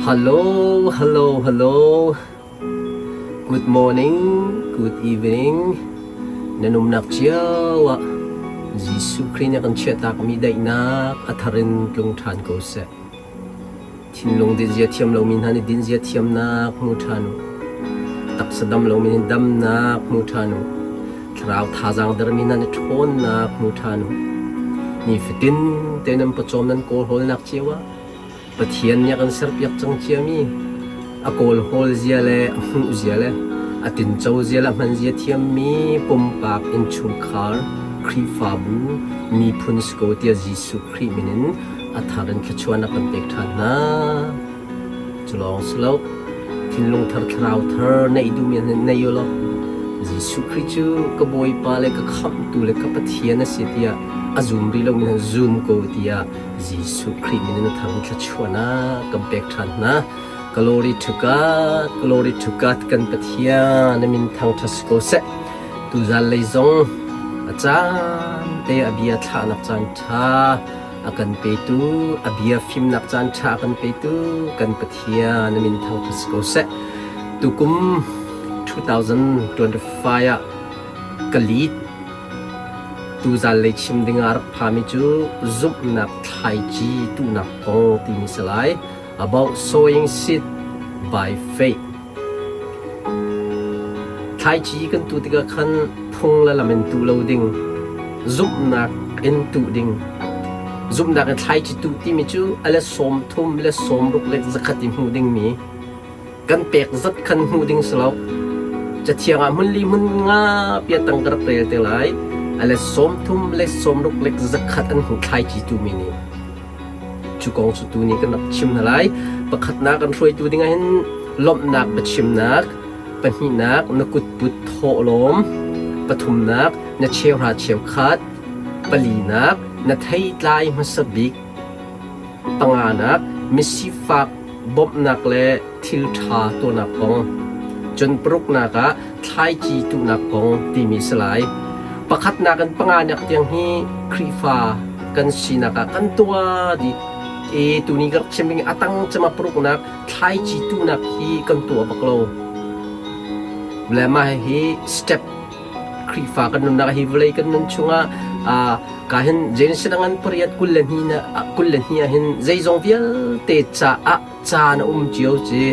Hello, hello, hello. Good morning, good evening. Nan umnak cio ah Jesuh Khrih nih a kan chiahtakmi daihnak a thar in tlung ṭhan ko seh. Thinlung dinzia thiam lomi hna nih dinzia thiamnak hmu ṭhan u. Taksa dam lomi nih damnak hmu ṭhan u. Thlarau thazaang dermi hna nih ṭhawnnak hmu ṭhan u. Nifatin te nan pawcawm nan kawlhawlnak cio ah Pathian nih a kan serpiak cang ciami a kawlhawl zia le a hmuh zia le a tinco zia le a hman zia thiammi pumpak innchungkhar Khrihfabu miphun si ko tiah Jesuh Khrih min in a thar in thluachuahnak kan pek ṭhan hna. Cu lawng si lo, thinlung thar thlarau thar neih duhmi an nei u law Jesuh Khrih cu ka Bawipa le ka Khamhtu le ka Pathian a si tiah a zum rih lomi hna zum ko tiah Jesuh Khrih min in a thar in thluachuahnak kan pek ṭhan hna. Glory to God, glory to God kan Pathian na min thangṭhat si ko seh. Tuzan lei zong a caan te a bia thlahnak caan ṭha a kan petu a bia fimnak caan ṭha a kan petu kan Pathian na min thangṭhat si ko seh. Tukum 2025 ah ka lead tuzan lei chim ding ah rak phami cu zumhnak thlaici tuhnak kong timi si lai about sowing seed by faith. Thlaici kan tuh tikah khan phung le lam in tuh lo ding, zumhnak in tuh ding. Zumhnak in thlaici tuh timi cu a let 30, let 60, let 100 i hmuh dingmi kan pek zat khan hmuh ding si lo. Cathiang ah hmun li hmun nga pia tang ka rak rel te lai. A let 30, let 60, let 100 an hmuh thlaici tuhmi nih. Cu kong cu tuni kan rak chim hna lai. Pakhatnak kan hruaitu ding ahhin lawmhnak biachimnak, pahnihnak na kutput thawhlawm, pathumnak na cheuhra cheukhat, palinak na theitlai hmasa bik, panganak misifak bawmhnak le thil ṭha tuahnak kong, cun paruknak ah thlaici tuhnak kong timi si lai. Pakhatnak in panganak tiang hi Khrihfa kan sinak ah kan tuah dih. I tuni ka rak chim ding a tang cema paruknak thlaici tuhnak hi kan tuah bak lo. Le mah hi step Khrihfa kan nunnak hi vawlei kan nun chungah ka hin Genesis ngan pariat 22 na 22 ah hin zeizong vialte caah caan a um cio ci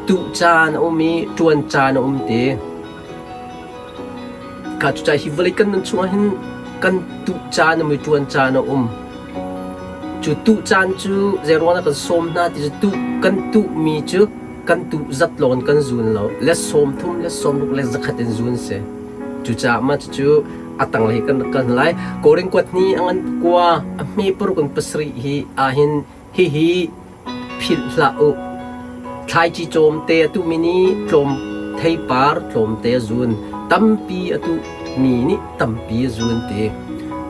tuh caan a um i ṭuan caan a um ti. Ka cucaah hi vawlei kan nun chungah hin kan tuh caan a um i ṭuan caan a um. Cu tuh caan cu zeiruang dah kan sawm hna ti cu tuh kan tuhmi cu kan tuh zat lawng in kan zun lo. Let 30, let 60, let 100 in zun si. Cucaah mah cucu a tanglei kan rak kal hna lai. Korin kuat hnih a ngan kua a hme paruk in pasarih hi ahhin hihi Philh hlah u. Thlaici cawmte a tuhmi nih tlawm theipar tlawmte a zun. Tampi a tuhmi nih tampi a zun ti.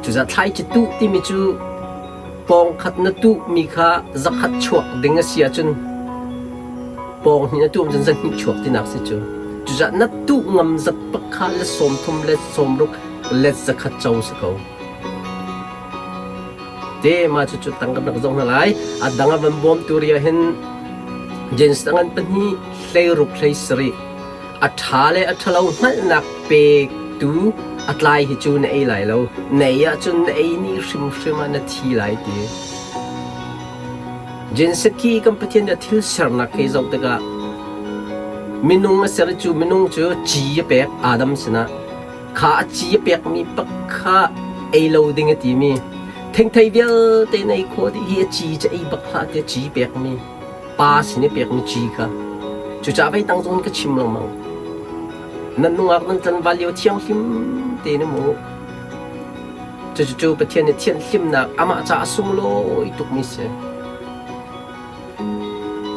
Cucaah thlaici tuh timi cu pawngkhat na tuhmi kha zakhat chuak ding a si ahcun pawng hnih na tuh ahcun zahnih chuak tinak si cu. Cucaah na tuh ngam zat bak kha let 30 let 60 let 100 co si ko. Te mah cucu tang kan rak zoh hna lai. A dang a van bawmtu ri ah hin James ngan pahnih 16 17 a ṭha le a ṭhalo hngalhnak pektu a tlai hi cu na ei lai lo. Na ei ahcun na ei ni hrimhrim ah na thi lai ti. James khi kan Pathian nih a thil sernak khi zoh tikah minung a ser cu minung cu ci a pek Adam sinah Kha a ci a pekmi pak kha ei lo ding a timi thengthei vialte na ei khawh dih hi a ci cu ei bak hlah tiah ci pekmi pa sin i pekmi ci kha cucaah vei tang zong ka chim lengmang nan nungak nan tlanval lio thianghlim te na mu cucu Pathian nih thianhlimnak amah caah a sunglawi tukmi si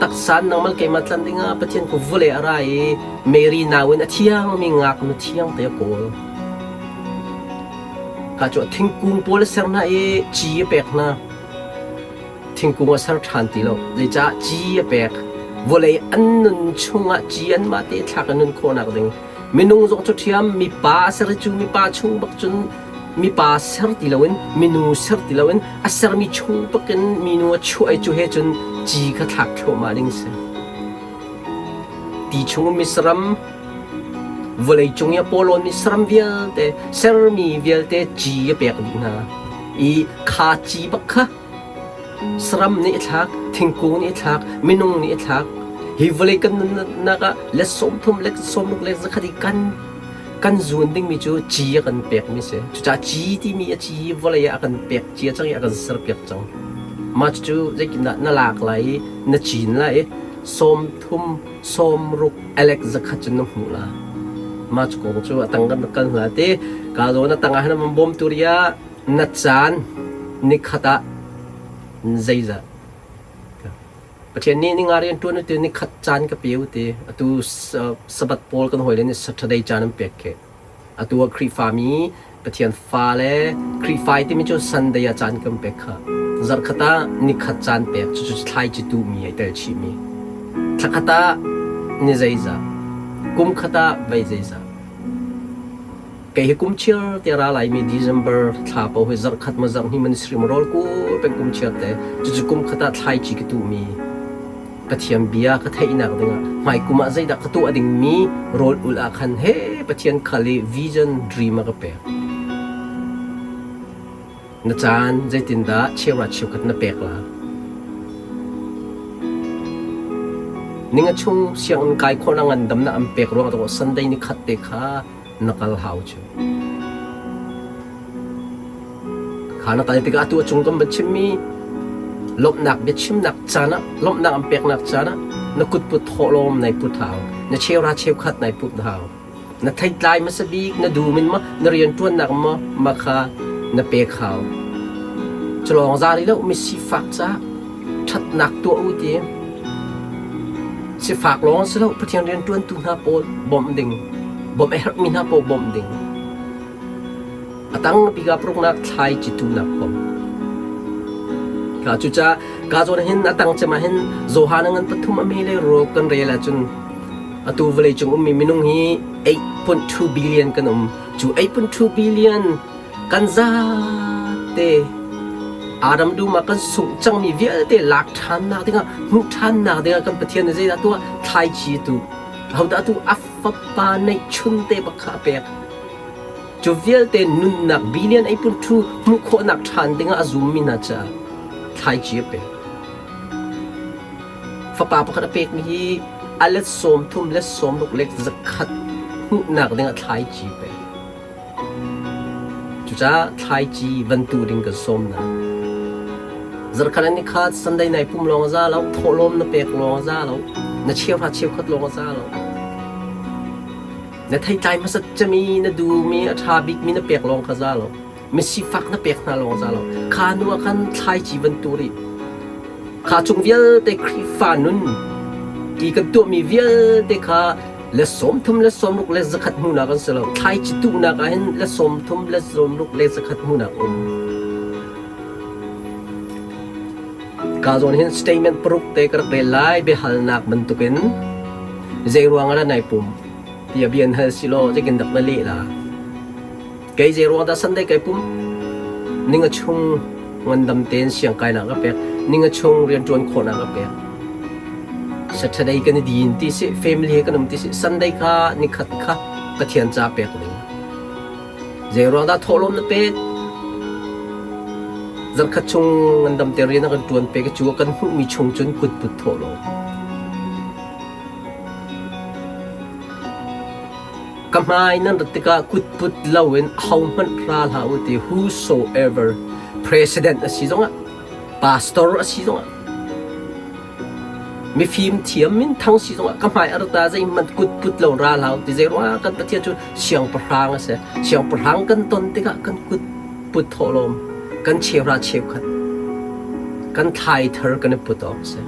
Taksa nangmah keimah tlan dingah Pathian ku vawlei a ra i Mary nau in a thiangmi ngaknu thiang te a kawl. Ka cu thingkung pawl a ser hna i ci a pek hna. Thingkung a ser ṭhan ti lo. Zeicah ci a pek? Vawlei an nun chungah ci anmah te thlak in nun khawhnak ding. Minung zong cu ṭhiam mipa a ser i cu mipa chung bak cun mipa ser ti loin minu ser ti loin a sermi chung bakin minu a chuah i cu he cun ci kha thlak thluahmah ding si. Ti chung ummi saram, vawleicung i a pawlawnmi saram vialte, sermi vialte ci a pek dih hna. I kha ci bak kha saram nih a thlak, thingkung nih a thlak, minung nih a thlak. Hi vawlei kan nunnak ah let 30, let 60, let 100 i kan kan zuun dingmi cu ci a kan pekmi si. Cucaah ci timi a ci vawlei ah a kan pek cia cang i a kan serpiak cang. Mah cucu zeitindah na lak lai i na cin lai i 30, 60 alek 100 cun na hmuh la. Mah cu kong cu a tang kan rak kal hna ti. Ka zawn a tang ah hin an bawmtu ria na caan nikhat ah zeizah Pathian nih ninga rian ṭuan u ti nikhat caan ka pe u ti. Atu Sabbath pawl kan hawile nih Saturday caan an pek khi. Atu ah Khrihfami Pathian fale Khrihfa i timi cu Sunday ah caan kan pek kha. Zarhkhat ah nikhat caan pek cucu thlaici tuhmi ai tel chihmi. Thlakhat ah ni zeizah, kum khat ah vei zeizah. Kei hi kum chiar te ra laimi December thla paoh hi zarhkhat ma zarhhnih ma nisarih ma rawl kul peng kum chiar te cucu kum khat ah thlaici ka tuhmi Pathian bia ka theihnak dingah hmai kum ah zeidah ka tuah dingmi rawl ul ah khan he Pathian khal i vision dream a ka pek. Na caan zeitindah cheuhra cheukhat na pek la? Ninga chung sianginn kai khawhnak ngandamnak an pek ruangah tawh Sunday ni khat te kha na kal hau cu. Kha na kal tikah atu a cung kan van chimmi lawmhnak biachimnak caan ah lawmhnak an peknak caan ah na kutput thawhlawm nai put hau, na cheuhra cheukhat nai put hau. Na theitlai hmasa bik na dum in maw na rianṭuannak maw mah kha na pek hau. Culawng za rih lo mi sifak caah ṭhatnak tuah u ti. Sifak lawng si lo Pathian rianṭuantu hna pawl bawmh ding, bawmh a herhmi hna pawl bawmh ding. A tang bik ah paruknak thlai citunak kong. Ka cucaah ka zawn hin a tang cem ah hin Johan a ngan pathum a me le ruk kan rel ahcun atu vawleicung ummi minung hi 8.2 billion kan um. Cu 8.2 billion kan zate Adam dum ah kan sungh cangmi vialte lak ṭhannak dingah hmuh ṭhannak dingah kan Pathian nih zeidah tuah thlaici tu hodah tu a fapa neihchun te bak kha a pek. Cu vialte nunnak billion ei pun thu hmuh khawhnak ṭhan dingah a zummi hna caah thlaici a pek. Fapa pakhat a pekmi hi a let 30, let 60, let 100 hmuhnak dingah thlaici a pek. Cucaah thlaici van tu ding kan sawm hna. Zarhkhat an i khat, Sunday nai pum lawng a za lo, thawhlawm na pek lawng a za lo, na cheuhra cheukhat lawng a za lo. Na theitlai hmasat cemi na duhmi a ṭha bikmi na pek lawng kha za lo. Misifak na pek hna lawng za lo. Kha nu ah khan thlaici van tu rih. Kha chung vialte Khrihfa nun ti kan tuahmi vialte kha le 30 le 60 le 100 hmuhnak an si lo. Thlaici tuhnak ah hin le 30 le 60 le 100 hmuhnak um. Ka zawn hin statement paruk te ka rak rel lai biahalnak bantukin zei ruang ah dah nai pum tiah bia an hal si law zeitin dak na leh la? Kei zei ruang dah Sunday kai pum? Ninga chung ngandam tein siang kainak ka pek, ninga chung rianṭuan khawhnak ka pek. Saturday kan i din ti si, family he kan um ti si, Sunday kha nikhat kha Pathian ca pek ding. Zei ruang dah thawhlawm na pek? Zarkhat chung ngandam te rian a kan ṭuan pek i cu a kan hmuhmi chung cun kutput thawhlawm. Ka hmai nan rat tikah kutput loin ahohmanh ra hlah u ti whosoever president a si zongah pastor a si zongah mifim thiam minthang si zongah ka hmai a rat ah zeihmanh kutput lo ra hlah u ti zei ruangah kan Pathian cu siangpahrang a si. Siangpahrang kan ton tikah kan kut put thawhlawm kan cheuhra cheukhat kan thlai thar kan i put awk a si.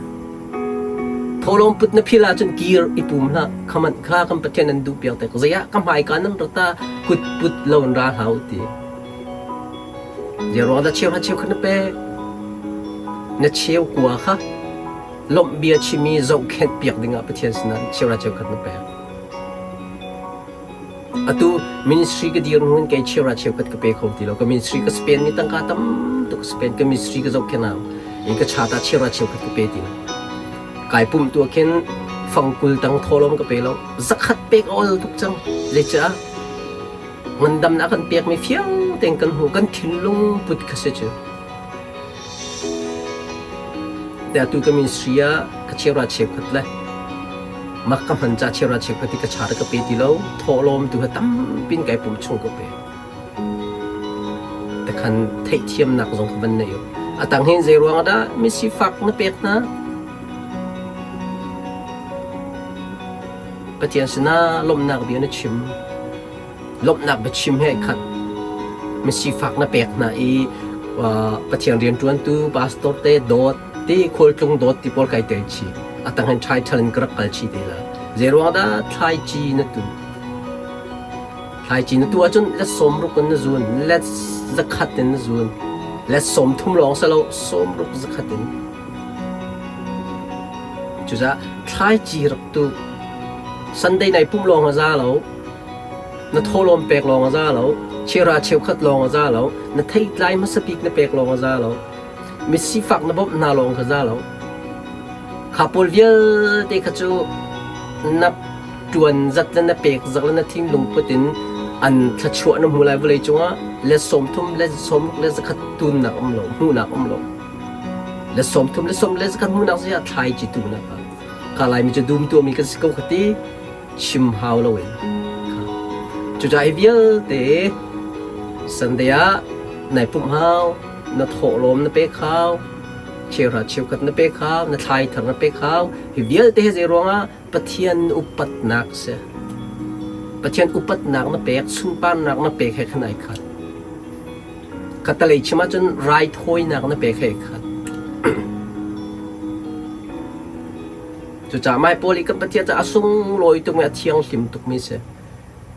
Thawhlawm put na phil ahcun kir i pum hlah. Khamanh kha kan Pathian an duh piak te. Zei ah ka hmaika nan rat ah kut put lo in ra hlah u ti. Zei ruang dah cheuhra cheukhat na pek? Na cheu kua kha lawmh bia chimi zohkhenh piak dingah Pathian sinah cheuhra cheukhat na pek. Atu ministry ka dir hnu in kei cheuhra cheukhat ka pe kho ti lo. Ka ministry ka spend mi tangka tam tuk ka spend. Ka ministry ka zohkhenh hau. In ka chat ah cheuhra cheukhat ka pe ti lo. Kai pumh tu ah khin Fangkul tang thawlawm ka pe lo. Zakhat pek a ol tuk cang. Zeicah? Ngandamnak kan pekmi fiang tein kan hmu. Kan thinlung put kha si cu. Te atu ka ministry ah ka cheura cheukhat le mak ka hman ca cheura cheukhat i ka char ka pe ti lo. Thawhlawm tu ha tampin kai pum chung ka pe. Takhan theihthiamnak zong kha van nei u. A tang hin zei ruang ah dah misifak na pek hna? Pathian sinah lawmhnak bia na chim. Lawmhnak biachim he khat misifak na pek hna i Pathian rianṭuantu pastor te dawt ti khualtlung dawt ti pawl kai tel chih. A tang hin ṭhaiṭhal in ka rak kal chih te la. Zei ruang dah thlaici na tuh? Thlaici na tuh ahcun let 60 in na zun, let 100 in na zun, let 30 lawng si lo, 60 zakhat in. Cucaah thlaici rak tuh. Sunday nai pumh lawng a za lo. Na thawhlawm pek lawng a za lo. Cheuhra cheukhat lawng a za lo. Na theitlai hmasa bik na pek lawng a za lo. Misifak na bawmh hna lawng kha za lo. Kha pawl vialte kha cu na ṭuan zat le na pek zat le na thinlung put in an thluachuah na hmu lai vawlei cungah let 30 let 60 let 100 tunnak um lo hmuhnak um lo let 30 let 40 let 100 hmuhnak zia thlai ci tunak ah ka laimi cu dum tuahmi kan si ko kha ti chim hau loin cucaah hi vialte Sunday ah nai pumh hau na thawhlawm na pek hau cheuhra cheukhat na pek hau na thlai thar na pek hau hi vialte hi zei ruangah Pathian upatnak si. Pathian upatnak na pek, sunparnak na pek he khan ai khat. Khatalei chim ahcun raithawinak na pek he khat. Cucaah mai pawl i kan Pathian cu a sunglawi tukmi a thianghlim tukmi si.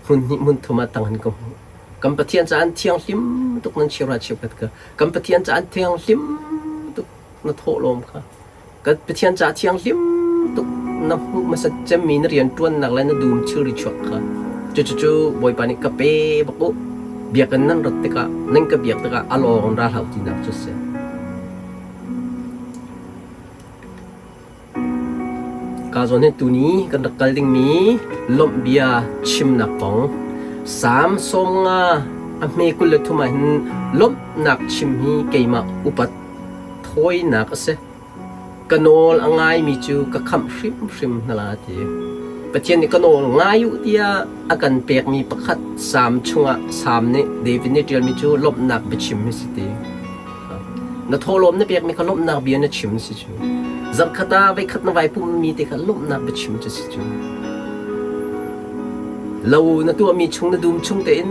Hmun hnih hmun thum ah tang hin ka hmuh. Kan Pathian caah an thianghlim tuk nan cheuhra cheukhat ka. Kan Pathian caah an thianghlim tuk na thawhlawm kha. Kan Pathian caah thianghlim tuk na hmuh hmasat cemmi na rianṭuannak le na dum thilri chuak kha cucu Bawipa nih ka pe bak u. Biakinn nan rat tikah nan ka biak tikah a lawng in ra hlah u tinak cu a si. Ka zawn hi tuni kan rak kal dingmi lawmh bia chimnak kong Salm 50 a hme 23 ah hin lawmhnak chim hi keimah upat thawinak a si. Ka nawl a ngaimi cu ka khamh hrimhrim hna la ti. Pathian nih ka nawl ngai u tiah a kan pekmi pakhat Salm chungah Salm nih David nih ṭialmi cu lawmhnak biachim hi si ti. Na thawhlawm na pekmi kha lawmhnak bia na chim si cu. Zarhkhat ah voikhat na vai pummi te kha lawmhnak biachim cu si cu. Lo na tuahmi chung na dum chung tein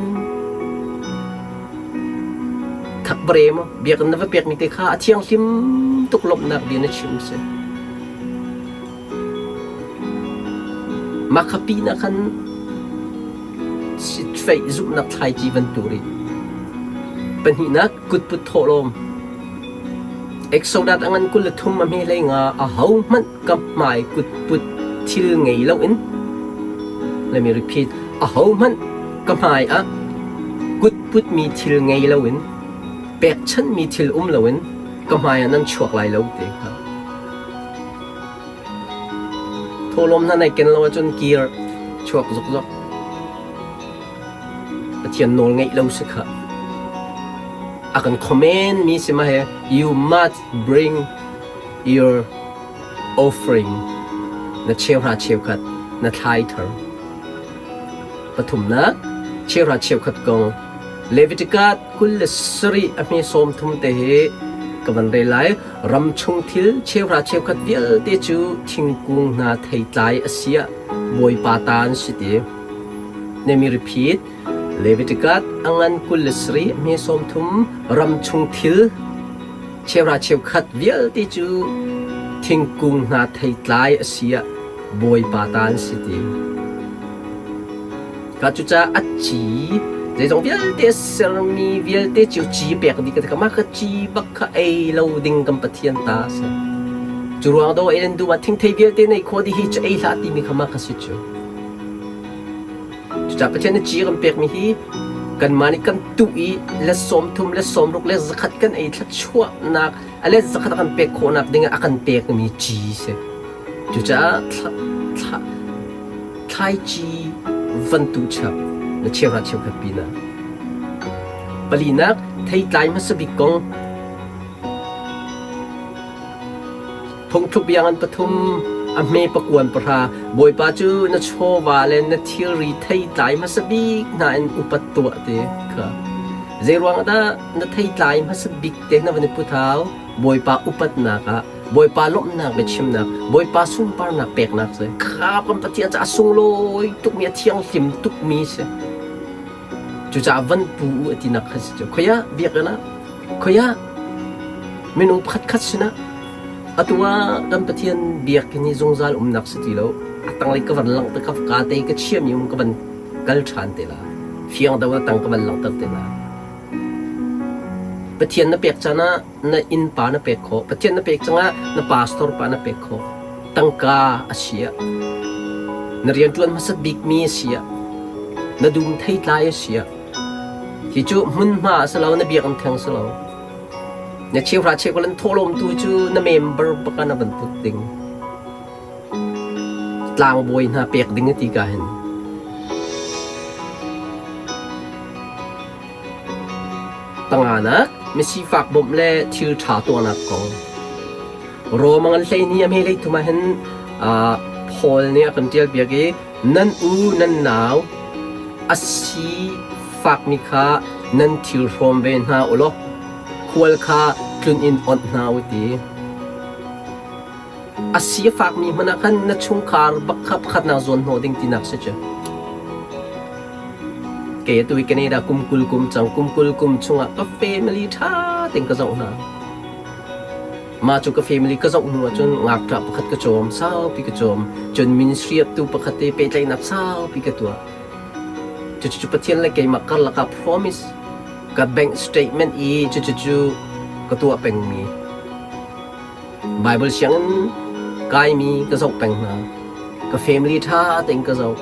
Thakbare maw biakinn na va pekmi te kha a thianghlim tuk lawmhnak bia na chim si. Mah kha pinah khan sitfeih zumhnak thlaici van tur i pahnihnak kutput thawhlawm Exodus a ngan 23 a hme hlei nga ahohmanh ka hmai kutput thil ngei loin let me repeat ahohmanh ka hmai ah kutputmi thil ngei loin pekchanhmi thil um loin ka hmai ah nan chuak lai lo ti kha thawhlawm hna nai ken lo ahcun kir chuak zokzok Pathian nawl ngeih lo si kha a kan comment mi si ma he you must bring your offering na cheuhra cheukhat na thlai thar. Pathumnak cheuhra cheukhat kong Leviticus 27 a hme 30 te hi ka van rel lai. Ram chung thil cheuhra cheukhat vialte cu thingkung hna theitlai a si ah Bawipa ta an si ti. Let me repeat. Leviticus a ngan 27 a hme 30 ram chung thil Cheuhra cheukhat vialte cu thingkung hna theitlai a si ah Bawipa ta an si ti. Ka cucaah a ci zeizong vialte a sermi vialte cu ci pek dih ka ti mah kha ci bak kha ei lo ding kan Pathian ta a si. Cu ruang do ei nan duh ah thingthei vialte nei khawh dih hi cu ei hlah timi kha mah kha si cu. Cucaah Pathian nih ci kan pekmi hi kanmah nih kan tuh i let 30 let 60 let 100 kan ei thluachuahnak a let 100 a kan pek khawhnak dingah a kan pekmi ci si. Cucaah. Thlaici van tuh chap na cheuhra cheukhat pinah. Palinak, theitlai hmasa bik kong. Phungthluk biangan pathum a hme pakuan pahra Bawipa cu na chawva le na thilri theitlai hmasa bik hna in upat tuah ti kha. Zeiruang ah dah na theitlai hmasa bik te na van i put hau? Bawipa upatnak ah Bawipa lawmhnak biachimnak, Bawipa sunparnak peknak si. Kha kan Pathian cu a sunglawi tukmi, a thianghlim tukmi si. Cucaah van pu u a tinak kha si cu. Khoi ah biakinn ah, khoi ah minung pakhatkhat sinah atu ah kan Pathian biakinn hi zungzal umnak si ti lo. A tanglei ka van langhter ka ka te ka chiami um ka van kal ṭhan te la. Fiang do na tang ka van langhter te la. Pathian na pek caan ah na innpa na pek khawh. Pathian na pek cangah na pastor pa na pek khawh. Tangka a si ah, na rianṭuan hmasat bikmi a si ah, na dum theitlai a si ah, hi cu hmunhma a si lo, na biakinn theng si lo. Na cheuhra cheukhat an thawhlawmtu cu na member bak ah na van put ding. Tlangbawi hna pek ding a ti ka hin. Panganak, misifak bawmh le thil ṭha tuahnak kong. Rom a ngan hleihnih a hme hleithum ah hin Paul nih a kan ṭialpiak i nan u nan nau a si fakmi kha nan thil hrawm ve hna u law khual kha tlun in onh hna u ti. A si a fakmi hmanh ah khan na chungkhar bak kha pakhatnak zawn hnawh ding tinak si cu. Kei atu hi Canada kum 20 kum cang, kum 20 kum chungah ka family ṭha tein ka zoh hna. Mah cu ka family ka zoh hnu ahcun ngakṭah pakhat ka cawm, saupi ka cawm. Cun ministry tu pakhat te pehtlaihnak saupi ka tuah. Cucu Pathian le keimah karlak ah promise ka bank statement i cucu ka tuah pengmi. Bible sianginn kaimi ka zoh peng hna. Ka family ṭha tein ka zoh.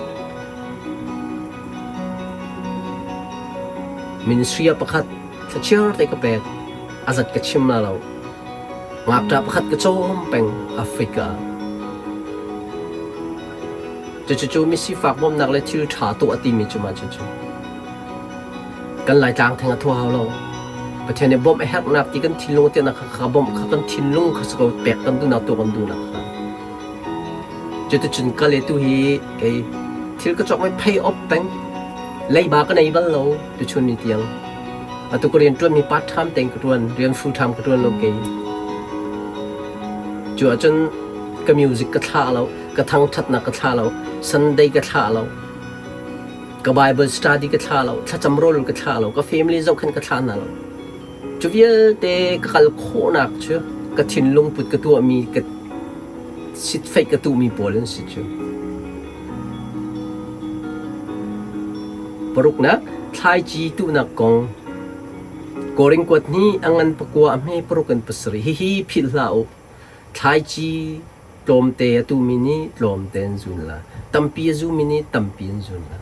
Ministry ah pakhat thlachiar te ka pek. A zat ka chim la lo. Ngakṭah pakhat ka cawm peng Africa. Cucu misifak bawmhnak le thil ṭha tuah timi cu mah cucu. Kan Laitlang theng a thua hau lo. Pathian nih bawmh a herhnak ti kan thinlung tiahnak kha kha bawmh kha kan thinlung kha si ko pek kan duhnak tuah kan duhnak kha. Cuticun ka le tu hi kei thil ka cawk mai phei op peng leiba ka nei bal lo tuchun ni tiang. Atu ka rian ṭuanmi part time tein ka ṭuan, rian full time ka ṭuan lo kei. Cu ahcun ka music ka thlah lo, ka thangṭhatnak ka thlah lo, Sunday ka thlah lo. Ka Bible study ka thla lo, thlacam rawl ka thla lo, ka family zohkhenh ka thla hna lo. Cu vialte ka kal khawhnak cu ka thinlung put ka tuahmi, ka sitfeih ka tuhmi pawl an si cu. Paruknak, thlaici tuhnak kong. Korin kuat hnih a ngan pakua a hme paruk in pasarih. Hihi philh hlah u. Thlaici tlawmte a tuhmi nih tlawmte an zun la. Tampi a zumi nih tampi an zun la.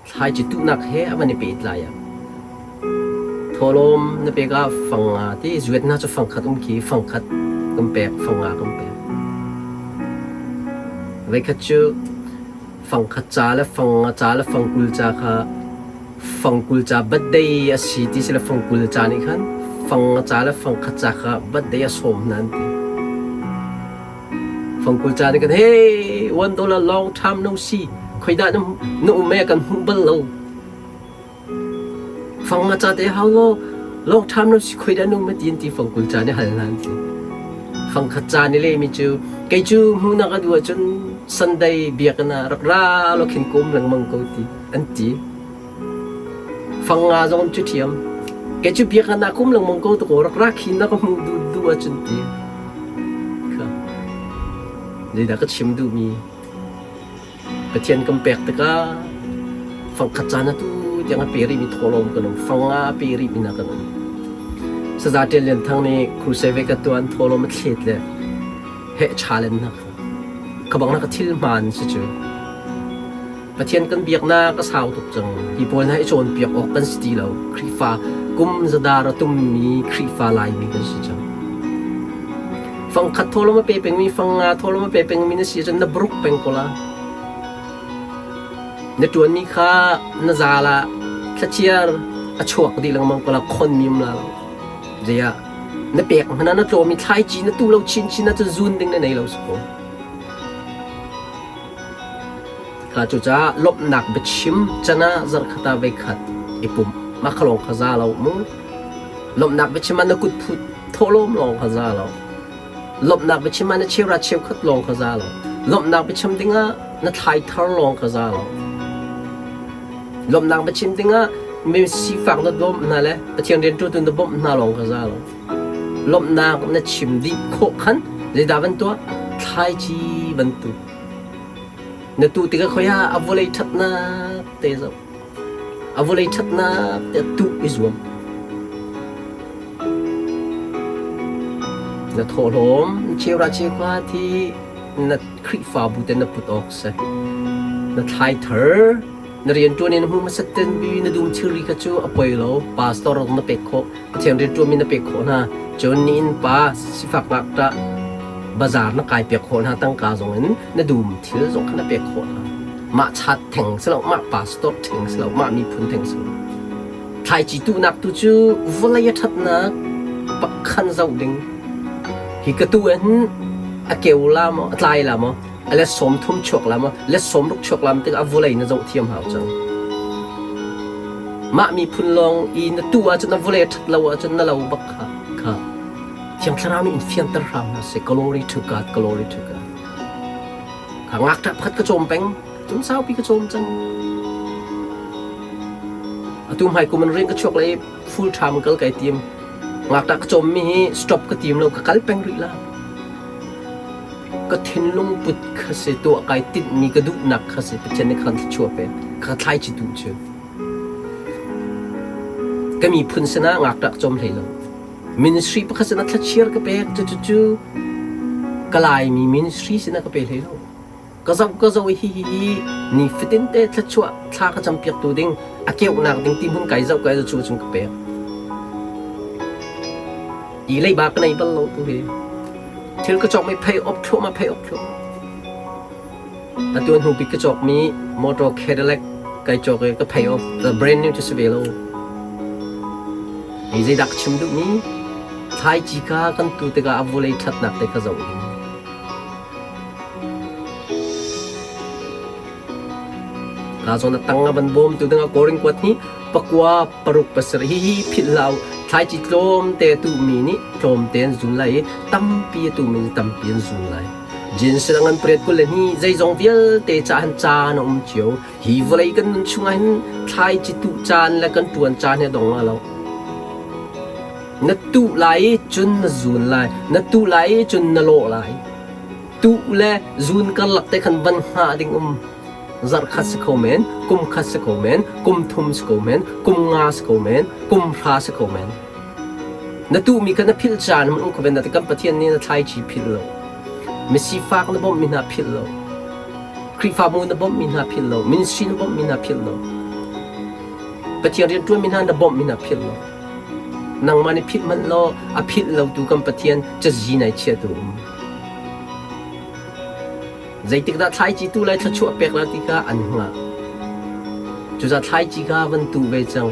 Thlaici tuhnak he a van i pehtlai ah thawhlawm na pek ah fang nga ti zuet hna cu fang khat um khi fang khat kan pek fang nga kan pek. Voikhat cu fang khat ca le fang nga ca le fang 20 ca kha Fang 20 ca birthday a si ti si le fang 20 ca nih khan fang ca le fang khat ca kha birthday a sawm hna an ti. Fang 20 ca nih khan hey $1 long time no see khoi dah na na um e kan hmuh bal lo. Fang nga ca te hau law long time no see khoi dah na um e ti an ti fang 20 ca nih hal hna an ti. Fang khat ca nih lehmi cu kei cu hmuhnak a duh ahcun Sunday biakinn ah rak ra law khin ka um lengmang ko ti. an ti. Fang nga zong an cu ṭhiam. Kei cu biakinn ah kum lengmang ko tukaw rak ra khi na ka hmuh duh duh ahcun ti. Kha. Zeidah ka chim duhmi? Pathian kan pek tikah fangkhat caan atu tiang a pe rihmi thawhlawm kan um. Fang nga a pe rihmi hna kan um. Saza Ṭian Lian Thang nih crusade ve ka tuah an thawhlawm a thlet le heh challenge hna kha. Ka bang na ka thil hmaan si cu. Pathian kan biaknak a sau tuk cang. Hi pawl hna i cawnpiak awk kan si ti lo. Khrihfa kum zadar a tummi Khrihfa Laimi kan si cang. Fang khat thawlawm a pe pengmi, fang nga thawlawm a pe pengmi na si ahcun na bruk peng ko la. Na ṭuanmi kha na zal ah thlachiar a chuak dih lengmang ko la, khonmi um la lo. Zei ah na pek hmanh ah na tlawm i thlaici na tu lo chinchin ahcun zun ding na nei lo si ko. Kha cucaah lawmhnak biachim can ah zarhkhat ah voikhat i pumh. Mah kha lawng kha za lo mu. Lawmhnak biachim ah na kut phut thawhlawm lawng kha za lo. Lawmhnak biachim ah na cheuhra cheukhat lawng kha za lo. Lawmhnak biachim dingah na thlai thar lawng kha za lo. Lawmhnak biachim dingah mi sifak na bawmh hna le Pathian rianṭuantu na bawmh hna lawng kha za lo. Lawmhnak na chim dih khawh khan zeidah van tuah? Thlaici bantuk. Na tuh tikah khoi ah a vawlei ṭhatnak te zoh. A vawlei ṭhatnak te tuh i zuam. Na thawhlawm cheuhra cheukhat thi na Khrihfabu te na put awk si. Na thlai thar na rianṭuan in hmu hmasat ten bi na dum thilri kha cu a poi lo. Pastor na pek khawh. Pathian rianṭuanmi na pek khawh hna. Cun ni inn pa sifak ngakṭah bazaar na kai piak khawh hna tangka zong in na dum thil zong kha na pek khawh hna. Mah chat theng si lo, mah pastor theng si lo, mah miphun theng si lo. Thlaici tuhnak tu cu vawlei a ṭhatnak pakhan zoh ding. Hi ka tu in a keu la maw, a tlai la maw, a let 30 chuak la maw, let 60 chuak la tikah a vawlei na zoh thiam hau cang. Mah miphun lawng i na tu ahcun a vawlei a ṭhat lo ahcun na lo bak kha. Kha Thiang Thlarau nih in fianter hram hna seh. Glory to God, glory to God. Kha ngakṭah pakhat ka cawm peng. Tum saupi ka cawm cang. Atu hmai kum in rian ka chuak lai full time kal kai tim. Ngakṭah ka cawm mi hi stop ka tim lo ka kal peng rih la. Ka thinlung put kha si tuah kai tinh mi ka duhnak kha si Pathian nih khan thluachuah pek. Ka thlai chi tu cu. Ka miphun sinah ngakṭah ka cawm hlei lo. Ministry pakhat sinah thlachiar ka pek cu cu cu ka Laimi ministry sinah ka pe hlei lo. Ka zoh ka zoh i hihi hi nifatin te thluachuah thla ka campiaktu ding a keuhnak ding ti hmun kai zoh kai cu cun ka pek. I leiba ka nei bal lo tu hi. Thil ka cawk mi phei op thluahmah phei op thluahmah. Atu hnu bik ka cawk mi motor Cadillac kai cawk i ka phei off the brand new cu si ve lo. Hi zeidah ka chim duh mi thlaici kha kan tu tikah a vawlei ṭhatnak te kha zoh ding. Ka zawn a tang a van bawmtu dingah Korin kuat hi pakua paruk pasarih hihi philh hlah u. Thlaici tlawmte a tuhmi nih tlawmte an zun lai i tampi a tuhmi nih tampi an zun lai. Jinsin a ngan pariat 22 zeizong vialte caah hin caan a um cio. Hi vawlei kan nun chungah hin thlaici tuh caan le kan ṭuan caan hi a dong lo. Na tuh lai i cun na zun lai, na tuh lai i cun na lawh lai. Tuh le zun karlak te khan van hngah ding um. Zarh khat si kho men, kum khat si kho men, kum thum si kho men, kum nga si kho men, kum hra si kho men. Na tuhmi kha na philh caan hmanh um kho ve na ti kan Pathian nih na thlaici philh lo. Misifak na bawmhmi hna philh lo. Khrihfabu na bawmhmi hna philh lo. Ministry na bawmhmi hna philh lo. Pathian rianṭuanmi hna na bawmhmi hna philh lo. Nangmah nih philh hmanh law a philh lotu kan Pathian cazi nai chiatu um. Zeitikdah thlaici tu lai thluachuah pek la ti kha an hngah. Cucaah thlaici kha van tu ve cang.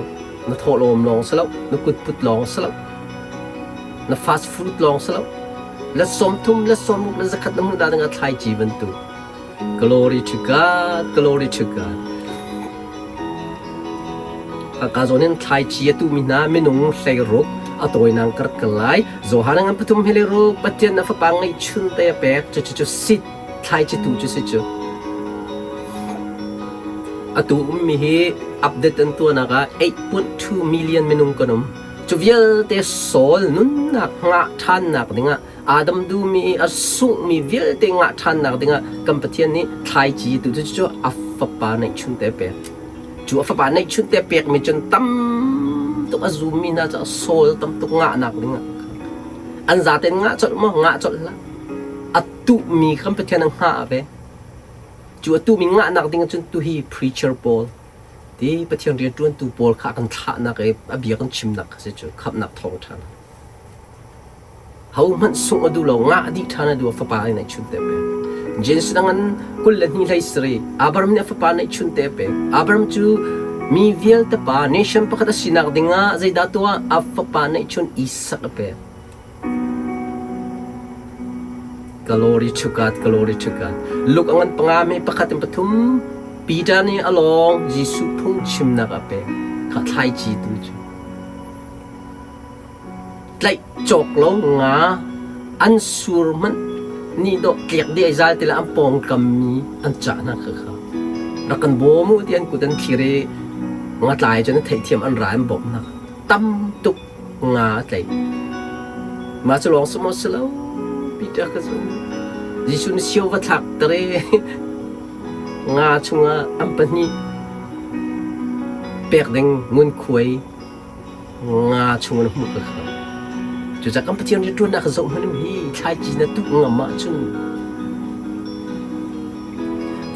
Na thawhlawm lawng si lo, na kutput lawng si lo, na fast food lawng si lo. La 30, la 60, la 100 na hmuh dah dingah thlaici van tu. Glory to God, glory to God. Ka zawn in thlaici a tuhmi hna minung 16 a tawinak ka rak kal lai. Johan ngan pathum he le ruk Pathian a fapa ngeihchun te a pek cu cu sit thlaici tu cu si cu. Atu ummi hi update an tuahnak ah 8.2 million minung kan um. Cu vialte soul nunnak ngah ṭhannak dingah Adam duhmi i a sunghmi vialte ngah ṭhannak dingah kan Pathian nih thlaici tu cu cu a fapa neihchun te a pek. Cu a fapa neihchun te a pekmi cun tam tuk a zummi hna cu soul tam tuk ngahnak dingah an zaten ngah colh maw ngah colh hlah. A tuhmi kan Pathian a hngah ve. Cu a tuhmi ngahnak ding cun tuhi preacher pawl ti Pathian rianṭuantu pawl kha kan thlahnak i a bia kan chimnak kha si cu khamhnak thawngṭha. Hohmanh sungh a duh lo, ngah dih ṭhan a duh, a fapa nih neihchun te a pek. Genesis dang in 22 hlei sarih, Abraham nih a fapa neihchun te a pek. Abraham cu mi vialte pa, nation pakhat a sinak dingah zeidah tuah? A fapa neihchun Isak a pek. Glory to God, glory to God. Luke a ngan panga me pakhat in pathum, Peter nih a lawng Jesuh phungchimnak a pek. Kha thlaici tu cu. Tlaih cawk lo nga an sur hmanh nih dawh tliak dih ai zal ti le an pawngkam mi an cah hna kha kha rak kan bawm u ti an kut an thlir i ngatlai cun an theihthiam an ra an bawmh hna tam tuk nga a tlaih. Mah cu lawng si maw si lo Peter ka zum. Jesuh nih sio va thlak ter i nga chungah an pahnih pek ding ngunkhuai nga chung in hmuh ka kha. Cucaah kan Pathian rianṭuannak zoh hmanh hi thlaici na tuh ngam ahcun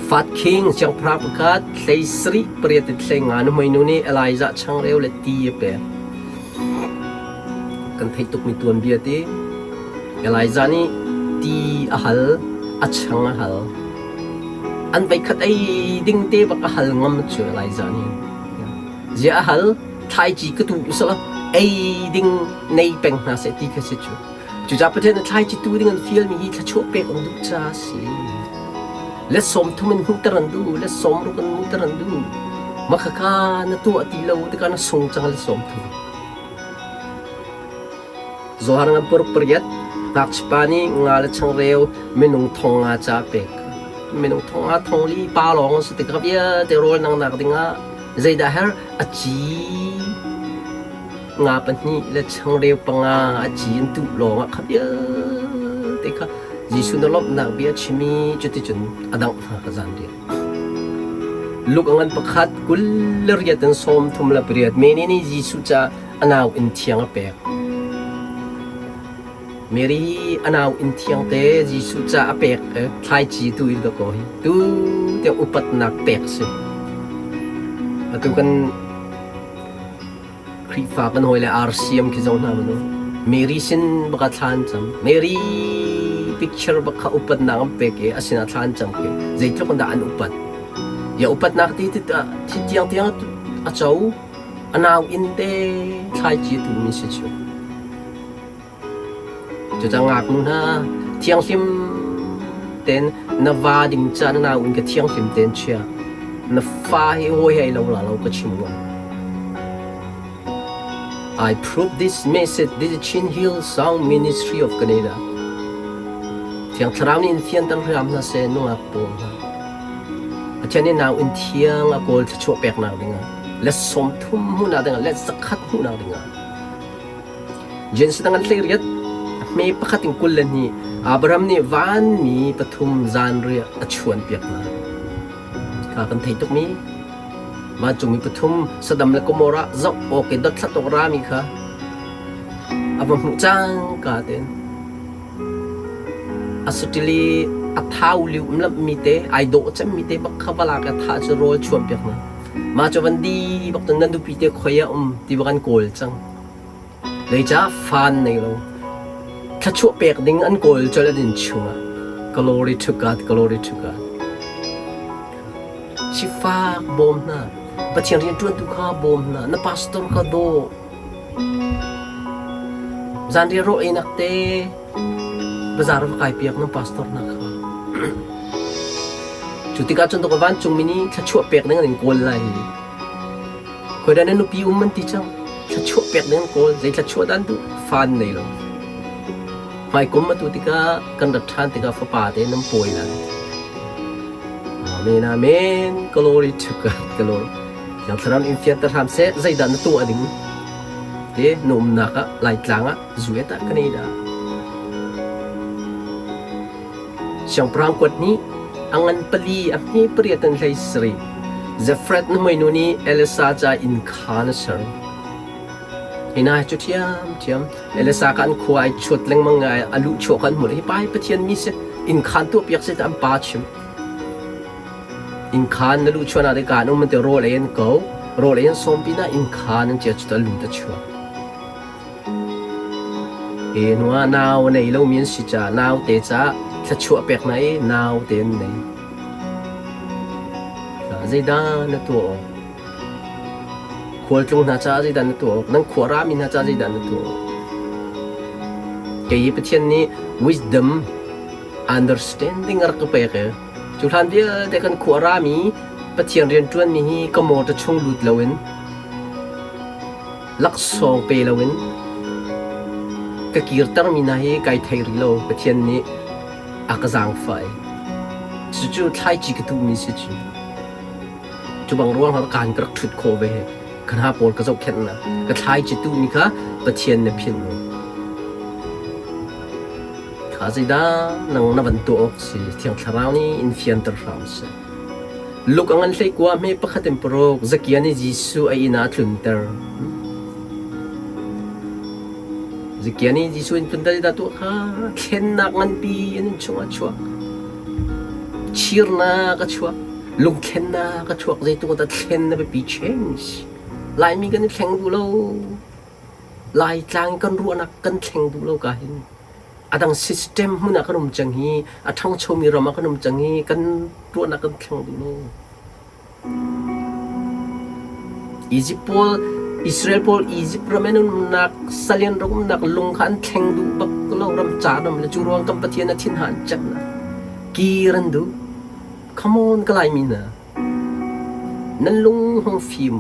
Fat King siangpahrang pakhat hlei sarih pariat in hlei nga nuhmeinu nih Elijah changreu le ti a pek. Kan theih tukmi tuanbia ti. Elijah nih ti a hal, a chang a hal. An voikhat ei ding te bak a hal ngam cu Elijah nih. Ziah a hal? Thlaici ka tu usala ei ding nei peng hna seh ti kha si cu. Cucaah Pathian nih thlaici tu ding an fialmi hi thluachuah pek an duh caah a si. Let sawm thum in hmuhter an duh, let sawm ruk in hmuhter an duh. Mah khakha na tuah ti lo tikah na sung cang let sawm thum. Zohar ngan puruk pariat, ngakchipa nih nga le changreu minung thong nga ca pek. Minung thong nga thong li pa lawng si tikah vialte rawl nangnak dingah zeidah her a ci Nga pahnih le changreu panga a ci in tuh lawngah kha vialte kha Jesuh na lawmhnak bia a chim i cuticun a dangh hna kha zanriah. Luke a ngan pakhat 20 le riat in sawm thum le pariat Mary nih Jesuh ca a nau inn thiang a pek. Mary hi a nau inn thiang te Jesuh ca a pek thlaici tu in ka kaw hi tu tiang upatnak pek si. Atu kan Khrihfa kan hawile RCM khi zoh hna mu. Mary sin baka thla an cam. Mary picture bak kha upatnak an pek i a sinah thla an cam khi zeitluk in dah an upat. Ya upatnak ti ti thi tiang tiang a co a nau inn te thlaici tu mi si cu. Cucaah ngaknu hna, thianghlim tein na va ding ca na nau in ka thianghlim tein chia. Na fa hi hawi he lo la lo ka chim ngam. I prove this message this is Chin Hill Sound Ministry of Canada. Thiang Thlarau nih in fianter hram hna seh nungak pawl hna. Pathian nih nau in thiang a kawl thluachuah peknak dingah le sawm thum hmuhnak dingah le zakhat hmuhnak dingah Genesis dang an hleiriat a hme pakhat in 22 Abraham nih vanmi pathum zanriah a chuanpiak hna. Kha kan thei tukmi vancungmi pathum Sodom le Gomorrah zoh awk i dothlat awk rami kha a va hmuh cangka tein a satili a thau liu lammi te ai dawh cemmi te bak kha va lak i thah cu rawl chuanpiak hna. Mah cu van di bak cun nan nupi te khoi ah um ti bak an kawl cang. Zeicah fan nei lo. Thluachuah pek ding an kawl colh an inn chungah. Glory to God, glory to God. Sifak bawm hna. Pathian rianṭuantu kha bawm hna. Na pastor kha daw. Zanriah rawl einak te bazar va kai piak na pastor hna kha. Cu tikah cun ka vancungmi nih thluachuah pek ding an in kawl lai. Khoi dah na nupi um an ti cang. Thluachuah pek ding an kawl. Zei thluachuah dah an duh? Fa an nei lo. Hmaikum atu tikah kan rat ṭhan tikah fapa te nan pawi lai. Amen, amen. Glory to God, glory. Thiang Thlarau in fianter hram seh. Zeidah na tuah ding? Te na umnak ah Laitlang ah zuet ah kan ei dah. Siangpahrang kuat nih a ngan pali a hme pariat in hlei sarih. Zefrat nuhmeinu nih Elisa ca inn khaan a ser. Hina cu ṭhiamṭhiam Elisa kha an khua ai chuat lengmang i a luh chuah kha an hmuh. Hi pa hi Pathian mi si. Inn khaan tuahpiak si an pa chim. Inn khaan na luh chuahnak te kaan um an ti rawl ei an ko. Rawl ei an sawm pinah inn khaan an cia cu a lut a chuak. Hi hnu ah nau a nei lomi an si caah naute caah thluachuah pek hna i naute an nei. Zeidah na tuah awk? Khualtlung hna caah zeidah na tuah awk? Nan khua rami hna caah zeidah na tuah awk? Kei hi Pathian nih wisdom, understanding a rak ka pek i cu hlan vialte kan khua rami Pathian rianṭuanmi hi ka motor chung lut loin laksawng pe loin ka kirtermi hna hi kai thei rih lo. Pathian nih a ka zaangfah i cucu thlaici ka tuhmi si cu. Cu bang ruang ah kaan ka rak ṭhut khawh ve. Ka hna pawl ka zohkhenh hna. Ka thlaici tuhmi kha Pathian nih philh lo. Kha zeidah nang na van tuah awk si? Thiang Thlarau nih in fianter hram seh. Luk a ngan hleikua hme pakhat in paruk Zakia nih Jesuh a inn ah a tlunter. Zakia nih Jesuh in tlunter zeidah tuah kha thlennak nganpi an chungah a chuak. Chirnak a chuak. Lungthlennak a chuak zeitluk dah thlen a biapi change. Laimi kan i thleng duh lo. Laitlang kan ruahnak kan thleng duh lo ka hin. A dang system hmun ah kan um cang hi, a ṭhangchomi ram ah kan um cang hi, kan ruahnak kan thleng duh lo. Egypt pawl, Israel pawl Egypt ram in umnak, salian ram umnak lung kha an thleng duh bak lo ram ca ram le cu ruang kan Pathian a thin ha an cemh na. Kir an duh. Come on ka Laimi hna. Nan lung hung fim.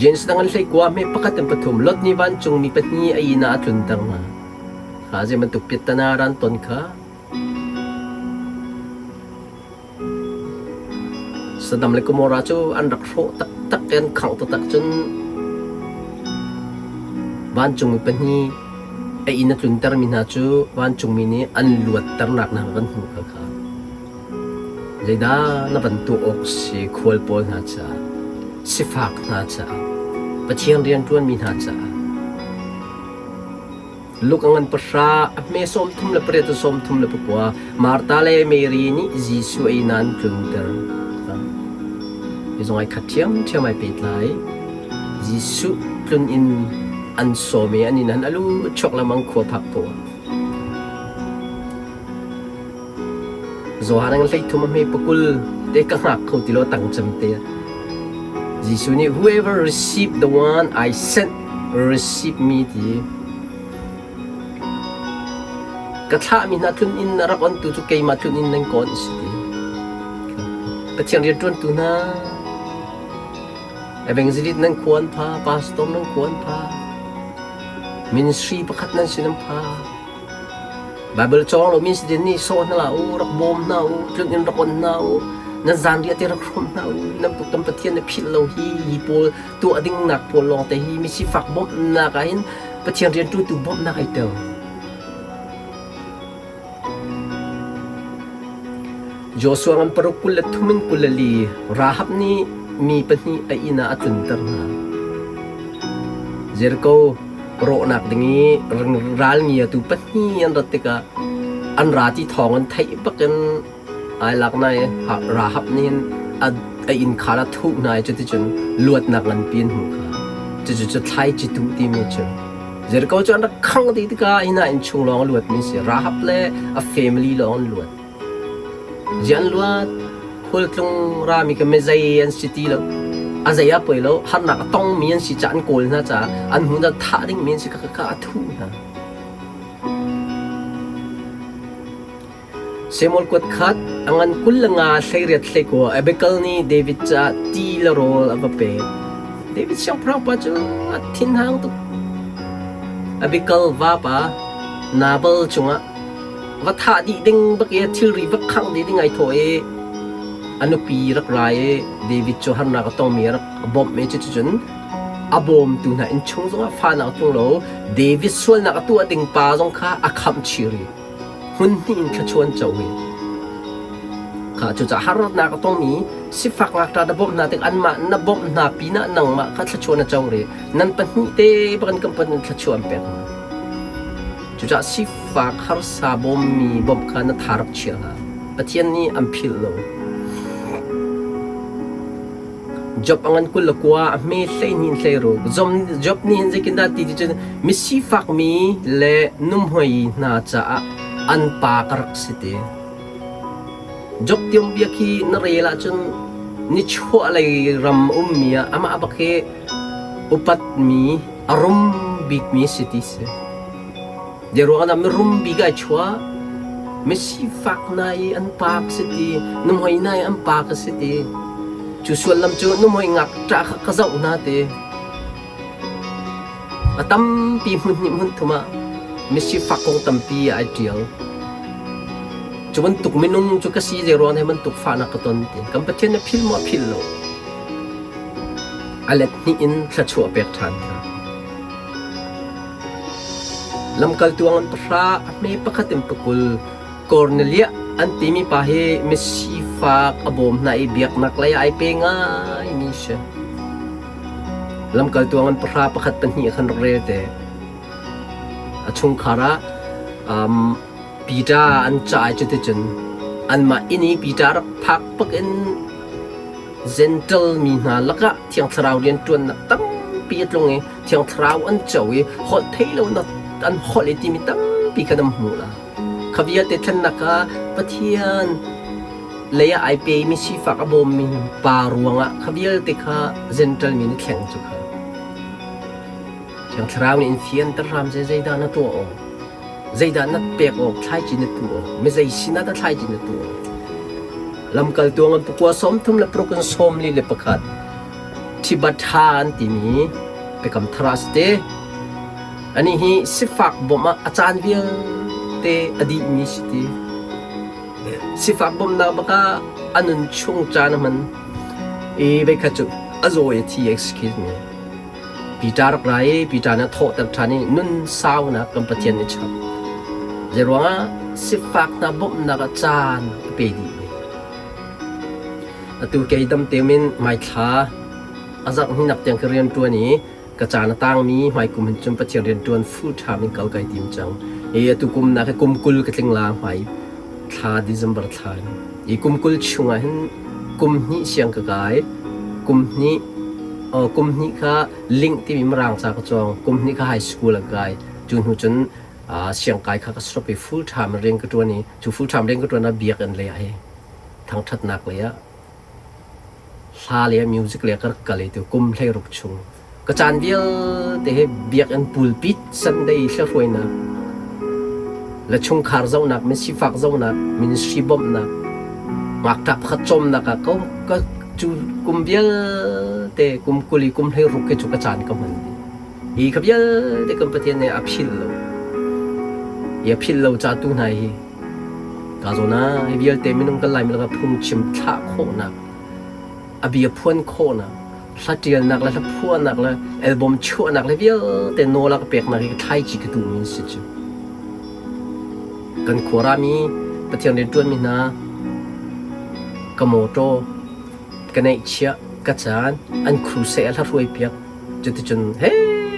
James dang an hlei kua hme pakhat in pathum Lot nih vancungmi pahnih a inn ah a tlunter hna. Kha zei bantuk piattana ran ton kha Saddam le Gomorrah cu an rak hrawh taktak i an khangh taktak cun vancungmi pahnih a inn a tluntermi hna cu vancungmi nih an luatternak hna kan hmuh kha kha. Zeidah na van tuah awk si khual pawl hna caah, sifak hna caah, Pathian rianṭuanmi hna caah? Luke a ngan pahra, a hme 38 in 39, Martha le Mary nih Jesuh a inn ah an tlunter. Hi zong ai khat ṭhiamṭhiam ai pehtlai. Jesuh tlun in an sawm i an inn an alu chuak lengmang khua phak poah. Johan ang 13 a hme pakul te ka hngak kho ti lo tang cem te. Jesuh nih whoever receive the one I sent receive me ti. Ka thlahmi hna tlun in na rak ontu cu keimah tlun in nan kawn si ti. Pathian rianṭuantu hna evangelist nan khuan pha, pastor nan khuan pha, ministry pakhat nan sin an pha. Baibal cawng lomi si din nih sawh hna hlah u, rak bawm hna u, tlun in rak on hna u, nan zanriah te rak hrawm hna u, nan tuktam Pathian na philh lo hi, hi pawl tuah dingnak pawl lawng te hi misifak bawmhnak ah hin Pathian rianṭuantu bawmhnak ai tel. Joshua ngan paruk 23 in 24 Rahab nih mi pahnih a inn ah a tlunter hna. Jericho rawhnak ding i ral ngiatu pahnih an rat tikah an ra ti thawng an theih bakin ai lak na i Rahab nih hin a inn khar a thuh hna i cuticun luatnak nganpi an hmuh kha. Cucu cu thlaici tuh timi cu Jericho cu an rak khangh dih tikah hi hna innchung lawng a luatmi si. Rahab le a family lawng an luat. Ziah an luat? Khualtlung rami ka mezei an si ti lo. A zei ah poi lo, harnak a tongmi an si caah an kawl hna caah an hmun ah thah dingmi an si kha kha a thuh hna. Samuel kuat khat a ngan 25 hleiriat hleikua Abigail nih David caah ti le rawl a va pek. David siangpahrang pa cu a thinhang tuk. Abigail vapa Nabal cungah va thah dih ding bak i thilri va khangh dih ding ai thawh i a nupi rak ra i David cu harnak a tongmi a rak bawmh i cuticun a bawmtu hna innchung zongah fahnak a tlung lo. David sualnak a tuah ding pa zong kha a khamh chih rih. Hmun hnih in thluachuah an co i kha cucaah harnak a tongmi sifak ngakṭa na bawmh hna tik anmah na bawmh hna pinah nangmah kha thluachuah na co rih. Nan pahnih te bakin kan pan in thluachuah an pek hna. Cucaah sifak harsa bawmmi bawmh kha na tha rak chia hlah. Pathian nih an philh lo. Job a ngan 29 a hme 12 16. Job nih hin zeitindah ti ti cun misifakmi le numhoi hna caah an pa ka rak si ti. Job tiang bia khi na rel ahcun nichuahlei ram ummi ah amah bak hi upatmi a rum bikmi si ti si. Zei ruangah dah mirum bik ai chuah? Misifak hna i an pa ka si ti, nuhmei hna i an pa ka si ti. Cu sullam cu nuhmei ngakṭah kha ka zoh hna ti. A tampi hmun hnih hmun thum ah misifak kong tampi ai ṭial. Cu bantuk minung cu ka si zei ruang he bantuk fahnak ka ton ti. Kan Pathian nih philh maw a philh lo. A let hnih in thluachuah pek ṭhan kha. Lamkaltu an pahra a hme pakhat in pakul Korneliah an timi pa hi misifak a bawm hna i biaknak lei ah ai pe ngaimi a si. Lamkaltu an pahra pakhat pahnih khan rak rel te. A chungkhar ah um, Peter an ca i cuticun anmah inn i Peter rak phak bak in Gentle mi hna lakah Thiang Thlarau rianṭuannak tampi a tlung i Thiang Thlarau an co i holh theih lonak an holh i timi tampi kha nan hmuh la. Kha vialte thlennak kha Pathian lei ah ai pemi sifak a bawmmi pa ruangah kha vialte kha Gentle mi nih thleng cu kha. Thiang Thlarau nih in fianter hram seh zeidah na tuah awk, zeidah na pek awk, thlaici na tuh awk, mi zei sinah dah thlaici na tuh awk. Lamkaltu ngan pakua 36 in 41 Thibatha an timi biakam thar ah a si te. Anih hi sifak bawmh ah a caan vialte a dihmi si ti. Sifak bawmhnak bak ah a nun chung caan a hman. I veikhat cu a zaw i a thi excuse me. Peter rak ra i Peter nih a thawhter ṭhan i nun saunak kan Pathian nih chap. Zeiruangah sifak hna bawmhnak ah caan a pe dih ve. Atu kei dam temin maithla a zarh hninak tiang ka rian ṭuan i ka caan a tangmi hmaikum hin cun Pathian rian ṭuan full time in kal kai tim cang. I atu kum nak hi kum 20 ka tling la hmai thla December thla in. I kum 20 chungah hin kum hnih siang ka kai. Kum hnih kum hnih kha link timi Mirang ca ka cawng. Kum hnih kha high school a kai. Cu hnu cun siangkai kha ka stop i full time rian ka ṭuan i cu full time rian ka ṭuan ah biakinn lei ah hi thangṭhatnak lei ah hla lei ah music lei ah ka rak kal i tu kum 16 chung ka caan vialte hi biakinn pulpit Sunday hlahruainak le chungkhar zohnak misifak zohnak ministry bawmhnak ngakṭah pakhat cawmnak ah ka cu kum vialte kum 20 i kum 16 ke cu ka caan ka hman dih. Hi kha vialte kan Pathian nih a philh lo. Hi a philh lo ca tu hna hi ka zawn ah hi vialte minung kan Laimi lakah phungchim thlah khawhnak a bia phuan khawhnak hla ṭialnak le hla phuahnak le album chuahnak le vialte nawl a ka peknak hi ka thlaici ka duhmi an si cu. Kan khua rami Pathian rianṭuanmi hna ka mawṭaw ka neihchiah ka caan an crusade a hla hruai piak cuticun he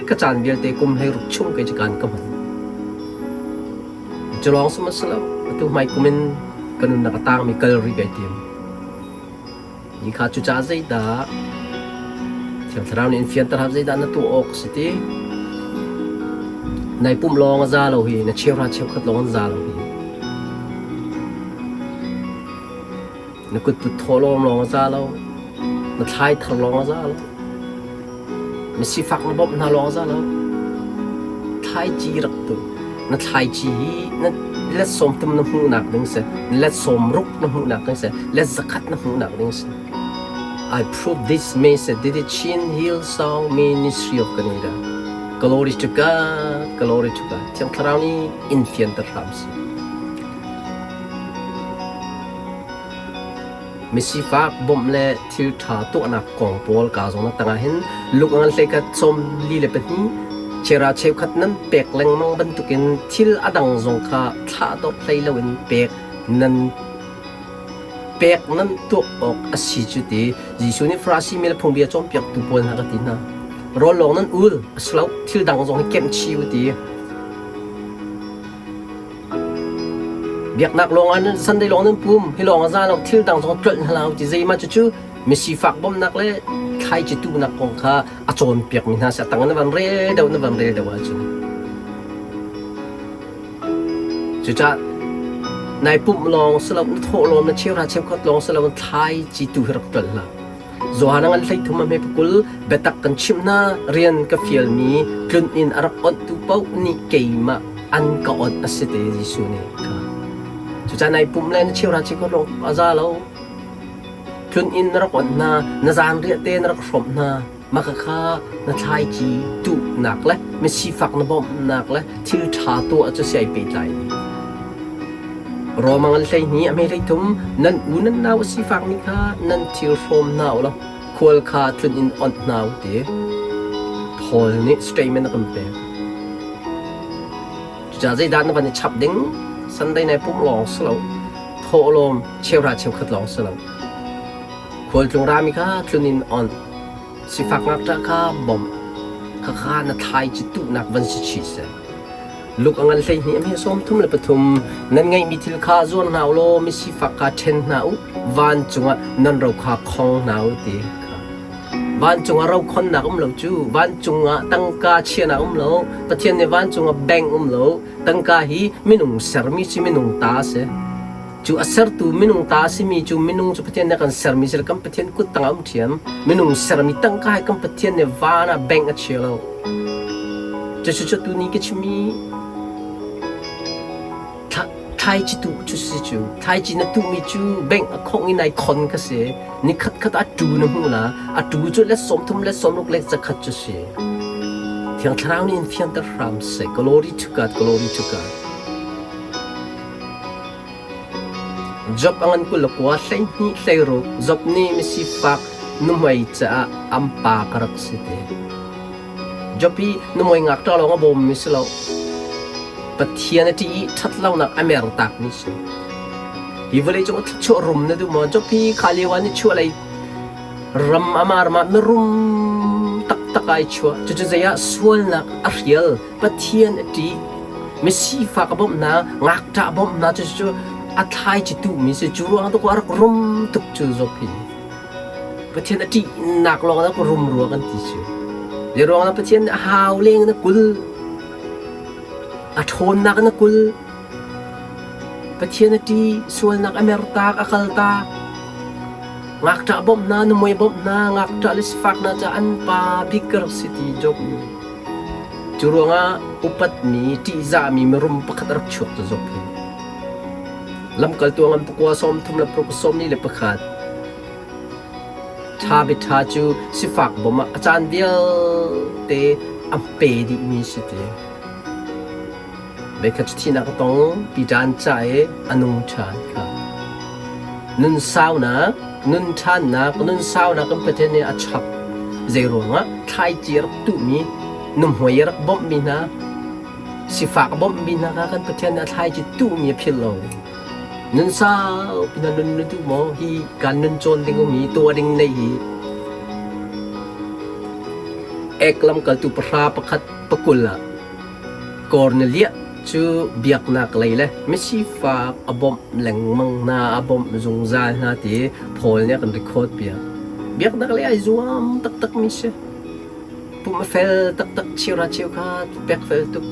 ka caan vialte kum 16 chung kei cu kaan ka hman. Cu lawng sihmanhsehlaw atu hmai kum in ka nunnak a tangmi kal rih kai tim. Ni kha cucaah zeidah Thiang Thlarau nih in fianter hau zeidah na tuah awk a si ti? Nai pumh lawng a za lo hi, na cheuhra cheukhat lawng an za lo hi. Na kutput thaw lawng lawng a za lo. Na thlai thar lawng a za lo. Na sifak na bawmh hna lawng a za lo. Thlaici rak tu. Na thlaici hi na let 30 na hmuhnak ding si. Let 60 na hmuhnak ding si. Let 100 na hmuhnak ding si. I prove this message did the Chin Hillsong Ministry of Canada. Glory to God, glory to God. Thiang Thlarau nih in fianter hram seh. Misifak bawmh le thil ṭha tuahnak kong pawl kaa zong na tangah hin lung a ngan hlei 42 chera cheukhat nan pek lengmang bantukin thil a dang zong kha thlahdorh hlei loin pek nan pek nan tuah awk a si cu ti Jesuh nih Farasi mi le phungbia cawnpiaktu pawl hna ka ti hna. Rawl lawng nan ul a si lo thil dang zong hi kemh chih u ti. Biaknak lawng ah nan Sunday lawng nan pum, hi lawng a za lo, thil dang zong tlolh hna lo ti zeimah cucu misifak bawmhnak le thlaici tuhnak kong kha a cawnpiakmi hna si. A tang na van rel deuh na van rel deuh ahcun. Cucaah nai pumh lawng si lo, na thawh lawng, na cheuhra cheukhat lawng si lo, thlaici tu hi rak ṭuan hlah. Johan a ngan 13 a hme pakul biatak kan chimh hna, rian ka fialmi tlun in a rak onhtu paoh nih keimah an ka onh a si te Jesuh nih kha. Cucaah nai pumh le na cheuhra cheukhat lawng a za lo. Tlun in na rak onh hna, na zanriah te na rak hrawmh hna. Mah khakha na thlaici tuhnak le misifak na bawmhnak le thil ṭha tuah cu si ai pehtlai dih. Rom ngan 12 a hme 13 nan u nan nau a sifakmi kha nan thil hrawm hna u law khual kha tlun in onh hna u ti Paul nih statement a kan pek. Cucaah zeidah na van i chap ding? Sunday nai pumh lawng si lo, thawhlawm cheuhra cheukhat lawng si lo. Khualtlung rami kha tlun in onh, sifak ngakṭah kha bawmh, khakha na thlaici tuhnak van si chih seh. Luk a ngan 12 a hme 33 nan ngeihmi thil kha zuar hna u law misifak kha ṭhen hna u, vancung ah nan ro kha khong hna u ti kha. Vancung ah ro khonnak um lo cu, vancung ah tangka chiahnak um lo, Pathian nih vancung ah bank um lo, tangka hi minung sermi si minung ta a si. Cu a sertu minung ta a simi cu minung cu Pathian nih a kan sermi si kan Pathian kut tangah um ṭhiam. Minung sermi tangka hi kan Pathian nih van ah bank a chia lo. Cucu cu tuni ka chimmi thlaici tuh cu si cu. Thlaici na tuhmi cu bank a khongh in ai khon ka si. Nikhat khat a tu na hmuh la. A tu cu let 30 let 60 let 100 cu si. Thiang Thlarau nih in fianter hram seh. Glory to God, glory to God. Job a ngan 29 12 16 Job nih misifak nuhmei caah an pa ka rak si te. Job hi nuhmei ngakṭah lawng a bawmmi si lo. Pathian a ṭih i ṭhatlonak a mertakmi si. Hi vawleicung a thluachuah rum na duh maw? Job hi kha lio ah nichuah lei ram ama ram ah mirum taktak ai chuah. Cucu zei ah sualnak a hrial. Pathian a ṭih. Misifak a bawmh hna, ngakṭah a bawmh hna, cucu a thlaici tuhmi si. Cu ruang ah a rak rum tuk cu Job hi. Pathian a ṭihnak lawng ah rum rua kan ti cu. Zei ruang ah Pathian nih a hau leng in a kul, a ṭhawnnak in a kul. Pathian a ṭih, sualnak a mertak, a kaltak. Ngakṭah bawmh hna, nuhmei bawmh hna, ngakṭah le sifak hna caah an pa bik ka rak si ti Job nih. Cu ruangah upatmi, ṭihzahmi mirum pakhat a rak chuak cu Job hi. Lamkaltu a ngan pakua 36 41 Ṭha biaṭha cu sifak bawm ah a caan vialte a pe dihmi si ti. Voikhat cu thihnak a tong, Peter an cah i a nung ṭhan kha. Nun saunak, nun ṭhannak, nun saunak kan Pathian nih a chap. Zeiruangah thlaici a rak tuhmi, nuhmei a rak bawmhmi hna, sifak a bawmhmi hna kha kan Pathian nih a thlaici tuhmi a philh lo. Nun saupi na nun na duh maw? Hi kan nun cawn ding um hi tuah ding nei hi. Ek lamkaltu pahra pakhat pakul ah Korneliah cu biaknak lei le misifak a bawmh lengmang hna, a bawmh zungzal hna ti Paul nih a kan record piak. Biaknak lei ai zuam taktakmi si. Pum a fel taktak, cheuhra cheukha pek fel tuk.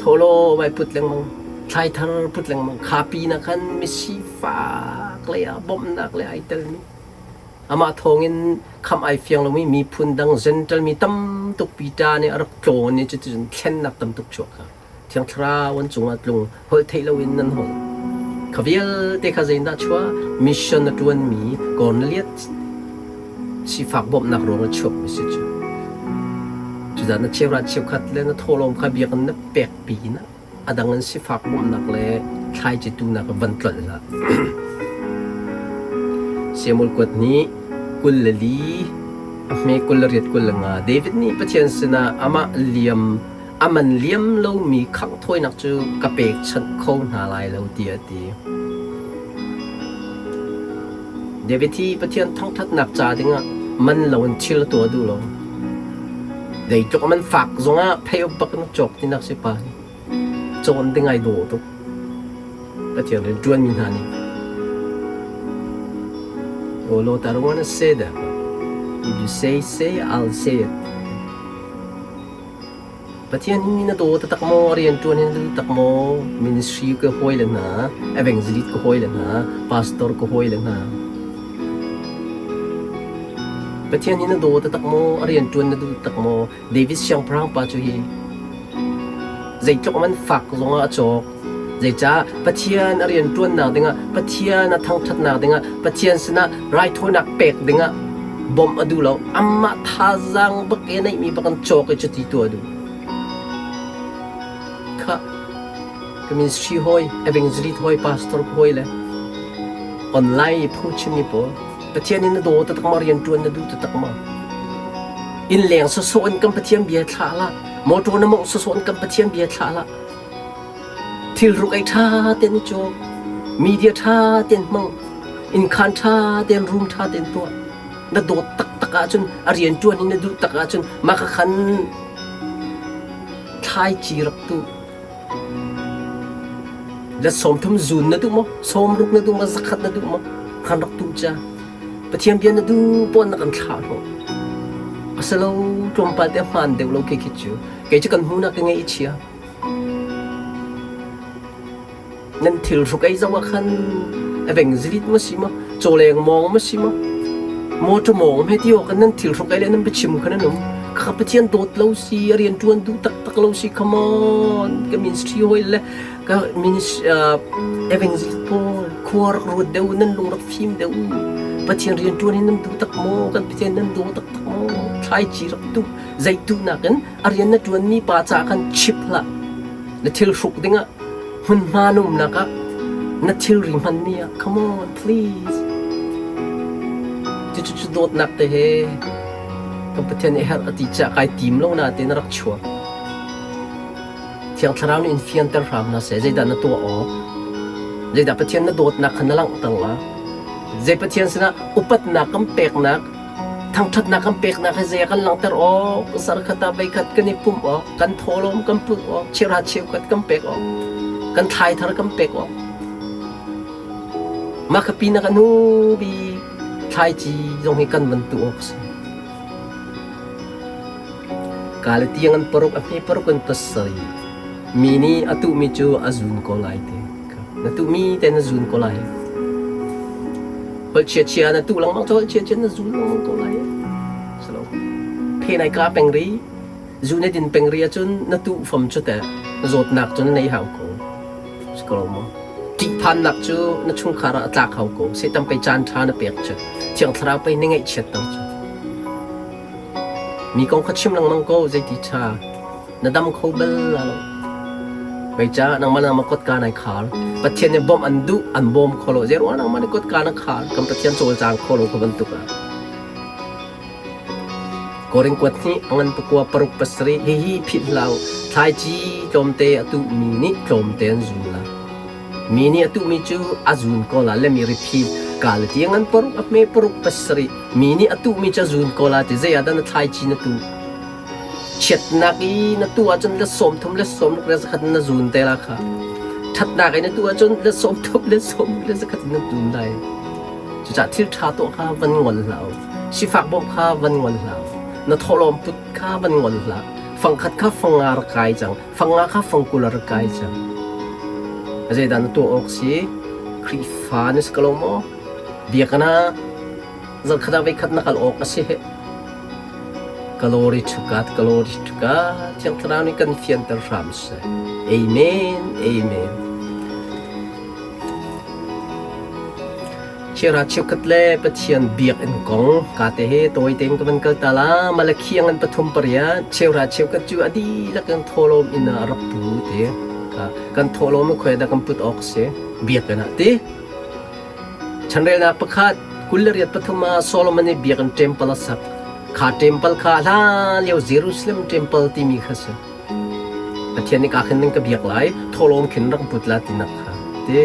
Thawhlaw vai put lengmang, thlai thar put lengmang. Kha pin ah khan misifak lei ah bawmhnak lei ai telmi. Amah thawngin khamh ai fiang lomi miphun dang Gentile mi tam tuk Peter nih a rak tlawn i cuticun thlennak tam tuk chuak kha Thiang Thlarau an cungah tlung holh theih loin nan holh. Kha vialte kha zeitindah chuah? Mission a ṭuanmi Cornelius sifak bawmhnak ruang a chuakmi si cu. Cucaah na cheuhra cheukhat le na thawhlawm kha biakinn na pek pinah a dang in sifak bawmhnak le thlaici tuhnak van tlolh hlah. Samuel kuat nih 24 a hme 28 25 David nih Pathian sinah amah liam a man liam lomi khangh thawinak cu ka pekchanh kho hna lai lo tiah a ti. David hi Pathian thangṭhatnak ca dingah man loin thil a tuah duh lo. Zeitluk a man fak zongah phei bak in cawk tinak si pa nih cawn ding ai dawh tuk. Pathian rian ṭuanmi hna nih. Oh Lord, I don't want to say that. If you say say, I'll say it. Pathian hi na daw taktak maw? Rianṭuan hi na duh tak maw? Ministry ka hawi le hna, evangelist ka hawi le hna, pastor ka hawi le hna. Pathian hi na daw taktak maw? A rianṭuan na duh tak maw? David siangpahrang pa cu hi zeitluk man fak zongah a cawk. Zeicah Pathian a rianṭuannak dingah, Pathian a thangṭhatnak dingah, Pathian sinah raithawinak pek dingah bawmh a duh lo. Amah thazaang bak i a neihmi bak in cawk i cuti tuah a duh. Khah, ka ministry hawi, evangelist hawi, pastor hawi le online i phungchimmi pawl Pathian in na daw taktak ma rianṭuan na duh taktak ma? Inn leng sawsawh in kan Pathian bia thlah hlah. Motor na mawngh sawsawh in kan Pathian bia thlah hlah. Thilruk ei ṭha tein i cawk, media ṭha tein hmang, innkhaan ṭha tein room ṭha tein tuah. Na dawt taktak ahcun, a rianṭuan hi na duh tak ahcun mah kha khan thlaici rak tuh. La 30 zun na duh maw? 60 na duh maw? 100 na duh maw? Khan rak tuh ca. Pathian bia na duh pawn na kan thlah hnawh. Asilo tlawmpal te hmaan deuh lo khi khi cu. Kei cu kan hmunak ka ngei i chia. Nan thil hruk ei zoh ah khan evangelist ma si ma, cawleng mawng ma si ma, motor mawng he ti awk nan thil hruk ei le nan biachim khan an um. Kha Pathian dawt lo si, a rian ṭuan duh taktak lo si, come on, ka ministry hawi le ka ministry evangelist pawl khua rak ruat deuh nan lung rak fim deuh. Pathian rian ṭuan hi nan duh tak maw? Kan Pathian nan daw taktak maw? Thlaici rak tuh, zei tuh nakin a rian na ṭuanmi pa caah khan chip hlah. Na thil hruk dingah hmunhma na umnak ah na thilri hmanmi ah come on please. Cucu cu dawtnak te he kan Pathian nih herh a ti caah kai tim lo nain na rak chuak. Thiang Thlarau nih in fianter hram hna seh. Zeidah na tuah awk? Zeidah Pathian na dawtnak kha na langhter la? Zei Pathian sinah upatnak kan peknak Thangṭhatnak kan peknak hi zei ah kan langhter awk, zarkhat ah voikhat kan i pumh awk, kan thawhlawm kan pulh awk, cheuhra cheukhat kan pek awk, kan thlaithar kan pek awk. Mah ka pinah a hnu bik thlaici zong hi kan van tuh awk a si. Ka le tiang an paruk, a hme paruk in pasarih. Mi nih a tuhmi cu a zun ko lai ti. Na tuhmi te na zun ko lai. Holh chia chia na tuh lengmang cu holh chia chia na zun lengmang ko lai. Silo. Phe nai ka peng ri, zu na din peng ri ahcun na tuh fam cu teh zawtnak cu na nei hau ko. Si ko lo maw? Ṭihphannak cu na chungkhar ah a tlak hau ko. Satan pei caan ṭha na pek cu. Thiang Thlarau pei na ngaihchiatter cu. Mi kong kha chim lengmang ko, zeiti ṭha. Na dam kho bal la lo. Zeicah nangmah nangmah kotka nai khar. Pathian nih bawmh an duh, an bawm kho lo. Zeiruang nangmah nih kotka na khar? Kan Pathian cawlcang kho lo kha bantuk ah. Korin kuat hnih a ngan pakua paruk pasarih hihi philh hlah u. Thlaici tlawmte a tuhmi nih tlawmte an zun la. Mi nih a tuhmi cu a zun ko la. Let me repeat. Ka le ti a ngan paruk a hme paruk pasarih. Mi nih a tuhmi cu a zun ko la ti zei ah dah na thlaici na tuh? Chiatnak i na tuh ahcun let 30 let 60 le zakhat in na zun te la kha. Ṭhatnak i na tuh ahcun let 30 let 60 le zakhat in na zun lai. Cucaah thil ṭha tuah kha van ngol hlah u. Sifak bawmh kha van ngol hlah u. Na thawhlawm put kha van ngol hlah. Fangkhat kha fanga rak kai cang. Fanga kha fangkul rak kai cang. Zeidah na tuah awk si? Khrihfa na si ko lo maw? Biakinn ah zarkhat ah voikhat na kal awk a si hih. Glory to God, glory to God. Thiang Thlarau nih kan fianter hram seh. Amen, amen. Chiara cheukhat le Pathian biakinn kong ka te he tawi tein ka van kal ta la Malakhi an pathum pariat cheura cheukhat cu a dihlak in thawlawm in a rak pu te kan thawlawm khoi da kan put awk si biakinn ah ti Chanrelnak pakhat 28 pathum ah Solomon nih biakinn ṭempal a sak. Kha ṭempal kha hlanlio Jerusalem ṭempal timi kha a si. Pathian nih kaa khin nan ka biak lai, thawhlawm khin rak put la tinak kha ti.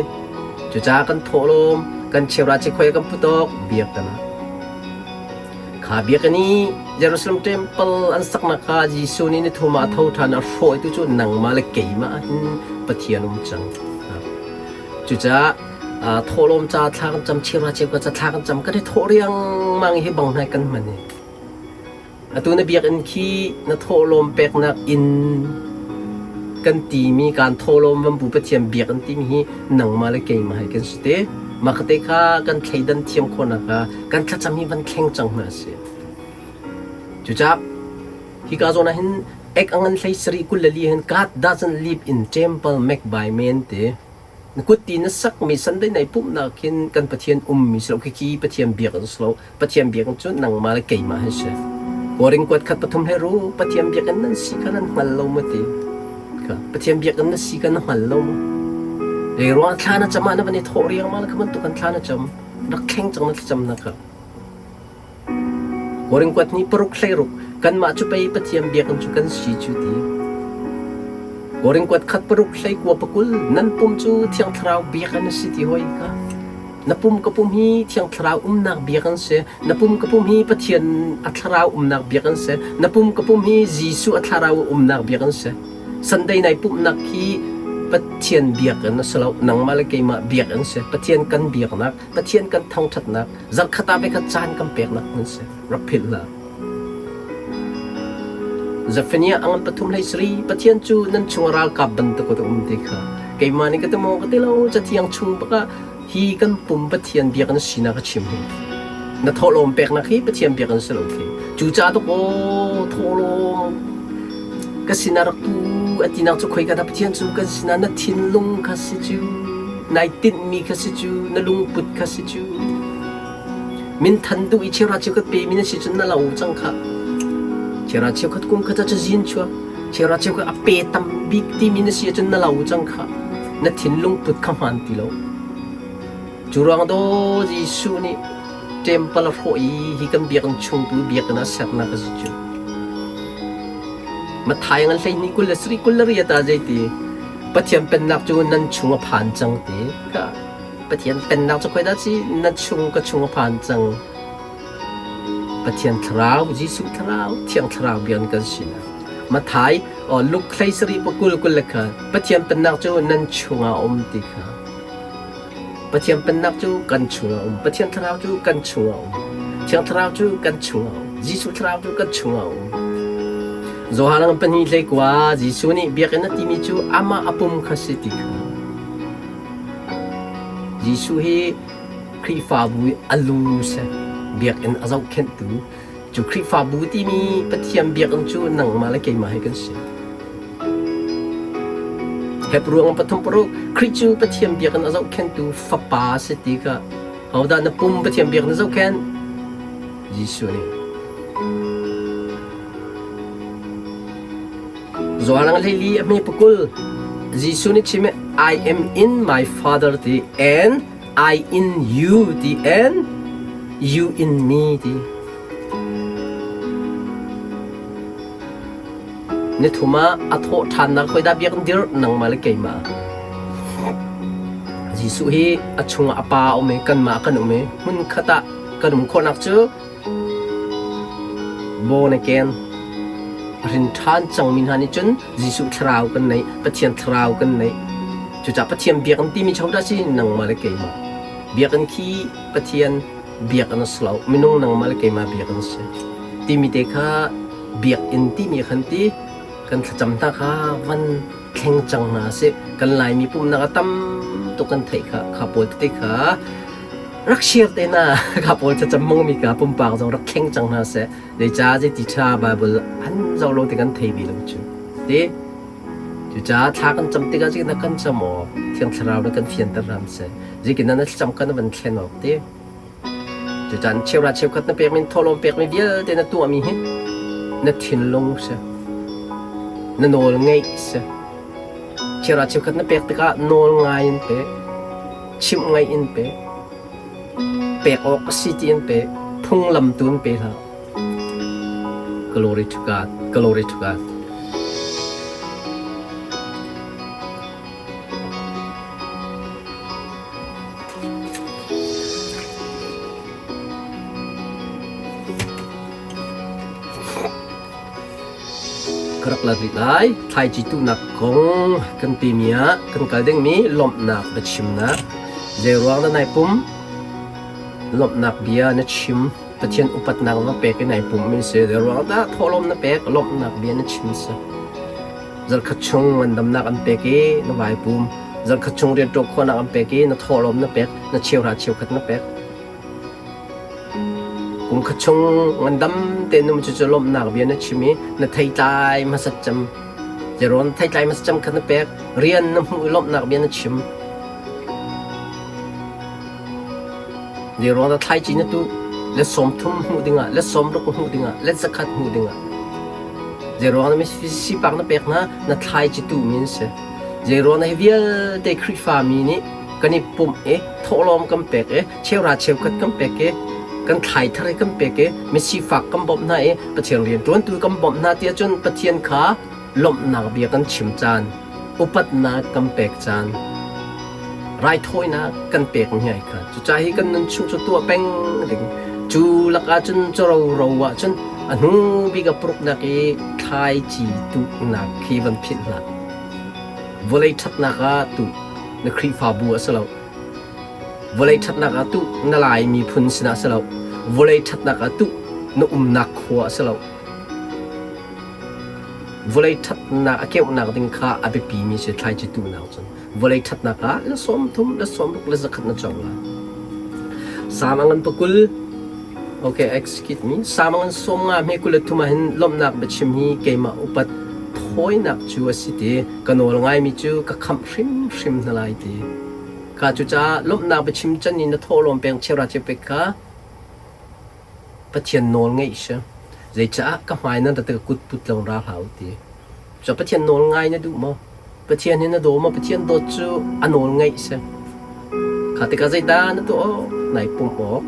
Cucaah kan thawhlawm, kan cheuhra chikhoi kan put awk biakinn ah. Kha biakinn i Jerusalem ṭempal an saknak kha Jesuh nih ni thum ah a tho ṭhan a hrawhtu cu nangmah le keimah ah hin Pathian um cang. Cucaah thawhlawm ca thla kan cam, cheuhra cheukhat ca thla kan cam, kan i thawh riangmang hi bang hnai kan hman i. Atu na biakinn khi na thawhlawm peknak inn kan timi kaan thawhlawm van bu Pathian biakinn timi hi nangmah le keimah hi kan si te. Mah te kha kan thleidan thiam khawhnak kha kan thlacam hi van thleng cang hna sih. Cucaah hika zawn ah hin ek a ngan hlei sarih 24 hin God doesn't live in temple made by men te. Na kut ti na sakmi Sunday nai pumhnak hin kan Pathian ummi si lo khi Pathian biak an si lo. Pathian biak cu nangmah le keimah hi si. Korin kuat khat pathum he ru Pathian biakinn nan si kha nan hngal lo maw ti. Kha Pathian biakinn na si kha na hngal lo maw? Lei ruang thla na cam ah na van i thawh riangmang le kha bantuk kan thla na cam. Rak thleng cang na thlacam na kha. Korin kuat nih paruk hleiruk kanmah cu pei Pathian biakinn cu kan si cu ti. Korin kuat khat paruk hleikua pakul nan pum cu Thiang Thlarau biakinn a si ti hoi kha. Na pum ka pum hi Thiang Thlarau umnak biakinn si. Na pum ka pum hi Pathian a Thlarau umnak biakinn si. Na pum ka pum hi Jesuh a Thlarau umnak biakinn si. Sunday nai pumhnak hi Pathian biakinn a si lo. Nangmah le keimah biakinn si. Pathian kan biaknak, Pathian kan thangṭhatnak, zarhkhat ah voikhat caan kan peknak hmun si. Rak philh hlah. Zephaniah a ngan pathum hlei sari Pathian cu nan chung ralkap bantuk a um ti kha keimah nih ka ti maw ka ti lo cathiang chung bakah hi kan pum Pathian biakinn sinak a chim hi na thawhlawm peknak hi Pathian biakinn si lo khi cucaah tuk aw thawhlawm ka sinah rak tu a tinak cu khoi ka dah Pathian cu kan sinah na thinlung kha si cu nai tinhmi kha si cu na lungput kha si cu minthan duh i cheuhra cheukhat pe mi na si cun na lo cang kha cheuhra cheukhat kum khat ah cazin chuak cheuhra cheukhat a pe tam bik timi na si ahcun na lo cang kha na thinlung put kha hmaan ti lo cu ruang do Jesuh nih temple a hrawh i hi kan biakinn chung tu biakinn ah sernak a si cu Matthai ngan 12 27 28 ah zeiti Pathian pennak cu nan chung a phan cang ti ka Pathian pennak cu khoi dah si na chung ka chung a phan cang Pathian thlarau Jesuh thlarau Thiang thlarau bian kan si na Mathai o Luke hlei sarih pakul kul le kha Pathian pennak cu nan chungah um ti kha Pathian pennak cu kan chungah um Pathian thlarau cu kan chungah um Thiang thlarau cu kan chungah um Jesuh thlarau cu kan chungah um Johan ang pahnih hlei kua Jesuh nih biakinn a timi cu amah a pum kha si ti kha Jesuh hi Khrihfabu i a lu si. Biakinn a zohkhenhtu. Cu Khrihfabu timi Pathian biakinn cu nangmah le keimah hi kan si. Hebru ang pathum paruk Khrih cu Pathian biakinn a zohkhenhtu Fapa a si ti kha hodah na pum Pathian biakinn a zohkhenh? Jesuh nih. Zualang hleili a hme pakul. Jesuh nih chim I am in my father ti and I in you ti and you in me ti. Ni thum ah a thawh ṭhannak khoi dah biakinn dir nangmah le keimah. Jesuh hi a chungah a pa a um i kanmah kan um i hmun khat ah kan um khawhnak cu Born again a hrin ṭhan cangmi hna nih cun Jesuh thlarau kan neih, Pathian thlarau kan neih. Cucaah Pathian biakinn timi cu hodah si? Nangmah le keimah. Biakinn khi Pathian biakinn a si lo, minung nangmah le keimah biakinn a si. Timi te kha biakinn timi khan ti kan thlacam hna kha van thleng cang hna sih. Kan Laimi pumhnak a tam tuk kan theih kha, kha pawl tete kha rak share te na ka pawl thlacam mangmi ka pumpak zong rak thleng cang hna seh zeica zeiti tha Bible an zoh lo ti kan thei ve lo cu ti cucaah thla kan cam tikah zeitin kan cam awk Thiang Thlarau nih kan fianter hram seh zeitin na thlacam kan van thlen awk ti cucaan cheuhra cheukhat na pekmi thawhlawm pekmi vialte na tuahmi hi na thinlung si na nawl ngeih si cheuhra cheukhat na pek tikah nawl ngai in pe Chimh ngaih in pe. Pek awk a si ti in pe. Phunglam tu in pe hlah. Glory to God. Glory to God. Ka rak la rih lai. Thlaici tuhnak kong kan timi ah kan kal dingmi lawmhnak biachimnak. Zeiruang dah nai pum? Lawmhnak bia na chim. Pathian upatnak va pek in ai pummi si. Ruang dah thawhlawm na pek, lawmhnak bia na chim si. Zarkhat chung ngandamnak an pek i na vai pum. Zarkhat chung rianṭuan khawhnak an pek i na thawhlawm na pek, na cheuhra cheukhat na pek. Kum khat chung ngandam tein um cucu lawmhnak bia na chim i na theitlai hmasat cem. Zerawn theitlai hmasat cem kha na pek. Rian na hmuh i lawmhnak bia na chim. Zerawn na thlaici na tuh let 30 hmuh dingah, let 60 hmuh dingah, let 100 hmuh dingah. Zeiruang na sipak na pek hna, na thlaici tuhmi an si. Zeiruang na hi vialte Khrihfa mi nih kan i pumh i thawhlawm kan pek i cheuhra cheukhat kan pek i kan thlai thar i kan pek i misifak kan bawmh hna i Pathian rianṭuantu kan bawmh hna tiah cun Pathian kha lawmhnak bia kan chim caan, upatnak kan pek caan, raithawinak kan pek ni ai kha. Cucaah hi kan nun chung cu tuah peng ding. Cu lakah cun caroro ah cun a hnu bik a puruknak i thlaici tuhnak khi van philh hlah. Vawlei ṭhatnak ah tuh na Khrihfabu a si lo. Vawlei ṭhatnak ah tuh na Lai miphun sinah a si lo. Vawlei ṭhatnak ah tuh na umnak khua a si lo. Vawlei ṭhatnak a keuhnak ding kha a biapimi si thlaici tuhnak cun. Vawlei ṭhatnak ah la 30, la 60, la 100 na cawng lai. Sam a ngan pakul. Okay, excuse me. Sam a ngan 50 hme 23 ah hin lawmhnak biachim hi keimah upat thawinak cu a si ti ka nawl ngaimi cu ka khamh hrimhrim hna lai ti. Kha cucaah lawmhnak biachim can in na thawhlawm peng cheuhra cheupek kha Pathian nawl ngeih si. Zeicah ka hmai nan rat i ka kut put lo ra hlah u ti. Cu Pathian nawl ngai na duh maw? Pathian hi na daw maw? Pathian dawt cu a nawl ngeih si. Kha tikah zeidah na tuah awk? Nai pumh awk.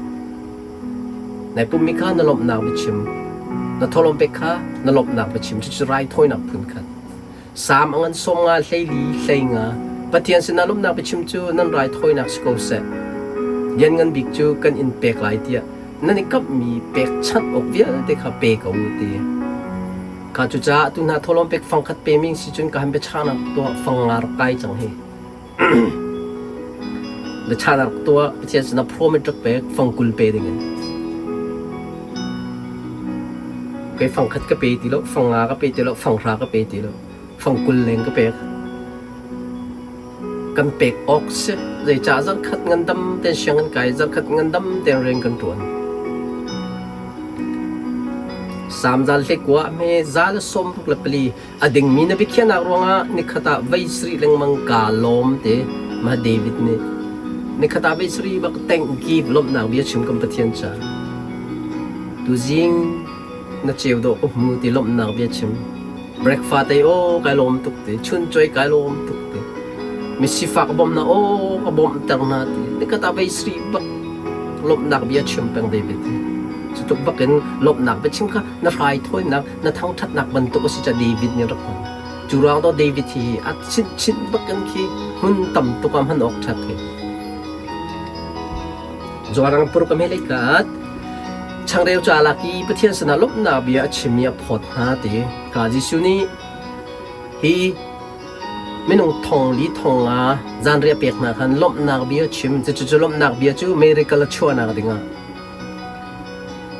Nai pummi kha na lawmhnak biachim. Na thawhlawm pek kha na lawmhnak biachim. Cucu raithawinak phun khat. Salm a ngan 50 14 hleinga Pathian sinah lawmhnak biachim cu nan raithawinak si ko seh. Lianngan bik cu kan in pek lai tiah nan i kamhmi pekchanh awk vialte kha pe ko u ti. Kha cucaah tu hna thawhlawm pek fangkhat pe ming si cun ka han biachahnak tuah fang nga rak kai cang hi. Biachahnak tuah Pathian sinah promise rak pek fang 20 pe dingin. Kei fang khat ka pe ti lo, fang nga ka pe ti lo, fang hra ka pe ti lo, fang 20 leng ka pek. Kan pek awk si. Zeicah zarkhat ngandam ten sianginn kai, zarkhat ngandam ten rian kan ṭuan. Sam zal hlekua hme zal 64 a dingmi na biakhiahnak ruangah nikhat ah vei sarih lengmang kaa lawm te mah David nih nikhat ah vei sarih bak thank give lawmhnak bia chim kan Pathian ca tuzing na ceu dawh ka hmu ti lawmhnak bia chim breakfast ei aw kai lawm tuk ti chun choi kai lawm tuk ti misifak bawmh na aw ka bawmh ter na ti nikhat ah vei sarih bak lawmhnak bia chim peng David cu tuk bak in lawmhnak bia chim kha na hraithawinak na thangṭhatnak bantuk a si ca David nih rak hman. Cu ruang to David hi a chinchin bakin khi hmun tam tuk ah hman awk ṭhat hi. Zuarang pur ka melei kat changreu ca lak i Pathian sinah lawmhnak bia a chim i a phawt hna ti ka Jesuh nih hi minung thong li thong nga zanriah pek hna khan lawmhnak bia chim cucu lawmhnak bia cu miracle a chuahnak dingah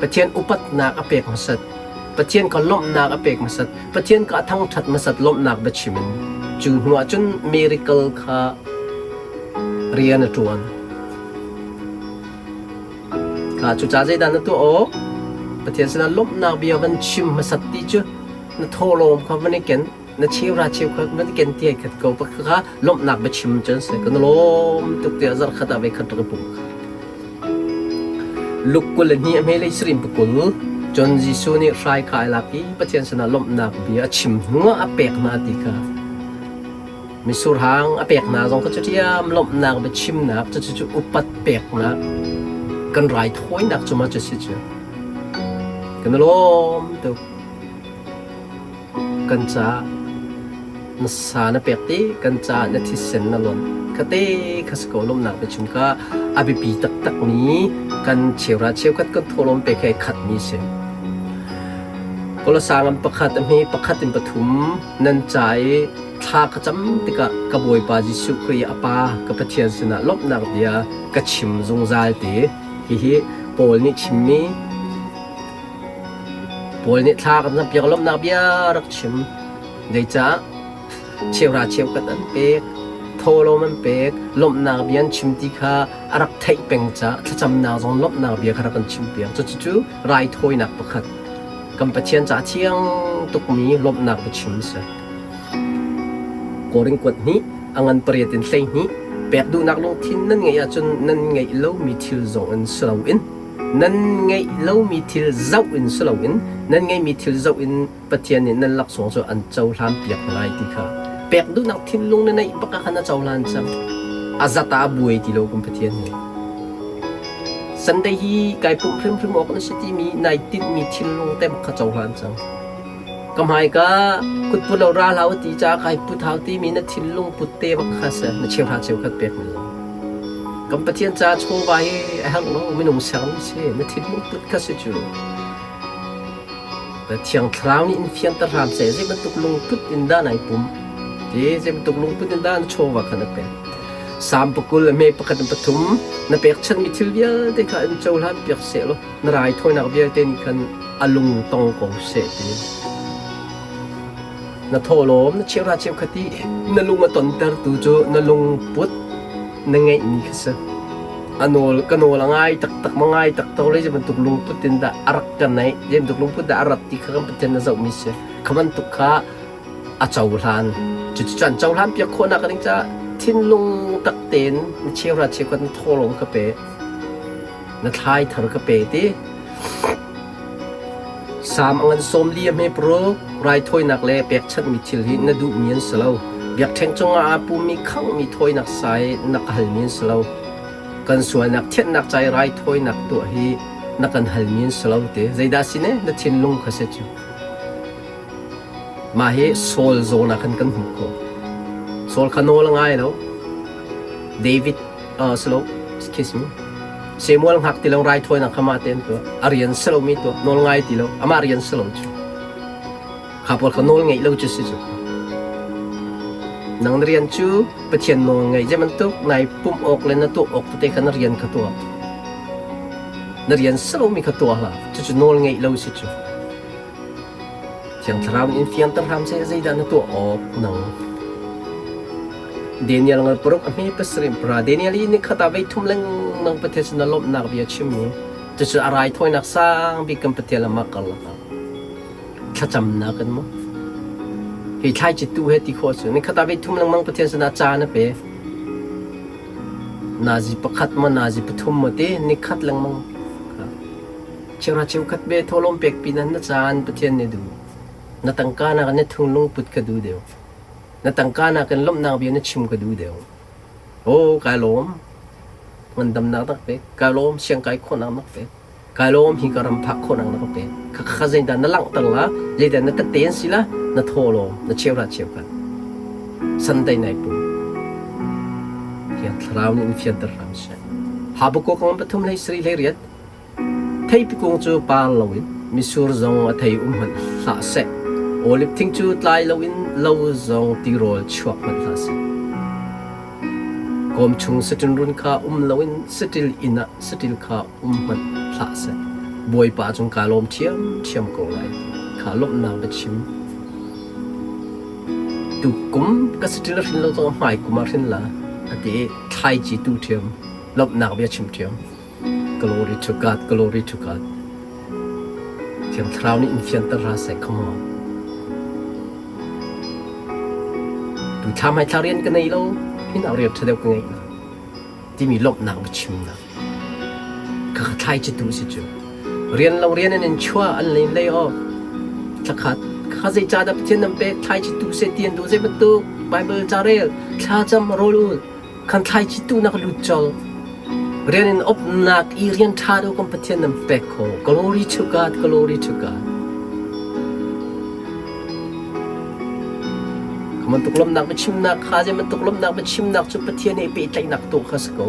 Pathian upatnak a pek hmasat. Pathian kha lawmhnak a pek hmasat. Pathian kha a thangṭhat hmasat lawmhnak biachim in. Cu hnuah cun miracle kha rian a ṭuan. Kha cucaah zeidah na tuah awk? Pathian sinah lawmhnak bia van chim hmasat ti cu na thawhlawm kha van i ken, na cheuhra cheukhat van i ken ti ai khat ko. Kha lawmhnak biachim cu an si. Kan lawm tuk tiah zarhkhat ah voikhat rak i pum kha. Luke 22 a hmelei sarim pakul cun Jesuh nih hrai kha ai lak i Pathian sinah lawmhnak bia a chim hnuah a pek hna ti kha mitsur hang a pek hna zong kha cu ṭhiam lawmhnak biachimnak cucu cu upat peknak kan raithawinak cu ma cu si cu kan i lawm tuk. Kan caah na sa na pek ti kan caah na thisen na lonh khate kha si ko lawmhnak biachim kha a biapi taktakmi kan cheuhra cheukhat kan thawhlawm pek he khatmi si. Kolosa ngan pakhat a hme pakhat in pathum nan ca i thla ka cam tikah ka Bawipa Jesuh Khrih a Pa ka Pathian sinah lawmhnak bia ka chim zungzal ti. Hihi Paul nih chimmi Paul nih thla kan campiak lawmhnak bia rak chim. Zeicah? Cheuhra cheukhat an pek, thawhlawm an pek, lawmhnak bia an chim ti kha a rak theih peng caah thlacamnak zong lawmhnak bia kha rak kan chimpiak. Cucu raithawinak pakhat kan Pathian caah thiang tukmi lawmhnak biachim a si. Korin kuat hnih, a ngan pariat in 12, pek duhnak lungthin nan ngeih ahcun nan ngeih lomi thil zong in si loin nan ngeih lomi thil zoh in si loin nan ngeihmi thil zoh in Pathian nih nan laksawng cu an cohlan piak lai ti kha pek duhnak thinlung na neih bak ah khan a cohlan cang. A zat ah a buai ti lo kan Pathian nih. Sunday hi kai pumh hrimhrim awk na si timi nai tinhmi thinlung te bak kha cohlan cang. Ka hmai ka kut put lo ra hlah ti ca kai put hau timi na thinlung put te bak kha si na cheuhra cheukhat pek mi zong. Kan Pathian ca chawva hi a herh lo minung ser si na thinlung put kha si cu. Thiang Thlarau nih in fianter hram seh. Zei bantuk lungput in dah nai pum? Ti zei bantuk lungput in dah na chawva kha na pek? Salm pakul a hme pakhat in pathum na pekchanhmi thil vialte kha in cohlan piak seh law na raithawinak vialte nih khan a lung tong ko seh ti. Na thawhlawm na cheuhra cheukhat i na lung a tontertu cu na lungput na ngeihmi kha si. A nawl ka nawl a ngai taktak ma ngai taktak le zei bantuk lungput in dah a rak ka neih, zei bantuk lungput dah a rat ti kha kan Pathian na zohmi si. Kha bantuk kha a cohlan. Cucu an cohlan piak khawhnak ding caah thinlung tak tein na cheuhra cheukhat na thawhlawm ka pe, na thlai thar ka pe ti. Salm a ngan 40 a hme paruk, raithawinak le pekchanhmi thil hi na duhmi an si lo. Biakṭheng cungah aa pummi khanghmi thawinak sa i na ka halmi an si lo. Kan sualnak thianhnak ca i raithawinak tuah hi na kan halmi an si lo ti. Zeidah si ne? Na thinlung kha si cu. Mah hi Saul zawn ah khan kan hmuh khawh. Saul kha nawl a ngai lo. David si lo, excuse me. Samuel hngak ti lo raithawinak kha mah tein tuah. A rian si lomi tuah. Nawl ngai ti lo. Amah rian si lo cu. Kha pawl kha nawl ngeih lo cu si cu. Nang na rian cu Pathian nawl ngeih zei bantuk nai pumh awk le na tuah awk tete kha na rian kha tuah. Na rian si lomi kha tuah hlah. Cucu nawl ngeih lo si cu. Thiang Thlarau nih in fianter hram seh zeidah na tuah awk nang. Daniel ngal paruk a hme pasarih pra Daniel i nikhat ah veithum lengmang Pathian sin a lawmhnak bia chimmi cucu a raithawinak sang bik kan Pathian lamah karlak ah thlacamnak in mu hi thlaici tu he ti khawh cu nikhat ah veithum lengmang Pathian sinah ca na pe nazi pakhat maw nazi pathum maw ti nikhat lengmang Cheuhra cheukhat ve thawhlawm pek pinah na caan Pathian nih duh. Na tangka nakin na thinglung put ka duh deuh. Na tangka nakin lawmhnak bia na chim ka duh deuh. Aw, kai lawm. Ngandamnak na ka pek. Kai lawm siangkai khawhnak na ka pek. Kai lawm hi ka ram phak khawhnak na ka pek. Khakha zeidah na langhter la, zeidah na taten si la, na thawhlawm, na cheuhra cheukhat. Sunday nai pum. Thiang Thlarau nih in fianter hram seh. Habakkuk pathum hlei sarih hlei riat Theipi kung cu par loin mitsur zong a thei um hmanh hlah seh, oliv thing cu tlai loin lo zong tirawl chuak hmanh hlah seh. Kawm chung saṭil run kha um loin saṭil inn ah saṭil kha um hmanh hlah seh, Bawipa cung kaa lawm ṭhiamṭhiam ko lai ti kha lawmhnak biachim. Tukum ka saṭil a hrin lo zongah hmaikum ah hrin la, a ti i thlaici tu ṭhiam, lawmhnak bia chim ṭhiam. Glory to God, glory to God. Thiang Thlarau nih in fianter hna seh, come on. Tu thla hmai thla rian ka nei lo, hin ah rian ṭha deuh ka ngei la. Timi lawmhnak biachimnak. Ka ka thlai ci tu si cu. Rian lo rian in in chua an len lei off. Thlakhat kha zei ca dah Pathian nan pek thlai ci tu se ti an duh zei bantuk Bible ca rel thla cam rawl ul Kan thlaici tuhnak lut colh. Rian in opnak i rian ṭha deuh kan Pathian nan pek kho. Glory to God, glory to God. Kha bantuk lawmhnak biachimnak kha zei bantuk lawmhnak biachimnak cu Pathian he pehtlaihnak tuah kha si ko.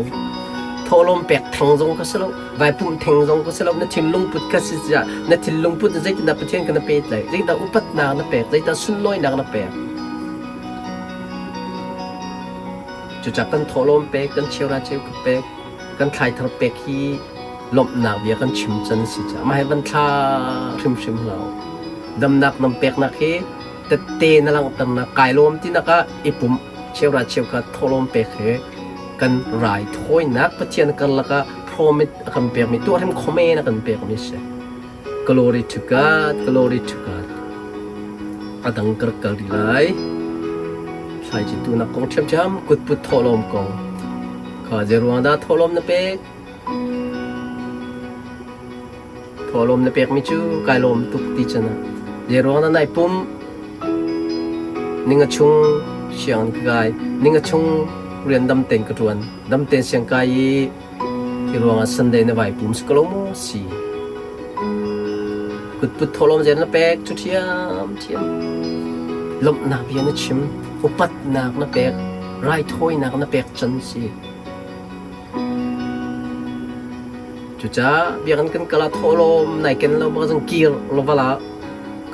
Thawhlawm pek theng zong kha si lo, vaipum theng zong kha si lo, na thinlung put kha si tiah na thinlung put zeitindah Pathian ka na pehtlaih, zeitindah upatnak na pek, zeitindah sunlawinak na pek. Cucaah kan thawhlawm pek, kan cheuhra cheukhat pek, kan thlaithar pek hi lawmhnak bia kan chim can a si caah mah hi van thla hrimhrim hlah u. Damnak nan peknak hi tette na langhternak kai lawm tinak ah i pumh cheuhra cheukhat thawhlawm pek hi kan raithawinak Pathian karlak ah promise a kan pekmi tuahrim khomen a kan pekmi si. Glory to God, glory to God. A dang kar kal rih lai. Thlaici tunak kong ṭhiamṭhiam kutput thawhlawm kong. Kha zeiruang dah thawhlawm na pek? Thawhlawm na pekmi cu kai lawm tuk ti can ah. Zeiruang dah nai pum? Ninga chung sianginn ka kai. Ninga chung rian dam tein ka ṭuan. Dam tein siang kai i Hi ruangah Sunday na vai pum si ko lo maw si? Kutput thawhlawm zen na pek cu ṭhiamṭhiam. Lawmhnak bia na chim, upatnak na pek, raithawinak na pek can si. Cucaah biakinn kan kal ah thawhlawm nai ken lo bak zong kir laval ah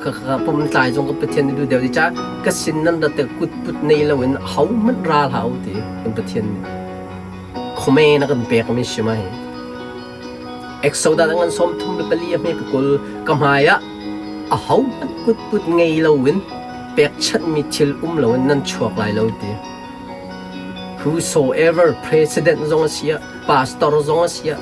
khakha pum tlai zong ka Pathian nih duh deuh ti caah ka sin nan rat tikah kutput nei loin ahohmanh ra hlah u ti kan Pathian nih. Khuame na kan pekmi si mai. Exodus ngan 34 a hme pakul ka hmai ah ahohmanh kutput ngei loin pekchanhmi thil um loin nan chuak lai lo ti. Whosoever president zong a si ah, pastor zong a si ah,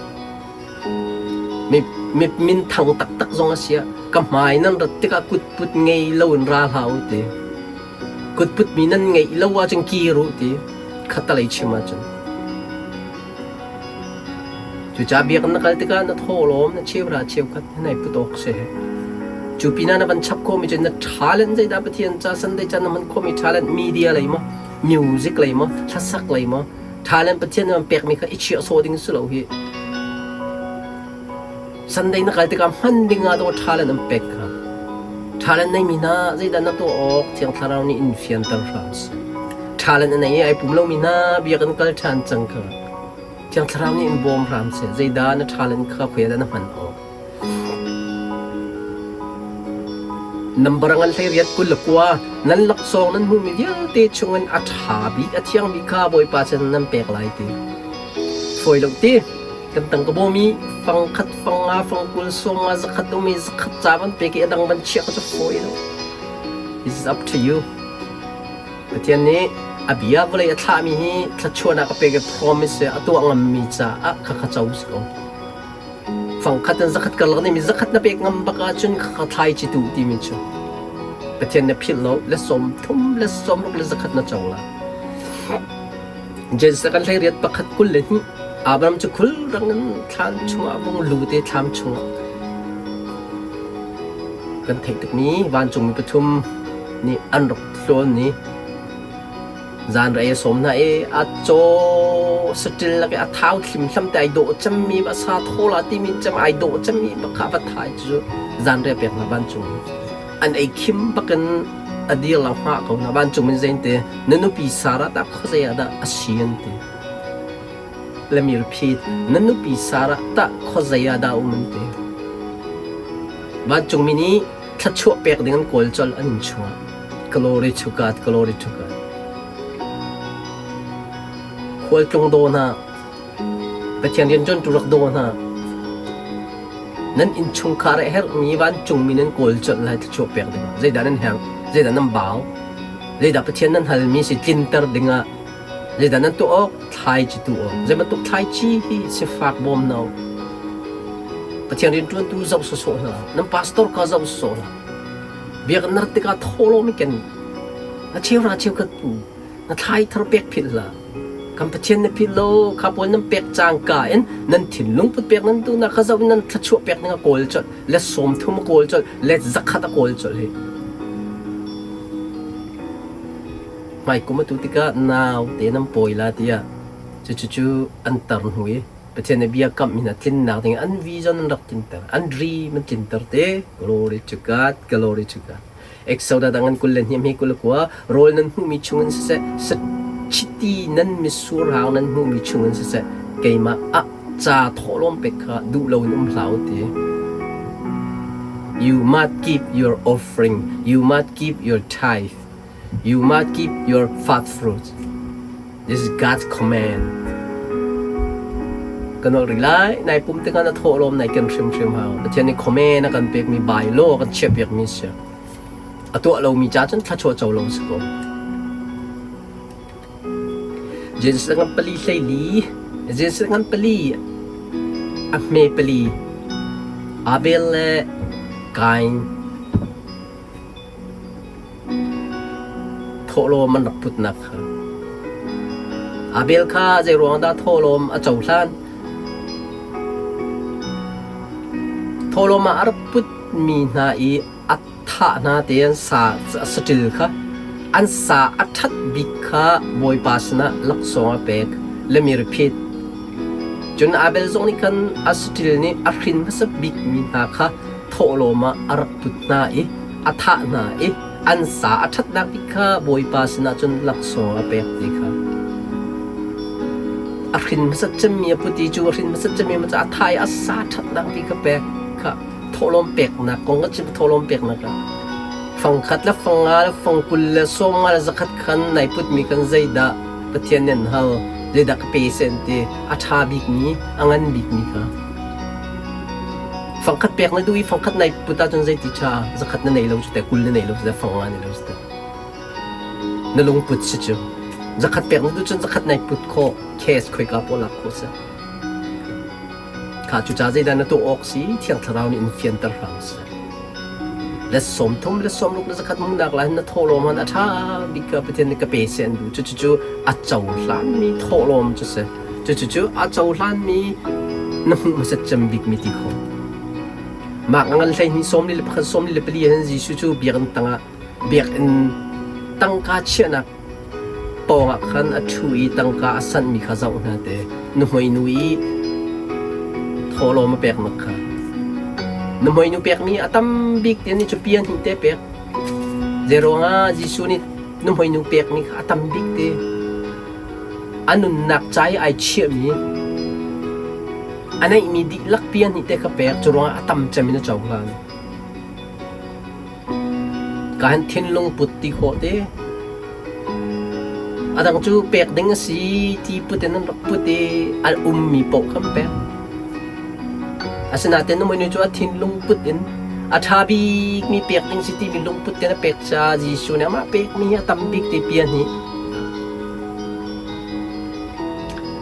mi, mi min thang taktak zong a si ah, ka hmai nan rat tikah kutput ngei loin ra hlah u ti. Kutput mi nan ngeih lo ahcun kir u ti khattalei chim ahcun. Cucaah biakinn na kal tikah na thawhlawm na cheuhra cheukhat nai put awk si. Cu pinah na van chap khawhmi cu na talent zeidah Pathian ca Sunday ca na hman khawhmi talent media lei maw music lei maw hlasak lei maw talent Pathian na van pekmi kha i chiah sawh ding si lo hi. Sunday na kal tikah hman ding ah dawh talent an pek kha. Talent neimi hna zeidah na tuah awk Thiang Thlarau nih in fianter hram seh. Talent a nei i ai pum lomi hna biakinn kal ṭhan cang kha Thiang Thlarau nih in bawm hram seh. Zeidah na talent kha khuai dah na hman awk. Nambar ngan 18 29 nan laksawng nan hmuhmi vialte chungin a ṭha bik a thiang bik kha Bawipa sin nan pek lai ti. Fawi lo ti. Kan tangka bawm i fangkhat, fangnga, fangkul, sawmnga, zakhat um i zakhat ca van pek i a dang van chiah kha cu fawi lo. This is up to you. Pathian nih a bia vawlei a thlahmi hi thluachuahnak a pek i promise a tuah ngammi caah khakha co si ko. Fangkhat in zakhat karlak nih mi zakhat na pek ngam bak ahcun khakha thlai ci tu timi cu Pathian na philh lo le 30 le 60 le zakhat na co la. Genesis kan 18 pakhat 22 Abraham cu khulrang in thlan chungah vung lut i thlam chungah kan theih tukmi vancungmi pathum nih an rak tlawn i zanrei a sawm hna i a caw saṭil lak i a thau thlimhlam te ai dawh cemmi a sa thawl ah timi cem ai dawh cemmi bak kha a va thai cu zanrei a pek hna vancung an ei khim bakin a dir lang hngah ko hna vancung in zein te na nupi Sarah tah khuazei ah dah a si an ti Let me repeat na nupi Sarah tah khuazei ah dah um an ti vancungmi nih thluachuah pek ding an kawl colh an in chungah glory to God glory to God khualtlung daw hna Pathian rian ṭuantu rak daw hna. Nan innchungkhar a herhmi vancungmi nan kawl colh lai thluachuah pek dingah. Zeidah nan herh? Zeidah nan bau? Zeidah Pathian nan halmi si tlinter dingah? Zeidah nan tuah awk? Thlaici tu awk. Zei bantuk thlaici hi sifak bawm no. Pathian rian ṭuantu zoh sawsawh hna. Nan pastor kha zoh sawsawh hna. Biakinn na rat tikah thawhlawm i ken. Na cheuhra cheukhat pu. Na thlai thar pek philh hlah. Kan Pathian na philh lo, kha pawl nan pek cangka in nan thinlung put pek nan duhnak kha zoh in nan thluachuah pek ning a kawl colh, let 30 a kawl colh, let 100 a kawl colh hi. Hmaikum atu tikah nau te nan pawi la tiah cucu an tar hnu i Pathian nih bia kamh in a tlinnak ding an vision an rak tlinter, an dream an tlinter te. Glory to God, glory to God. Exodus dang an 22 hi 29 rawl nan hmuhmi chungin siseh chiti nan mitsur hang nan hmuhmi chungin siseh keimah ah ca thawhlawm pek kha duh loin um hlah u ti. You must keep your offering. You must keep your tithe. You must keep your fat fruits. This is God's command. Kan ol rih lai. Nai pum tikah na thawhlawm nai ken hrimhrim hau. Pathian nih command a kan pekmi bylaw a kan chiahpiakmi si. A tuah lomi ca cun thluachuah co lo si ko. Genesis ngan pali hleili, Genesis ngan pali a hme pali Abel le Kain thawhlawm an rak putnak kha. Abel kha zeiruang dah thawhlawm a cohlan? Thawhlawm ah a rak putmi hna i a thah hna te an sa saṭil kha an sa a ṭhat bik kha Bawipa sinah laksawng a pek. Let me repeat. Cun Abel zong nih khan a saṭil nih a hrin hmasa bikmi hna kha thawhlawm ah a rak put hna i a thah hna i an sa a ṭhatnak bik kha Bawipa sinah cun laksawng a pek ti kha. A hrin hmasat cemmi a put i cu a hrin hmasat cemmi a thah i a sa ṭhatnak bik a pek kha thawhlawm peknak kong ka chim thawhlawm peknak ah fangkhat le fangnga le fangkul le sawmnga le zakhat khan nai putmi kan zeidah Pathian nih an hal zeidah ka pe seh an ti a ṭha bikmi a ngan bikmi kha fangkhat pek na duh i fangkhat nai put ahcun zeiti ṭha zakhat na nei lo cu teh 20 na nei lo cu teh fangnga nei lo cu teh na lungput si cu zakhat pek na duh cun zakhat nai put khawh cash khoika pawl lak khawh si Kha cucaah zeidah na tuah awk si Thiang Thlarau nih in fianter hram seh. Le 30 le 60 le zakhat hmuhnak lai na thawhlawm han a ṭha bik ka Pathian nih ka pe seh an duh. Cucu a cohlanmi thawhlawm cu si. Cucu a cohlanmi na hmuh hmasat cem bikmi ti kho. Mah ngan 12 41 44 hin Jesuh cu biakinn tangah biakinn tangka chiahnak pawngah khan a ṭhu i tangka a sanhmi kha zoh hna te. Nuhmeinu i thawhlawm a peknak kha. Nuhmeinu pekmi a tam bik ti nih cu pia hnih te pek. Zeiruangah Jesuh nih nuhmeinu pekmi kha a tam bik ti. A nunnak ca i ai chiahmi a neihmi dihlak pia hnih te kha pek. Cu ruangah a tam cem in a cohlan. Kan thinlung put ti khawh te. A dang cu pek ding a si ti put in an rak put i a ummi paoh kha an pek. Asinain nu cu a thinlung put in a ṭha bikmi pek ding si timi lungput in a pek caah Jesuh nih amah pekmi hi a tam bik ti pia hnih.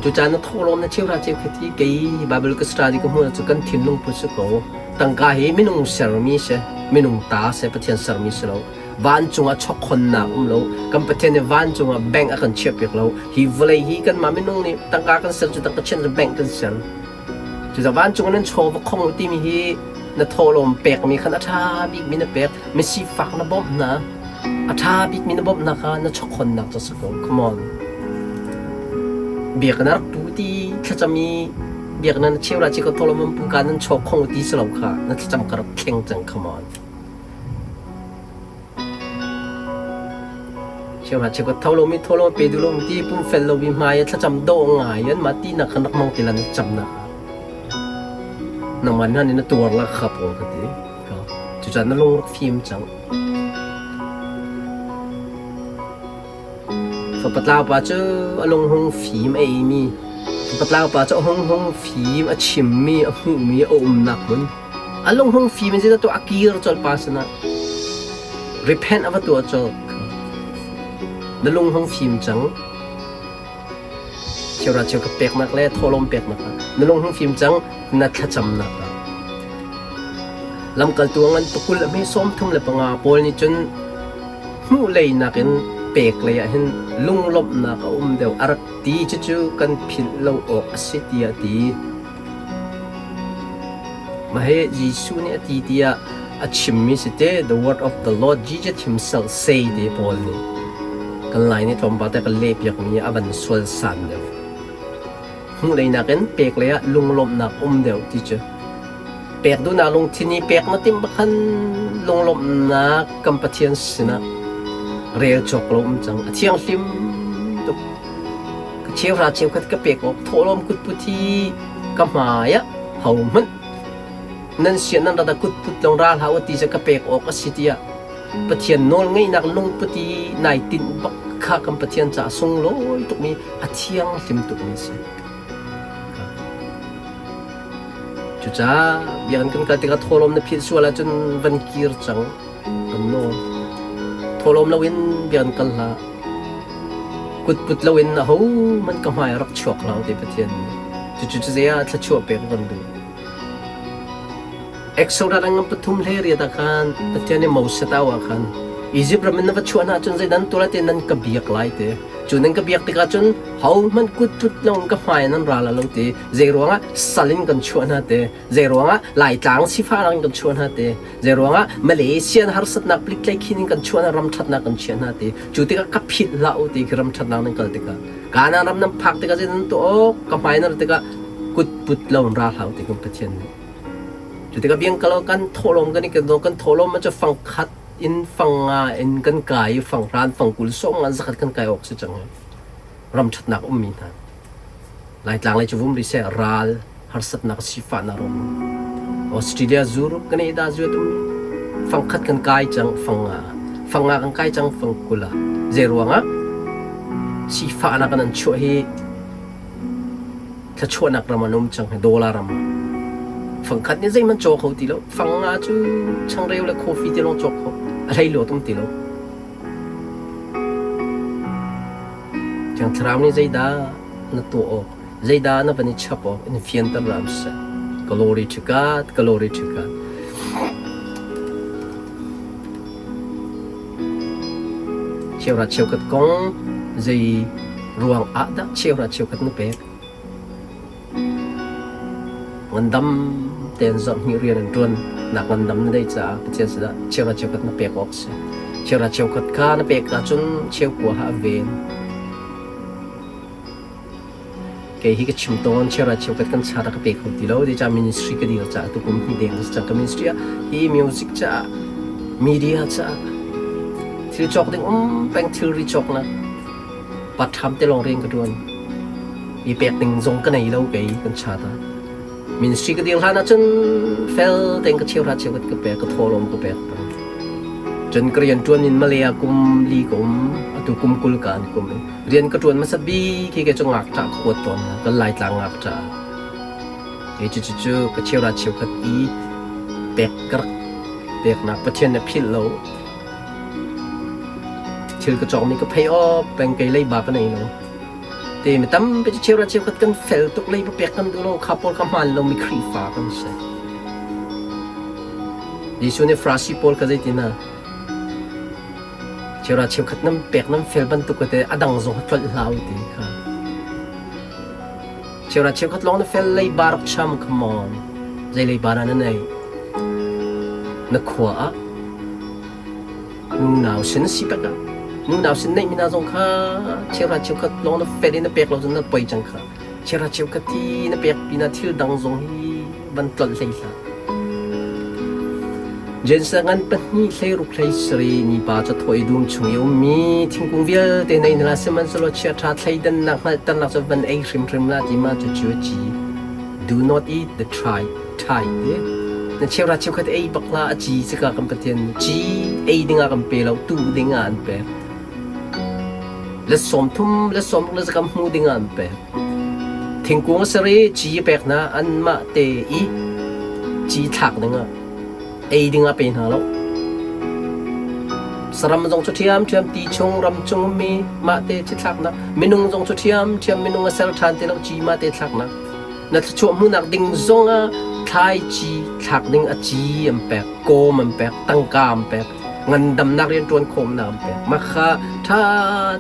Cucaah na thawhlawm na cheuhra cheukhat hi kei Bible ka study ka hmuh cu kan thinlung put si ko. Tangka hi minung sermi si, minung ta si, Pathian sermi si lo. Vancung ah chawkkhonnak um lo. Kan Pathian nih vancung ah bank a kan chiahpiak lo. Hi vawlei hi kanmah minung nih tangka kan ser cu tangka chiah cu bank kan ser. Cucaah vancung ah nan chaw va khong u timi hi na thawhlawm pekmi khan a ṭha bikmi na pek. Misifak na bawmh hna. A ṭha bikmi na bawmhnak kha na chawkkhonnak cu a si ko. Come on. Biakinn a rak pu ti thlacam i biakinn na cheu la chi ko thawhlawm an pu ka nan chaw khong ti si lo kha na thlacam ka rak thleng cang come on. Cheu la cheu ko tho lo mi tho lo pe du lo mi ti pum fel lo mi hmai thlacam do ngai an ma ti na khan rak mang ti lan cham na nangman han in na tuar la kha pawl ka ti cucaan na lung rak fim cang Fapatlau pa cu a lung hung fim a eimi, fapatlau pa cu a hung hung fim a chimmi, a hmuhmi, a umnak hmun. A lung hung fim in zeidah tuah a kir colh pa sinah. Repent a va tuah colh. Na lung hung fim cang. Cheuhra cheu ka peknak le thawhlawm peknak ah na lung hung fim cang na thlacamnak ah. Lamkaltu a ngan pakul a hme 35 Paul nih cun hmuh lei nakin pek lei ah hin lunglawmhnak a um deuh a rak ti cucu kan philh lo awk a si tiah a ti. Mah hi Jesuh nih a ti tiah a chimmi si te the word of the Lord Jesus himself say te Paul nih kan lai nih tlawmpal te kan lehpiakmi a van sual san deuh. Hmuh lei nakin pek lei ah lunglawmhnak um deuh ti cu. Pek duhnak lungthin i pek na timh khan lunglawmhnak kan Pathian sinah rel cawk lo um cang. A thianghlim tuk. Ka cheuhra cheukhat ka pek awk thawhlawm kutput hi ka hmai ah hohmanh nan sian nan rat ah kutput lawng ra hlah u ti cu ka pek awk a si tiah Pathian nawl ngeihnak lungput i nai tinh bak kha kan Pathian caah sunglawi tukmi a thianghlim tukmi a si. Cucaah biakinn kan kal tikah thawhlawm na philh sual ahcun van kir cang kan nawl. Thawhlawm loin bia an kal hlah. Kutput loin ahohmanh ka hmai ah rak chuak hlah u ti Pathian nih. Cucu cu zei ah thluachuah pek a kan duh. Exodus ngan pathum hlei riat ah khan Pathian nih Moses au ah khan Izipt ram in na va chuah hna ahcun zeidah nan tuah lai ti nan ka biak lai ti. Cu nan ka biak tikah cun hohmanh kut put loin ka hmai nan ra lai lo ti. Zei ruangah sal in kan chuah hna ti. Zei ruangah Laitlang sifah in kan chuah hna ti. Zei ruangah Malaysia harsatnak plik khin in kan chuah hna ram ṭhatnak kan chiah hna ti. Cu tikah ka philh hlah u ti khi ram ṭhatnak nan kal tikah Kanaan ram nan phak tikah zeidah nan tuah awk ka hmai nan rat tikah kut put loin ra hlah u ti kan Pathian nih. Cu tikah biang kalo kan thawhlawm kan i kan kan thawhlawm cu fang khat in fang nga in kan kai i fang hran fang kul sawm ngan zakhat kan kai awk si cang. Ram ṭhatnak ummi hna. Laitlang lei cu vum rih seh ral harsatnak sifahnak ram. Australia Europe kan i da zuat um fang khat kan kai cang fang nga fang nga kan kai cang fang kul ah zei ruangah sifahnak kan an chuah hi thluachuahnak ram an um cang hi dollar ram fangkhat nih zeihmanh caw kho ti lo fang nga cu changreu le coffee te lawng cawk kho a hlei luat um ti lo Thiang Thlarau nih zeidah na tuah awk zeidah na van i chap awk in fianter hram seh glory to God glory to God Cheuhra cheukhat kong zei ruang ah dah cheuhra cheukhat na pek? Ngandam tein zarhhnih rian an ṭuan nak ngandam na neih caah Pathian sinah cheuhra cheukhat na pek awk a si. Cheuhra cheukhat kha na pek ahcun cheukua ha a ven. Kei hi ka chim tawn cheuhra cheukhat kan chat ah ka pe kho ti lo ti caah ministry ka dir caah tukum hi deng ka cang ka ministry ah hi music caah media caah thil cawk ding um peng thilri cawknak part-time te lawng rian ka ṭuan i pek ding zong ka nei lo kei kan chat ah ministry ka dir hlan ahcun fel tein ka cheuhra cheukhat ka pek ka thawhlawm ka pek cun ka rian ṭuan in Malay ah kum li ka um atu kum 20 ka an kum i Rian ka ṭuan hmasa bik hi kei cu ngakṭah ka huat tawn hna. Kan Laitlang ngakṭah. Kei cu cucu ka cheuhra cheukhat i pek ka rak peknak Pathian nih a philh lo. Thil ka cawkmi ka phei awk peng kei leiba ka nei lo. Te mi tampi cu cheuhra cheukhat kan fel tuk leiba pek kan duh lo kha pawl kha hmaan lomi Khrihfa kan si. Jesuh nih Farasi pawl kha zeitin a Cheuhra cheukhat nan pek nan fel bantuk te a dang zong tlolh hlah u ti kha. Cheuhra cheukhat lawng na fel leiba rak cham come on. Zei leiba dah na neih? Na khua ah nunau sin si tak ah nunau sin neih mi hna zong kha cheuhra cheukhat lawng na fel i na pek lo cun na poi cang kha. Cheuhra cheukhat hi na pek pinah thil dang zong hi van tlolh hlei hlah. Jensa ngan pahnih hleiruk hlei sarih mipa cu thaw i dum chung i ummi thingkung vialte nei hna sihmanhsehlaw chiaṭha thleidannak hngalhternak cu van ei hrimhrim hlah ti ma cucu a ci. Do not eat the try thai ti. Na cheuhra cheukhat ei bak hlah a ci cika kan Pathian ci ei dingah kan pe lo tu dingah an pek. Le 30 le 60 le zakam hmu dingah an pek. Thingkung a ser i ci a pek hna anmah te i ci thlak dingah ei dingah pe hna lo. Saram zong cu ṭhiamṭhiam ti chung ram chung ummi mah te ci thlaknak minung zong cu ṭhiamṭhiam minung a ser ṭhan ti lo ci mah te thlaknak na thluachuah hmuhnak ding zongah thlaici thlak ding a ci an pek kawm an pek tangka an pek ngandamnak rianṭuan khawmnak an pek mah kha ṭha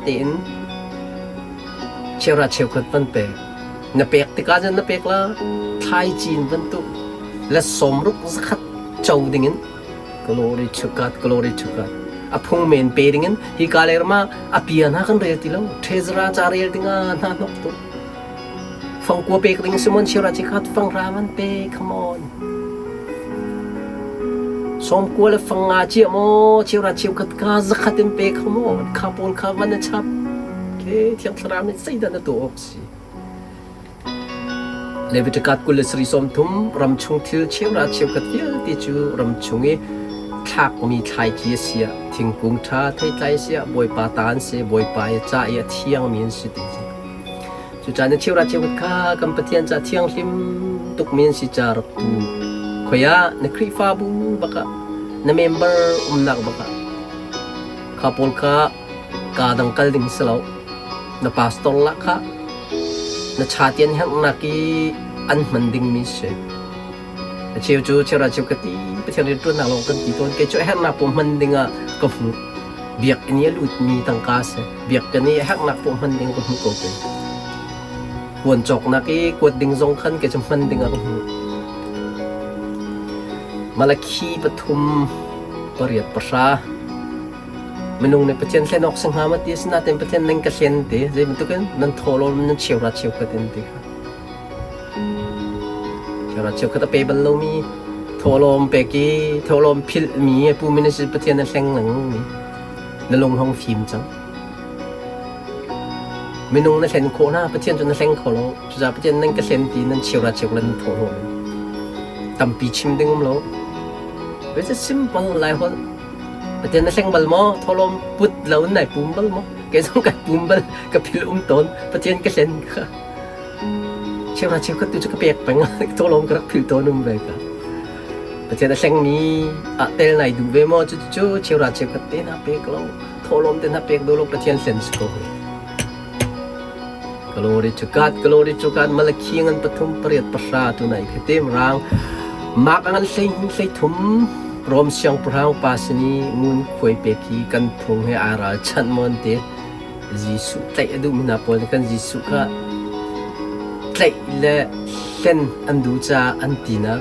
tein Cheuhra cheukhat van pek. Na pek tikah cun na pek la thlaici in bantuk le sawmruk zakhat co dingin glory to God glory to God a phung men pe dingin hi ka le rama a pia hna kan rel ti lo treasurer ca rel dingah hna hnok tu fangkua pek ding simon cheuhra chikhat fangra van pe come on sawmkua le fanga cia maw cheuhra cheukhat ka zakhat in pe kho maw kha pawl kha van na chap ke thiang thlarau nih zeidah na tuah awk si Leviticus 23 ram chung thil cheuhra cheukhat vialte cu ram chung i thlakmi thlaici a si ah thingkung ṭha theitlai a si ah Bawipa ta an si Bawipa i ca i a thiangmi an si ti si Cucaah na cheuhra cheukhat kha kan Pathian ca thianghlim tukmi an si ca rak tu. Khoi ah na Khrihfabu bak ah na member umnak bak ah. Kha pawl kha kaa dang kal ding si lo. Na pastor lah kha na chatian herhnak i an hman dingmi si. A cheu cu cheuhra cheu ka ti, Pathian rianṭuannak lawng kan ti tawn. Kei cu a herhnak paoh hman dingah ka hmuh. Biakinn i a lutmi tangka a si. Biakinn i a herhnak paoh hman ding ka hmuh ko kei. Puan cawknak i kuat ding zong khan kei cu hman dingah ka hmuh. Malakhi pathum pariat pahra minung nih Pathian hlen awk si hnga maw ti a si nain Pathian nan ka hlen ti zei bantukin nan thawhlawm nan cheuhra cheukhat in ti kha. Cheuhra cheukhat a pe bal lomi thawhlawm pek i thawhlawm philhmi pu min si Pathian a hleng lengmang mi na lung hong fim cang. Minung na hlen khawh hna, Pathian cu na hleng kho lo. Cucaah Pathian nan ka hlen ti nan cheuhra cheukhat nan thawhlawm. Tampi chim ding um lo. It's a simple Laiholh. Pathian na hleng bal maw? Thawhlawm put lo in nai pum bal maw? Kei zong kai pum bal, ka philh um tawn. Pathian ka hlen kha. Cheuhra cheukhat tu cu ka pek peng. Thawhlawm ka rak philh tawn um ve ka. Pathian a hlengmi ah tel nai duh ve maw? Cucu cheuhra cheukhat te na pek lo. Thawhlawm te na pek do lo Pathian hlen si ko. Glory to God, glory to God. Malakhi ngan pathum pariat pahra tu nai khatim rang. Mak ngan hlei hnih hlei thum Rom siangpahrang pa sin i ngun khuai pek hi kan phung he aa ralchanh maw an ti. Jesuh tlaih a duhmi hna pawl nih khan Jesuh kha tlaih le hlen an duh caah an tinak.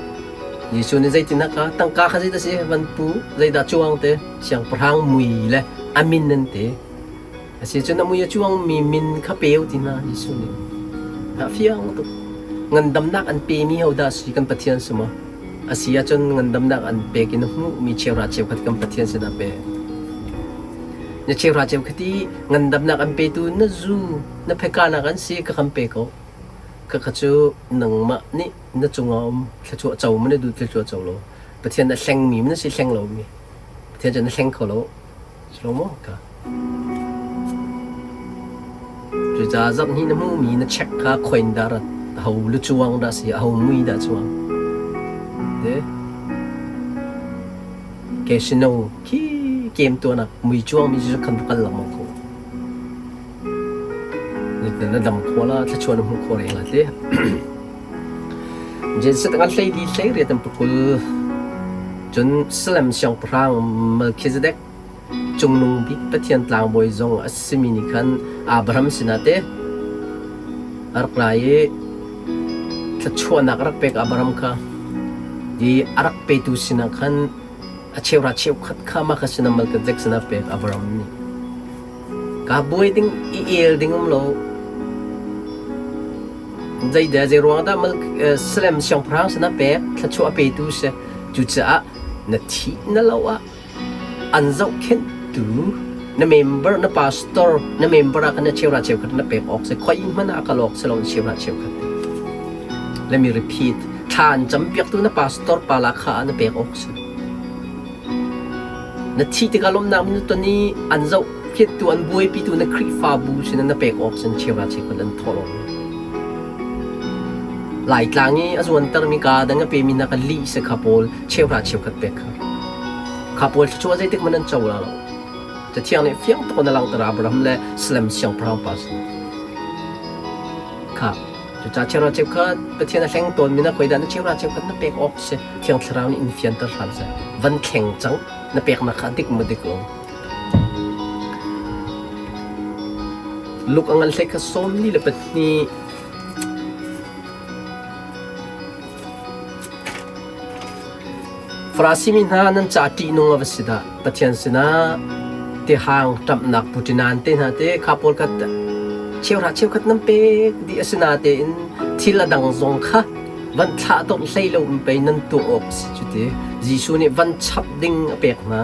Jesuh nih zeitindah kha tangka kha zeidah si van pu zeidah cuang te siangpahrang mui le a min an ti. A si cun a mui a cuangmi min kha peu ti hna Jesuh nih. A fiang tuk. Ngandamnak an pemi hodah si kan Pathian si maw? A si ahcun ngandamnak an pek in a hmuhmi cheuhra cheukhat kan Pathian sinah pe. Na cheuhra cheukhat i ngandamnak an petu na zu, na phekanak an si ka kan pe ko. Khakha cu nangmah nih na cungah um thluachuah co ma na duh thluachuah co lo. Pathian a hlengmi ma na si hleng lomi. Pathian cu na hleng kho lo. Shlomo ka. Cucaah zarhhnih na hmuhmi na check kha khoin dah rat, aho lucuang dah si, aho mui dah cuang. Te casino khi kem tuanak mui cuangmi cu khan va kal lengmang ko. Na dam khawh la, thluachuah na hmuh khawh reng la te. Jesuh ngan hlei li hlei riat an pakul. Cun Salem siangpahrang Melchizedek Cungnung Bik Pathian tlangbawi zong a simi nih khan Abraham sinah teh a rak ra i thluachuahnak a rak pek Abraham kha i a rak petu sinah khan a cheuhra cheukhat kha mah kha sinah Melchizedek sinah a pek Abraham nih. Kaa buai ding i el ding um lo. Zeidah zeiruang dah Salem siangpahrang sinah pek thluachuah a petu si. Cucaah na thih na lo ah an zohkhenhtu na member na pastor na member ah khan na cheuhra cheukhat na pek awk si khoi hmanh ah kal awk si lo na cheuhra cheukhat let me repeat thla an campiaktu na pastor pa la kha na pek awk si na thi tikah lawmnak na ton i an zohkhenhtu an buaipitu na Khrihfabu sin na pek awk sin cheuhra cheukhat an thawh lo Laitlang i a zuantermi kaa dang a pemi hna kha lih si kha pawl cheuhra cheukhat pek kha. Kha pawl thluachuah zeitik hmanh an co la lo. Cathiang nih fiang tuk in a langhter Abraham le Salem siangpahrang pa sin. Kha cucaah cheuhra cheukhat Pathian a hleng tawnmi na khoi dah na cheuhra cheukhat na pek awk si Thiang Thlarau nih in fianter hram seh. Van thleng cang na peknak kha a dik maw dik lo. Luk a ngan hlei kha sawm li le pahnih Farasi mi hna nan ca ṭihnung a va si dah! Pathian sinah tihang ṭamhnak puṭinan te hna te kha pawl kha cheuhra cheukhat nan pek dih a si natein thil a dang zong kha van thlah dawnh hlei lo in pei nan tuah awk a si cu ti. Jesuh nih van chap ding a pek hna.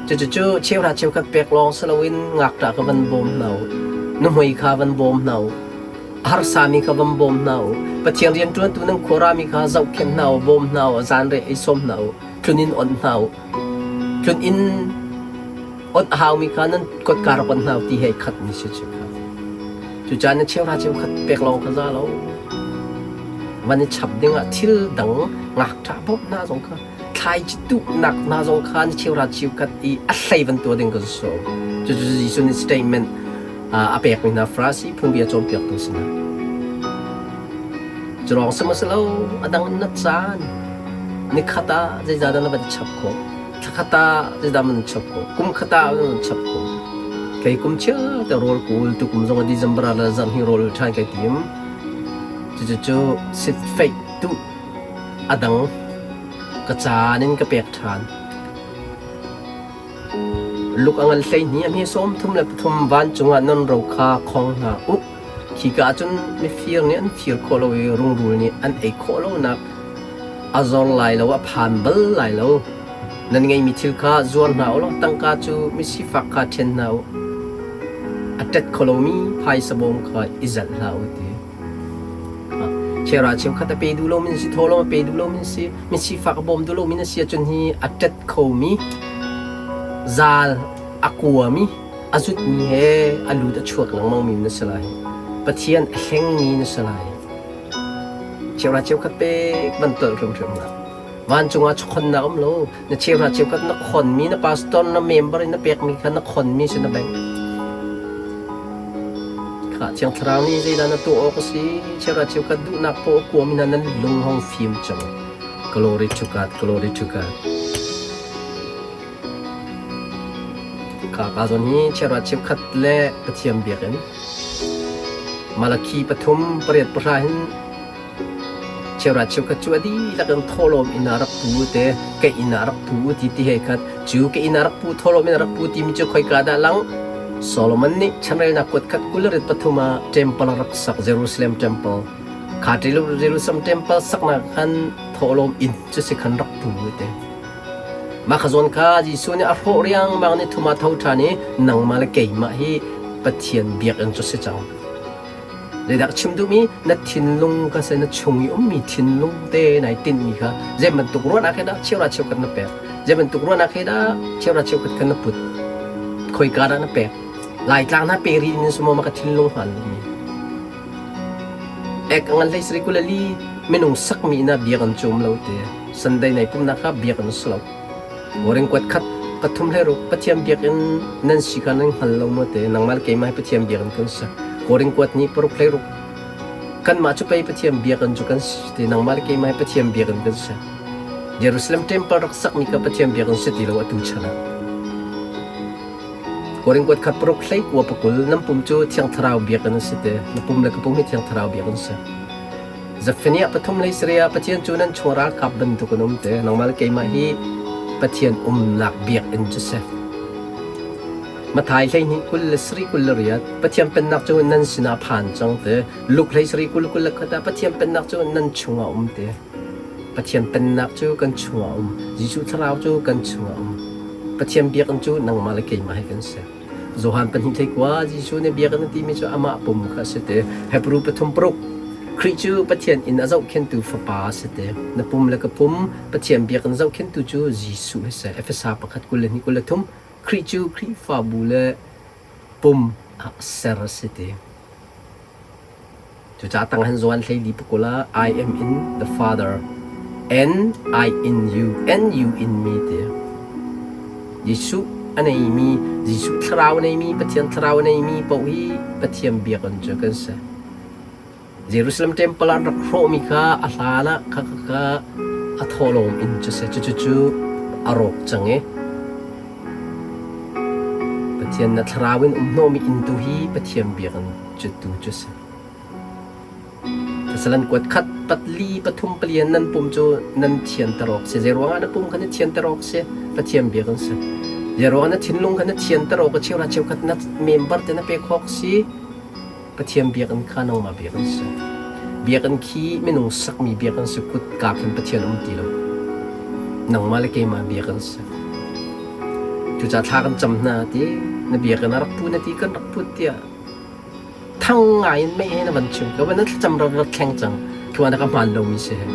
Cucu cheuhra cheukhat pek lawng si loin ngakṭah kha van bawm hna u. Nuhmei kha van bawm hna u. A harsami kha van bawm hna u. Pathian rianṭuantu nan khuarami kha zohkhenh hna u, bawm hna u, zanriah ei sawm hna u, tlun onh hna u. Tlun inn onh a haumi kha nan kotka rak onh hna u ti he khatmi si cu kha. Cucaah na cheuhra cheukhat pek lawng kha za lo. Van i chap dingah thil dang ngakṭah bawmh hna zong kha. thlaici tuhnak hna zong kha na cheuhra cheukhat i a hlei van tuah ding kan sawm. Cucu Jesuh nih statement a pekmi hna Farasi phungbia cawnpiaktu sinah. Cu lawng si maw si lo, a dang in na caan nikhat ah zeizah dah na van chap khawh? Thlakhat ah zeidah man chap khawh? Kum khat ah nan chap khawh? Kei kum chiar te rawl kawl tukum zong a December ah le zarh hnih rawl ṭhan kai tim. Cucu sitfeih tuh a dang ka caan in ka pek ṭhan. Luk a ngan 12 a hme 33 vancung ah nan ro kha khong hna u. Khika ah cun mifir nih an fir khawh lo i rungrul nih an ei khawh lonak a zor lai lo, a phan bal lai lo. Nan ngeihmi thil kha zuar hna u law tangka cu misifak kha ṭhen hna u. A ṭet kho lomi phaisa bawm kha i zalh hlah u ti. Chera cheukhat a pe duh lomi na si, thawhlawm a pe duh lomi na si, misifak a bawm duh lomi na si ahcun hi a ṭet khomi zaal a kuami a zutmi he a lut a chuak lengmangmi na si lai. Pathian a hlengmi na si lai. Cheuhra cheukhat pek van tolh hrimhrim hlah. Vancung ah chonnak um lo. Na cheuhra cheukhat na khonmi, na pastor, na member in na pekmi kha na khonmi si na bank. Kha Thiang Thlarau nih zeidah na tuah awk a si? Cheuhra cheukhat duhnak paoh a kuami hna nan lung hong fim cang. Glory to God, glory to God. Ka ka zawn hi chiarah cheukhat le Pathian biakinn Malakhi pathum pariat pahra hin chiarah cheukhat cu a dihlak in thawhlawm inn ah rak pu te ka inn ah rak pu ti ti he khat cu ka inn ah rak pu thawhlawm inn ah rak pu timi cu khoika dah lang Solomon nih chanrelnak kuat khat 23 ah temple rak sak Jerusalem temple kha Jerusalem temple saknak khan thawhlawm inn cu si khan rak pu te. Mah kha zawn kha Jesuh nih a hrawh riangmang ni thum ah tho ṭhan i nangmah le keimah hi Pathian biakinn cu si cang. Zeidah ka chim duhmi na thinlung kha seh na chung i ummi thinlung te nai tinhmi kha zei bantuk ruahnak he dah cheuhra cheukhat na pek zei bantuk ruahnak he dah cheuhra cheukhat kha na put khoika dah na pek Laitlang na pe rih in sumo ma ka thinlung hmaan lomi Ek ngan hlei sari kulali minung sakmi na biakinn cu um lo te Sunday nai pumnak kha biakinn si lo. Boring kuat khat pathum hlei ruk Pathian biakinn nan si kha nan hngal lo maw te nangmah le keimah hi Pathian biakinn kan si. Boring kuat nih paruk hlei ruk kanmah cu pei Pathian biakinn cu kan si te nangmah le keimah hi Pathian biakinn kan si. Jerusalem temple rak sakmi kha Pathian biakinn si ti lo atu chan ah. Korin kuat khat paruk hlei kua pakul nan pum cu Thiang Thlarau biakinn a si te na pum le ka pum hi Thiang Thlarau biakinn a si. Zephaniah pathum lei sarih ah Pathian cu nan chung ralkap bantuk in um te. Nangmah le keimah hi Pathian umnak biakinn cu si. Matthai 12 20 le 28 Pathian pennak cu nan sinah phan cang te. Luke hlei sarih 20 21 ah Pathian pennak cu nan chungah um te. Pathian pennak cu kan chungah um. Jesuh thlarau cu kan chungah um. Pathian biakinn cu nangmah le keimah hi kan si. Johan pahnih thei kua Jesuh nih biakinn a timi cu amah pum kha a si te. Hebrew pathum paruk Khrih cu Pathian inn a zohkhenhtu fapa a si te. Na pum le ka pum Pathian biakinn zohkhenhtu cu Jesuh hi si. Efesa pakhat 22 23 Khrih cu Khrihfabu le pum ah ser a si te. Cucaah tang han Johan 14 pakul ah I am in the Father and I in you and you in me ti. Jesuh a neimi Jesuh thlarau a neimi Pathian thlarau a neimi paoh hi Pathian biakinn cu kan si. Jerusalem temple ah rak hrawhmi kha a hlan ah kha kha kha a thawhlawm inn cu si. Cucu cu a rawk cang i Pathian na thlarau in um hnawhmi inn tu hi Pathian biakinn cu tu cu si. Salan kuat khat patli pathum palian nan pum cu nan thianter awk si. Zeiruangah na pum kha na thianter awk si? Pathian biak an si. Zeiruangah na thinlung kha na thianter awk a cheuhra cheukhat na member te na pek awk si? Pathian biakinn kha nangmah biakinn si. Biakinn khi minung sakmi biakinn si kutka khin Pathian um ti lo. Nangmah le keimah biakinn si. Cucaah thla kan cam hna ti na biakinn a rak pu na ti kan rak put tiah thang ngai in mei he na van chim ko na thlacam rak rak thleng cang khi na ka hmaan lomi si he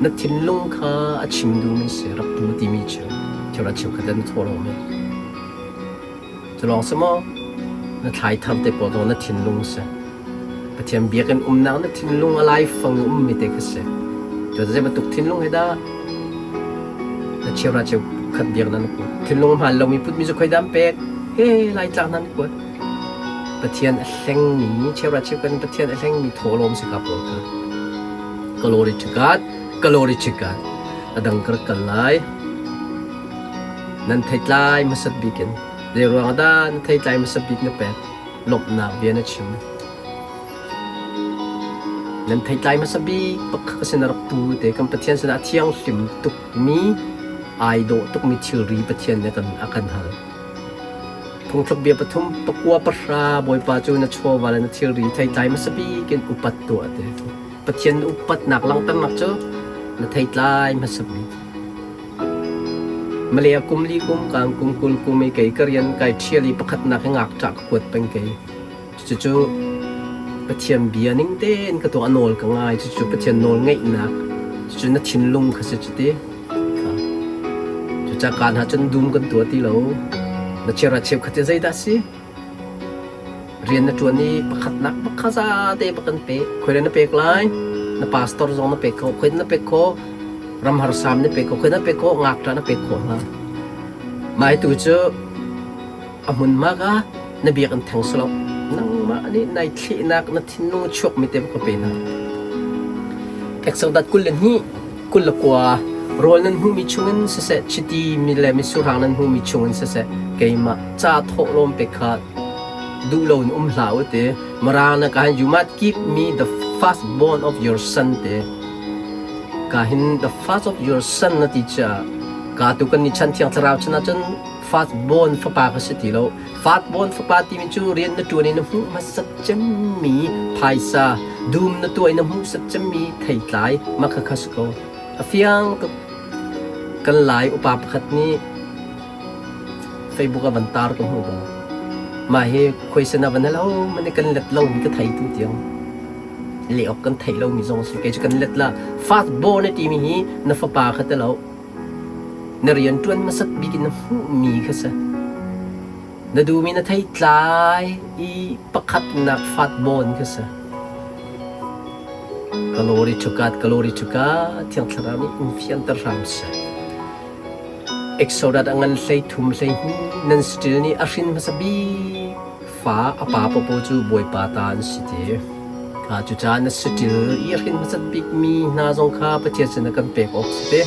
na thinlung kha a chim duhmi si rak pu timi cu thil a cheukhat na thaw lo mi cu lawng si maw na thlai thar te pawl zong na thinlung si Pathian biakinn umnak na thinlung a laifang i ummi te kha si. Cu zei bantuk thinlung he dah na cheuhra cheu khat biak nan kuat? Thinlung a hmaan lomi putmi cu khoi dah an pek? He Laitlang hna an kuat. Pathian a hlengmi cheuhra cheu kan Pathian a hlengmi thawhlawm si ka pawl kha. Glory to God, glory to God. A dang ka rak kal lai. Nan theitlai hmasat bik in zei ruang dah na theitlai hmasat bik na pek? Lawmhnak bia na chim. Nan theitlai hmasa bik pakhat ka sin a rak pu te kan Pathian sinah a thianghlim tukmi ai dawh tukmi thilri Pathian nih a kan hal. Phungthluk bia pathum pakua pahra Bawipa cu na chawva le na thilri theitlai hmasa bik in upat tuah te. Pathian upatnak langhternak cu na theitlai hmasa bik. Malay kum li kum kaan kum 20 kum i kei ka rian kai ṭhial i pakhatnak hi ngakṭah ka kuat peng kei. Cucu Pathian bia ning tein ka tuah a nawl ka ngai. Cucu Pathian nawl ngeihnak. Cucu na thinlung kha si cuti. Cucaah kaan ah cun dum kan tuah ti lo. Na chiara cheukhat hi zeidah si? Rian na ṭuan i pakhatnak pakhat zate bak kan pek. Khoi na pek lai? Na pastor zong na pek kho. Khoi na pek kho? Ram harsam na pek kho. Khoi na pek kho? Ngakṭah na pek khawh hna. Mah tu cu a hmunhma kha na biakinn theng si lo. Nangmah nih nai thlehnak na thinlung a chuakmi te ka pe hna. Exodus 22 29 rawl nan hmuhmi chungin siseh chiti mi le mitsurhang nan hmuhmi chungin siseh keimah ca thawhlawm pe kha duh loin um hlah u ti Mara na ka hin you must give me the first born of your son te ka hin the first of your son na ti cha ka tu kan ni chan thiang thlarau chan ahcun Firstborn fapa ka si ti lo. Firstborn fapa timi cu rian na ṭuan i na hmuh hmasat cemmi phaisa, dum na tuah i na hmuhsat cemmi theitlai mah khakha si ko. A fiang tuk. Kan Lai upa pakhat nih Facebook ah van tar ka hmu bal. Mah hi khuaisen ah van hal ho man i kan let lo mi ka thei tu tiang. Leh awk kan theih lomi zong si. Kei cu kan let la. Firstborn a timi hi na fapa kha ti lo. Na rianṭuan hmasat bik in na hmuhmi kha si. Na duhmi na theitlai i pakhatnak fatbawn kha si. Glory to God, glory to God, Thiang Thlarau nih in fianter hram seh. Exodus a ngan hlei thum hlei hnih nan saṭil nih a hrin hmasa bik fa a pa papaw cu Bawipa ta an si ti. Cucaah na saṭil i a hrin hmasat bikmi hna zong kha Pathian sinah kan pek awk si te.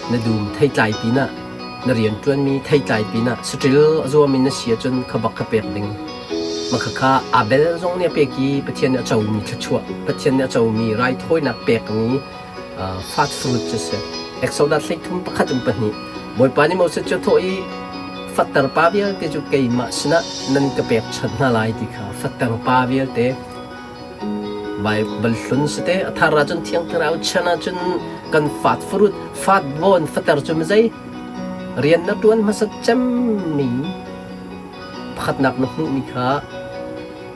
Na dum theitlai pinah, na rianṭuanmi theitlai pinah saṭil a zuam in na si ahcun kha bak kha pek ding. Mah khakha Abel zong nih a pek i Pathian nih a comi thluachuah, Pathian nih a comi raithawinak pekmi fast fruit cu a si. Exodus 33 pakhat in pahnih. Bawipa nih Moses cu a thawh i, Fatter pa vialte cu keimah sinah nan ka pekchanh hna lai ti kha fatter pa vialte Baibal hlun si te a thar ahcun Thiang Thlarau chan ahcun kan fat fruit fat bawn fater cu mizei rian na ṭuan hmasat cemmi pakhatnak na hmuhmi kha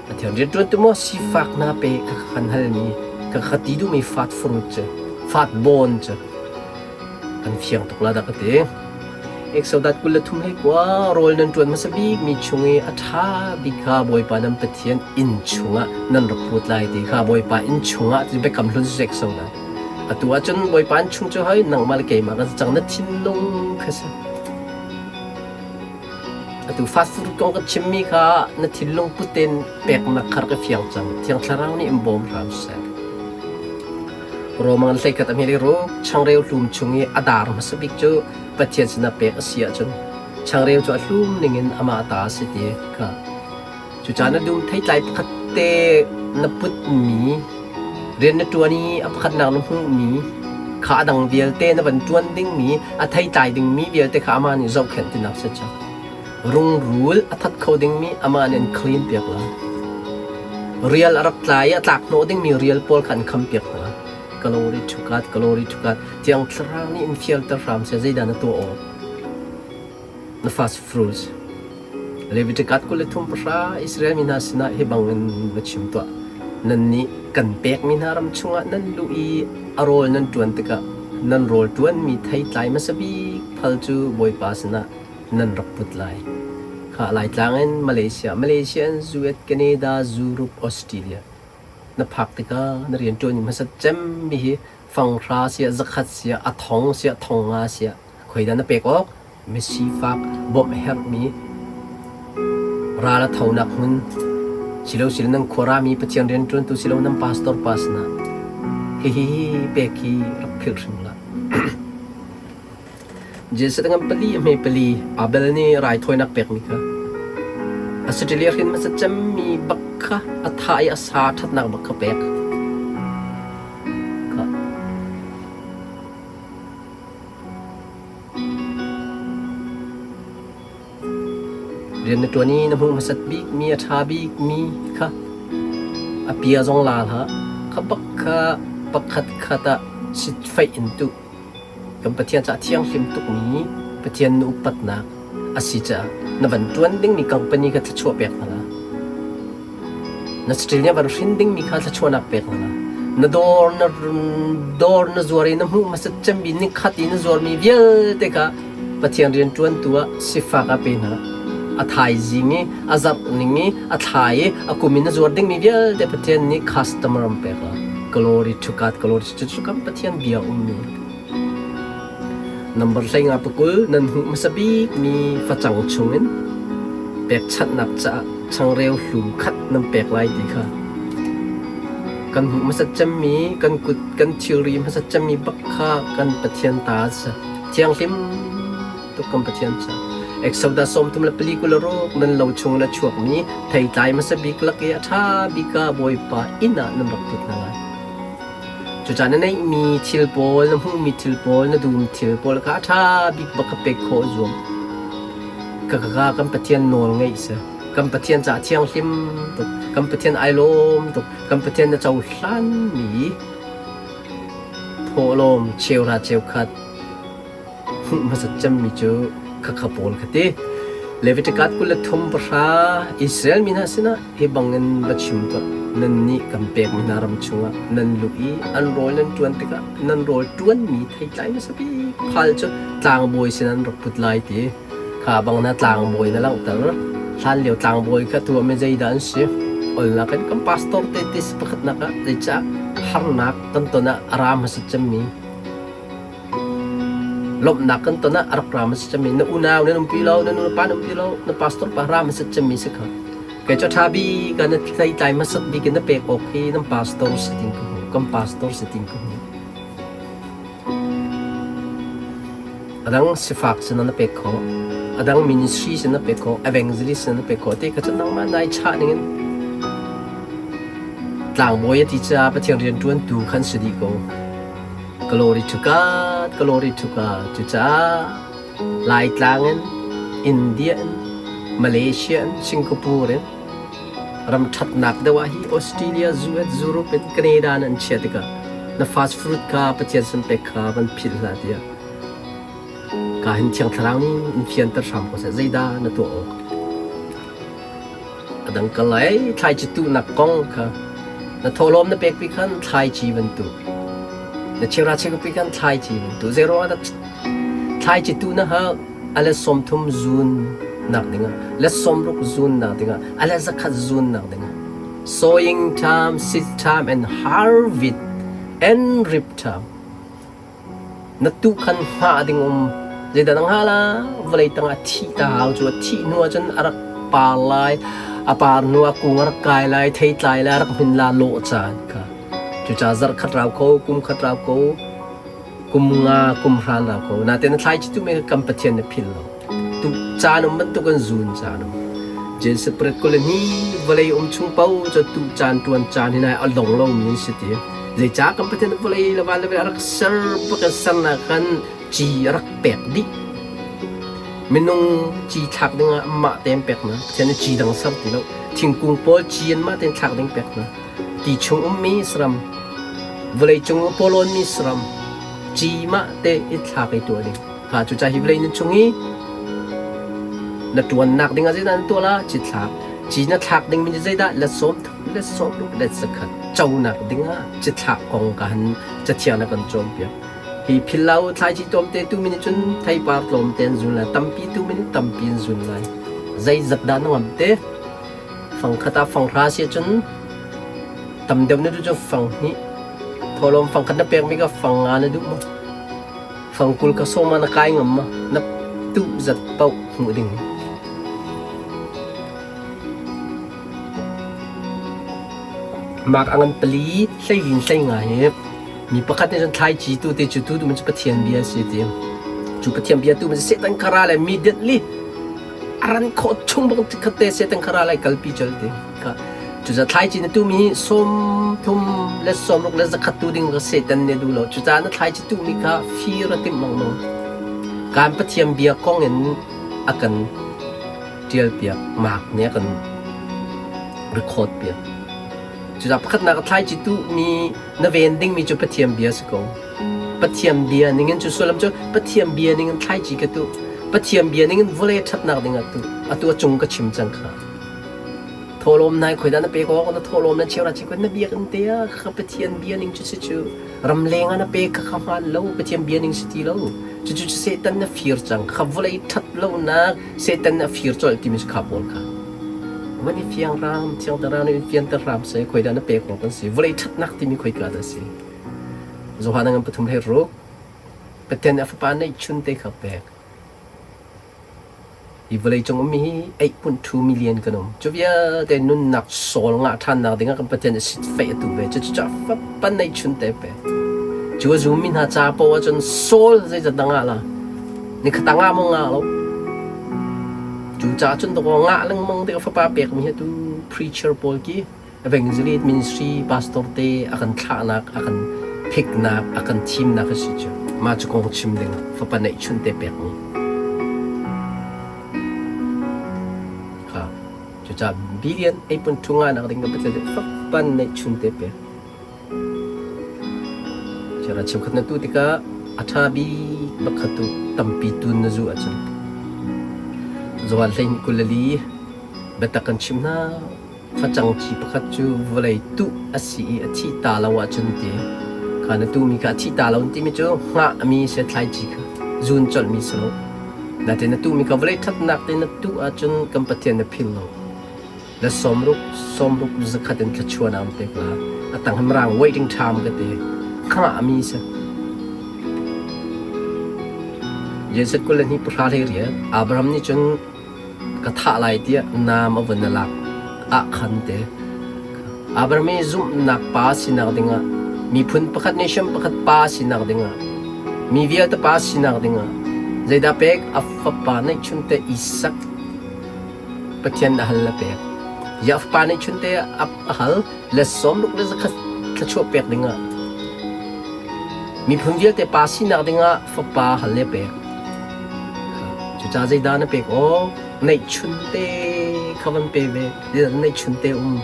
Pathian rianṭuantu maw sifak hna pe ka kan halmi ka ka ti duhmi fat fruit cu fat bawn cu kan fiang tuk la dah ka ti. Exodus 23 hlei kua rawl nan ṭuan hmasa bikmi chung i a ṭha bik kha Bawipa nan Pathian inn chungah nan rak put lai ti kha Bawipa inn chungah ti biakam hlun si Exodus. Atu ahcun Bawipa inn chung cu hoi nangmah le keimah kan si cang na thinlung kha si. Atu fast food kong ka chimmi kha na thinlung put tein peknak kha rak i fiang cang. Thiang Thlarau nih in bawm hram seh. Roman hleikhat a hmel i ruk changreu hlum chung i a dar hmasa bik cu Pathian sinah pek a si ahcun changreu cu a hlum ningin amah ta a si ti kha. Cucaah na dum theitlai pakhat te na putmi rian na ṭuan i a pakhatnak na hmuhmi kha a dang vialte na van ṭuan dingmi a theitlai dingmi vialte kha amah nih zohkhenh tinak si cu. Rungrul a that kho dingmi amah nih an clean piak lai. Rial a rak tla i a tlak hnawh dingmi rial pawl kha an kham piak hna. Glory to God, glory to God. Thiang Thlarau nih in fialter hram seh zeidah na tuah awk? Na first fruits. Leviticus 23 Israel mi hna sinah hi bangin va chim tuah. Nannih kan pekmi hna ram chungah nan luh i a rawl nan ṭuan tikah nan rawl ṭuanmi theitlai hmasa bik phal cu Bawipa sinah nan rak put lai. Kha Laitlang in Malaysia, Malaysia in US, Canada, Europe, Australia na phak tikah na rianṭuan hmasat cemmi hi Fanghra siah, zakhat siah, a thong siah, thong nga siah, khoidah na pek awk? Misifak bawmh herhmi ral a thonak hmun silo silo nan khuarami Pathian rianṭuantu silo nan pastor pa sinah hihi pek hi rak philh hrim hlah. Jesuh ngan pali a hme pali Abel nih raithawinak pekmi kha Australia hrin hmasa cemmi bak kha a tha i a sa ṭhatnak bak kha pek. Kha. Rian na ṭuan i na hmuh hmasat bikmi a ṭha bikmi kha a pia zong la hlah. Kha bak kha pakhat khat ah sitfaih in tuh. Kan Pathian caah thianghlim tukmi Pathian na upatnak a si caah na van ṭuan dingmi company kha thluachuah pek hna la. Na saṭil nih a van hrin dingmi kha thluachuahnak pek hna. Na dawr na dawr na zuar i na hmuh hmasat cemmi nikhat i na zuarmi vialte kha Pathian rianṭuantu ah sifak ah pe hna. A thaizing i a zarh ning i a thla i a kum in na zuar dingmi vialte Pathian nih customer an pek la. Glory to God, glory to cu kan Pathian bia ummi. Number 15 pakul nan hmuh hmasa bikmi facang chungin pekchanhnak caah changreu hlum khat nan pek lai ti kha kan hmuh hmasat cemmi kan kut kan thilri hmasat cemmi bak kha kan Pathian ta a si. Thianghlim tuk kan Pathian cu. Exodus 34 26 nan lo chung in a chuakmi theitlai hmasa bik lak i a ṭha bik ah Bawipa inn ah nan rak put hna lai. Cucaah na neihmi thil pawl, na hmuhmi thil pawl, na duhmi thil pawl kha a ṭha bik bak kha pek khawh zuam. Ka ka kan Pathian nawl ngeih si. Kan Pathian caah thianghlim tuk. Kan Pathian ai lawm tuk. Kan Pathian na cohlanmi thawhlawm cheuhra cheukhat hmuh hmasat cemmi cu khakha pawl kha ti. Leviticus 23 Israel mi hna sinah hi bangin va chim tuah. Nannih kan pekmi hna ram chungah nan luh i an rawl nan ṭuan tikah nan rawl ṭuanmi theitlai hmasa bik phal cu tlangbawi sin an rak put lai ti. Kha bang na tlangbawi na langhter. Hlanlio tlangbawi kha tu ah zeidah an si? Olnak in kan pastor te te si pakhatnak ah zeicah harnak kan ton ah a ra hmasa cemmi Lawmhnak kan ton ah a rak ra hmasa cemmi na unau nan umpi lo, na nulepa nan umpi lo, na pastor pa ra hmasa cemmi si kha. Kei cu ṭha bik ah na thleitlai hmasat bik in na pek awk hi nan pastor si tin ka hmu, kan pastor si tin ka hmu. A dang sifak sin na pek khawh, a dang ministry sin na pek khawh, evangelist sin na pek khawh ti kha cu nangmah nai chah ning in tlangbawi a ti caah Pathian rianṭuantu khan si dih ko. Glory to God, glory to God. Cucaah Laitlang in, India in, Malaysia in, Singapore in, ram ṭhatnak deuh ah hi Australia, US, Europe in Canada in an chia tikah na fast food kha Pathian sin pek kha van philh hlah tiah ka hin Thiang Thlarau nih in fianter hram ko seh. Zeidah na tuah awk? A dang kal lai thlaici tuhnak kong kha na thawhlawm na pekpi khan thlaici bantuk na cheuhra cheupi khan thlaici bantuk zei ruangah dah thlaici tuh na hak a let 30 zun nak dingah let 60 zun nak dingah a let 100 zun nak dingah sowing time seed time and harvest and reap time Na tuu khan hngah ding um. Zeidah na hngah la? Vawlei tangah thih ta hau cu a thih hnu ahcun a rak par lai, a par hnu ah kung a rak kai lai, thei tlai lai, a rak hmin la lawh caan kha. Cucaah zarh khat rau ko, kum khat rau ko, kum nga, kum hran rau ko. Nain na thlaici tu me kan Pathian na philh lo. Tu caan um bantuk in zun caan um. Jesuh 22 vawlei um chung paoh cu tu caan tuan caan hi nai a dong lomi an si ti. Zeicah kan Pathian vawlei le van le a rak ser bak in sernak khan ci a rak pek dih. Minung ci thlak dingah mah tein pek hna. Pathian nih ci dang ser ti lo. Thingkung pawl ci an mah tein thlak ding pek hna. Ti chung ummi saram, vawlei cung pawlawnmi saram, ci mah te i thlak i tuah ding. Ha cucaah hi vawlei nan chung i na ṭuannak dingah zeidah na tuah la? Ci thlak. Ci na thlak dingmi cu zeidah? Let sawm thum, let sawm ruk, let zakhat. Conak dingah ci thlak kong ka han cathiang na kan cawnpiak. Hi phillo thlaici tlawmte tu mi nih cun theipar tlawmte an zun lai, tampi tu mi nih tampi an zun lai. Zeizat dah na ngamh te? Fang khat ah fang hra si ahcun tam deuh na duh cu fang hnih. Thawhlawm fangkhat na pekmi kha fang nga na duh maw? Fang 20 kha sawm ah na kai ngam maw? Na tuh zat paoh hmuh ding. Mark a ngan pali hleilin hleinga hi mi pakhat nih cun thlaici tu te cu tu tu cu Pathian bia a si ti. Cu Pathian bia tu cu Satan kha ra le immediately a ran khawh chung bang khat te Satan kha ra lai kalpi colh ti. Ka cucaah thlaici na tuhmi hi 30 le 60 le 100 tu ding kha Satan nih a duh lo. Cucaah na thlaici tuhmi kha fir a timh lengmang. Kan Pathian bia kong in a kan ṭialpiak Mark nih a kan record piak. Cucaah pakhatnak a thlaici tuhmi na ven dingmi cu Pathian bia si ko. Pathian bia ningin cu sullam cu Pathian bia ningin thlaici ka tuh. Pathian bia ningin vawlei ṭhatnak ding ah tuh. Atu a cung ka chim cang kha. Thawhlawm nai khoi dah na pek awk na thawhlawm na cheu ra cheu na biakinn te ah kha Pathian bia ning cu si cu ramleng ah na pek kha kha hmaan lo Pathian bia ning si ti lo. Cucu Satan na fir cang kha vawlei ṭhat lonak Satan a fir colh timi cu kha pawl kha. Van i fiang hram, thiang thlarau nih in fianter hram seh, khoi dah na pek awk an si. Vawlei ṭhatnak timi khoika dah a si. Johan a ngan pathum hlei ruk. Pathian nih a fapa neihchun te kha pek. Hi vawleicung ummi hi 8.2 million kan um. Cu vialte nunnak sawl ngah ṭhannak dingah kan Pathian nih sitfeih a tu ve. Cucu fapa neihchun te pek. Cu a zummi hna ca paoh ahcun sawl zeizat dah ngah la? Nikhat ah ngah maw ngah lo? Cucaah cun dawkaw ngah lengmang tikah fapa pekmi hi atu preacher pawl khi evangelist ministry pastor te a kan thlahnak, a kan phiknak, a kan thimnak a si cu. Mah cu kong chim ding fapa neihchun te pekmi. Kha cucaah billion 8.2 ngahnak ding ka Pathian fapa neihchun te pek. Chiara cheukhat na tuh tikah a ṭha bik pakhat tu tampi tun na zuh ahcun Johan 12 24 biatak kan chim hna facang ci pakhat cu vawlei tuh a si i a thih ta lo ahcun ti kha na tuhmi kha a thih ta lo timi cu hngahmi si thlaici kha zun colhmi si lo nain na tuhmi kha vawlei ṭhatnak te na tuh ahcun kan Pathian na phil lo. Na 60, 60 zakhat in thluachuah na um pek la. A tang hi mirang waiting time ka ti. Khangah mi si. Jesuh 22 pahra hlei riat Abraham nih cun ka thah lai tiah naam a vun a lak ah khan te. Abraham i zumhnak pa sinak dingah miphun pakhat nation pakhat pa sinak dingah mi vialte pa sinak dingah zeidah pek a fapa neihchun te Isak Pathian a hal a pek. Ziah fapa nih chunte ah a hal le 60 le zakhat thluachuah pek dingah miphun vialte pa sinak dingah fapa hal le pek. Cucaah zeidah na pek awk? Neihchunte kha van pe ve. Neihchunte um.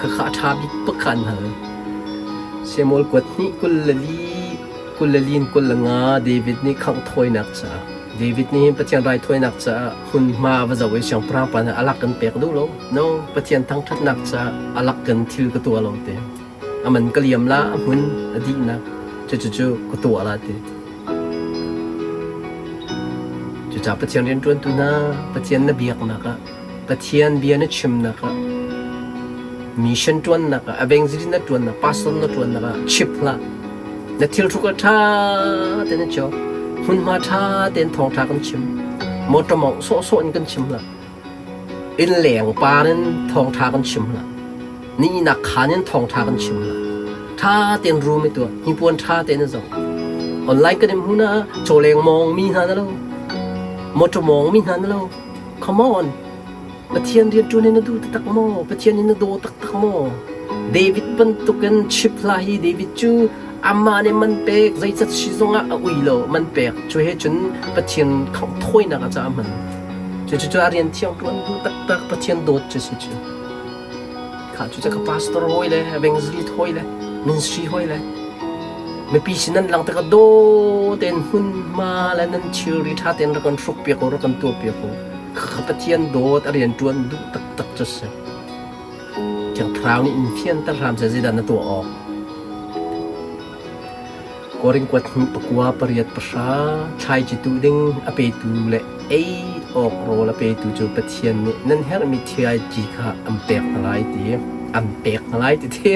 Khakha a ṭha bik bak kha an hal. Samuel kuat hnih 24 24 in 25 David nih khangh thawinak caah David nih hin Pathian raithawinak caah hmunhma a va zoh i siangpahrang pa nih a lak kan pek duh lo. No, Pathian thangṭhatnak caah a lak kan thil ka tuah lo te. A man ka liam la, a hmun a dihnak cucu ka tuah la ti. Cucaah Pathian rianṭuantu hna, Pathian na biaknak ah, Pathian bia na chimnak ah, mission ṭuannak ah, evangelist na ṭuannak, pastor na ṭuannak ah chip hlah. Na thil hruk ah ṭha tein na cawk. Hmunhma ṭha tein thawngṭha kan chim. Motor mawngh sawhsawh in kan chim hlah. Inn leng par in thawngṭha kan chim hlah. Ni ihnak khaan in thawngṭha kan chim hlah. Ṭha tein room i tuah. Hnipuan ṭha tein na zoh. Online kan in hmun ah cawleng mawng mi hna na lo. Motor mawng mi hna na lo. Come on. Pathian rianṭuan hi na duh taktak maw? Pathian hi na daw taktak maw? David bantukin chip hlah hi David cu amah nih man pek zeizat si zongah a ui lo man pek cu he cun Pathian thawinak ah caah a hman. Cucu cu a rian thiang ṭuan duh taktak Pathian dawt cu si cu. Kha cu ka pastor hawi le evangelist hawi le ministry hawi le mipi sin nan lang tikah daw tein hmunhma le nan thilri ṭha tein rak kan hruk piak u rak kan tuah piak u. Kha Pathian dawt a rian ṭuan duh taktak cu a si. Thiang Thlarau nih in fianter hram seh zeidah na tuah awk. Korin kuat hnih pakua pariat pahra thlaici tuh ding a petu le ei awk rawl a petu cu Pathian nih nan herhmi thlaici kha an pek hna lai ti. An pek hna lai ti ti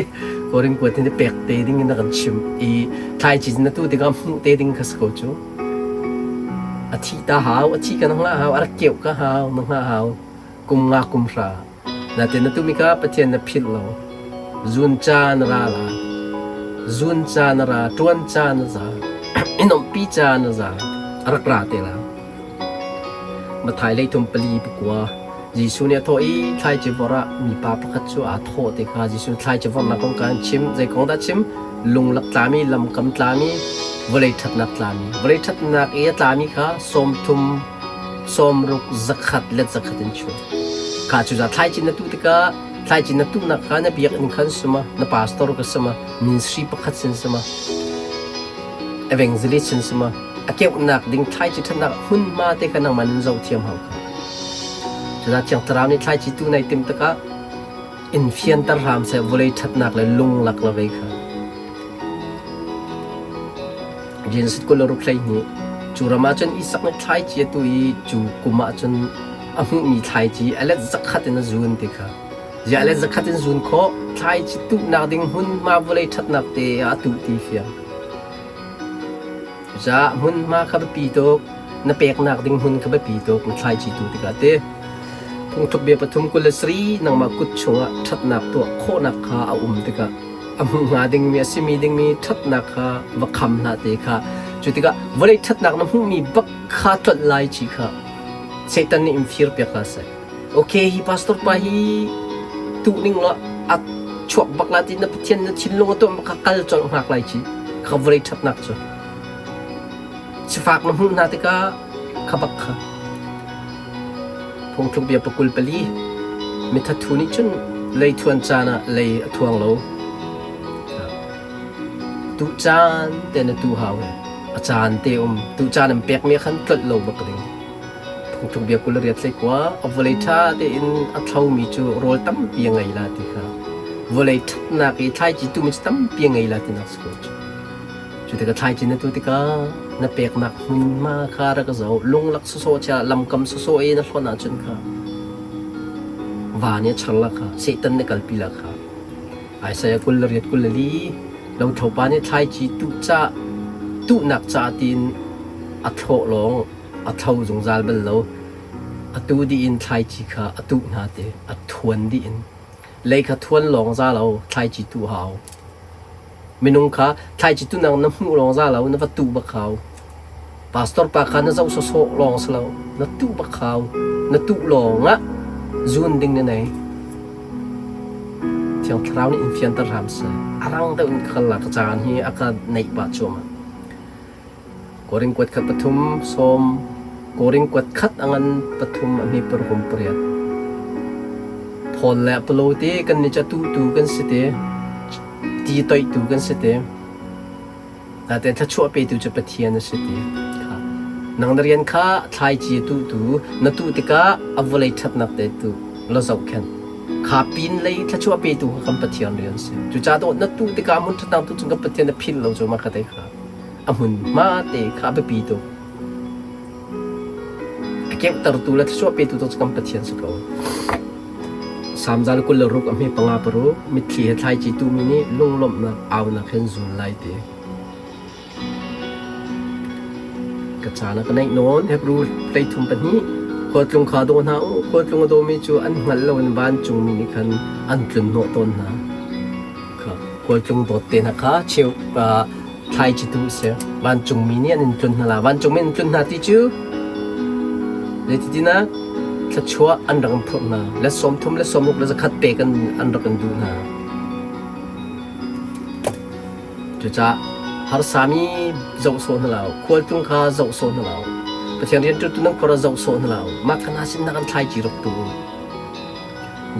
Korin kuat in pek te ding in a kan chim i thlaici na tu tikah hmuh te ding kha si ko cu. A thi ta hau, a thi ka na hngah hau, a rak keuh ka hau, na hngah hau. Kum nga kum hra. Natin na tumi kha Pathian na philh lo. Zun caan a ra la. Zun caan a ra, ṭuan caan a za. In umpi caan a za. A rak ra te la. Matthai leithum pali pakua. Jesuh nih a thawh i thlaici vorh ah mipa pakhat cu aa thawh ti kha Jesuh thlaici vorhnak kong kha an chim. Zei kong dah chim? Lunglak tlami, lamkam tlami, vawlei ṭhatnak tlami. Vawlei ṭhatnak i a tlami kha sawmthum, sawmruk, zakhat let zakhat in chuah. Kha cucaah thlaici na tuh tikah thlaici na tuhnak kha na biakinn khan suma, na pastor ka suma, ministry pakhat sin suma, evangelist sin suma, a keuhnak ding thlaici ṭhatnak hmunhma te kha nangmah nan zoh thiam hau kha. Cucaah Thiang Thlarau nih thlaici tu nai tim tikah in fianter hram seh vawlei ṭhatnak le lunglak le vei kha. Genesis 26 12 cu ram ah cun Isak nih thlaici a tuh i cu kum ah cun a hmuhmi thlaici a let zakhat in a zun ti kha. Ziah a let zakhat in zun khawh thlaici tuhnak ding hmunhma vawlei ṭhatnak te ah a tuh ti fiang. Cucaah hmunhma kha biapi tuk, na peknak ding hmun kha biapi tuk, na thlaici tu tikah ti. Phungthluk bia pathum 23 nangmah kut chungah ṭhatnak tuah khawhnak kha a um tikah a hmuh hnga dingmi a simi dingmi ṭhatnak kha va kham hlah te kha. Cu tikah vawlei ṭhatnak na hmuhmi bak kha tlolh lai ci kha Satan nih in fir piak hlah seh. Okay, hi pastor pa hi tuh ning law a chuak bak la ti na Pathian na thinlung a tuah bak kha kal colh hngak lai ci. Kha vawlei ṭhatnak cu. Sifak na hmuh hna tikah kha bak kha. Phungthluk bia pakul pali. Mithathu nih cun lei thuan caan ah lei a thuang lo. Tuh caan te na tu hau he. A caan te um. Tuh caan an pekmi khan tlolh lo bak ding. Phungthluk bia 28 hlei a vawlei ṭha tein a thlomi cu rawl tampi a ngei la ti kha vawlei ṭhatnak i thlaici tuhmi cu tampi a ngei la tinak si ko cu. Cu tikah thlaici na tuh tikah na peknak hmunhma kha rak zoh lunglak sawsawh chia lamkam sawsawh i na hlonh ahcun kha va nih a char la kha Satan nih kalpi la kha Isaiah 28 24 lothlopa nih thlaici tuh ca tuhnak ca tiin a thlawh lawng a thlo zungzal bal lo. A tu dih in thlaici kha a tuh hna ti, a thuan dih in. Lei kha thuan lawng za lo, thlaici tuh hau. Minung kha thlaici tuhnak na hmuh lawng za lo, na va tuh bak hau. Pastor pa kha na zoh sawsawh lawng si lo, na tuh bak hau. Na tuh lawng ah zun ding na nei. Thiang Thlarau nih in fianter hram seh. A rang deuh in ka kal la ka caan hi a ka neih pah cuahmah. Korin kuat khat pathum sawm Korin kuat khat a ngan pathum a hmi parhum pariat. Paul le Apollo te kan ni ca tu kan si te ti toihtu kan si te natein thluachuah petu cu Pathian a si ti kha nang na rian kha thlaici tu tu na tuh tikah a vawlei ṭhatnak te tu la zohkhenh kha pin lei thluachuah petu kha kan Pathian rian si cucaah dawt na tuh tikah hmun ṭhatnak tu cun kan Pathian na philh lo cu ma kha te kha a hmunhma te kha a biapi tuk. A keuhtertu le thluachuah petu tu cu kan Pathian si ko. Salm 26 a hme panga paruk mitthli he thlaici tumi nih lunglawmhnak aunak hin zul lai ti. Ka caan a ka neih nawn Hebrew hleithum pahnih khualtlung kha daw hna u khualtlung a dawmi cu an hngalh lo in vancungmi nih khan an tlun hnawh tawn hna. Kha khualtlung dawt te hna kha cheu thlaici tu a si. Vancungmi nih an in tlun hna la. Vancungmi an tlun hna ti cu zeititin ah thluachuah an rak in phurh hna. Le 30 le 60 le 100 pek an, an rak in duh hna. Cucaah harsami zoh sawh hna lo, khualtlung kha zoh sawh hna lo, Pathian rianṭuantu nan khor ah zoh sawh hna lo, mah kha hna sin nak an thlaici rak tu.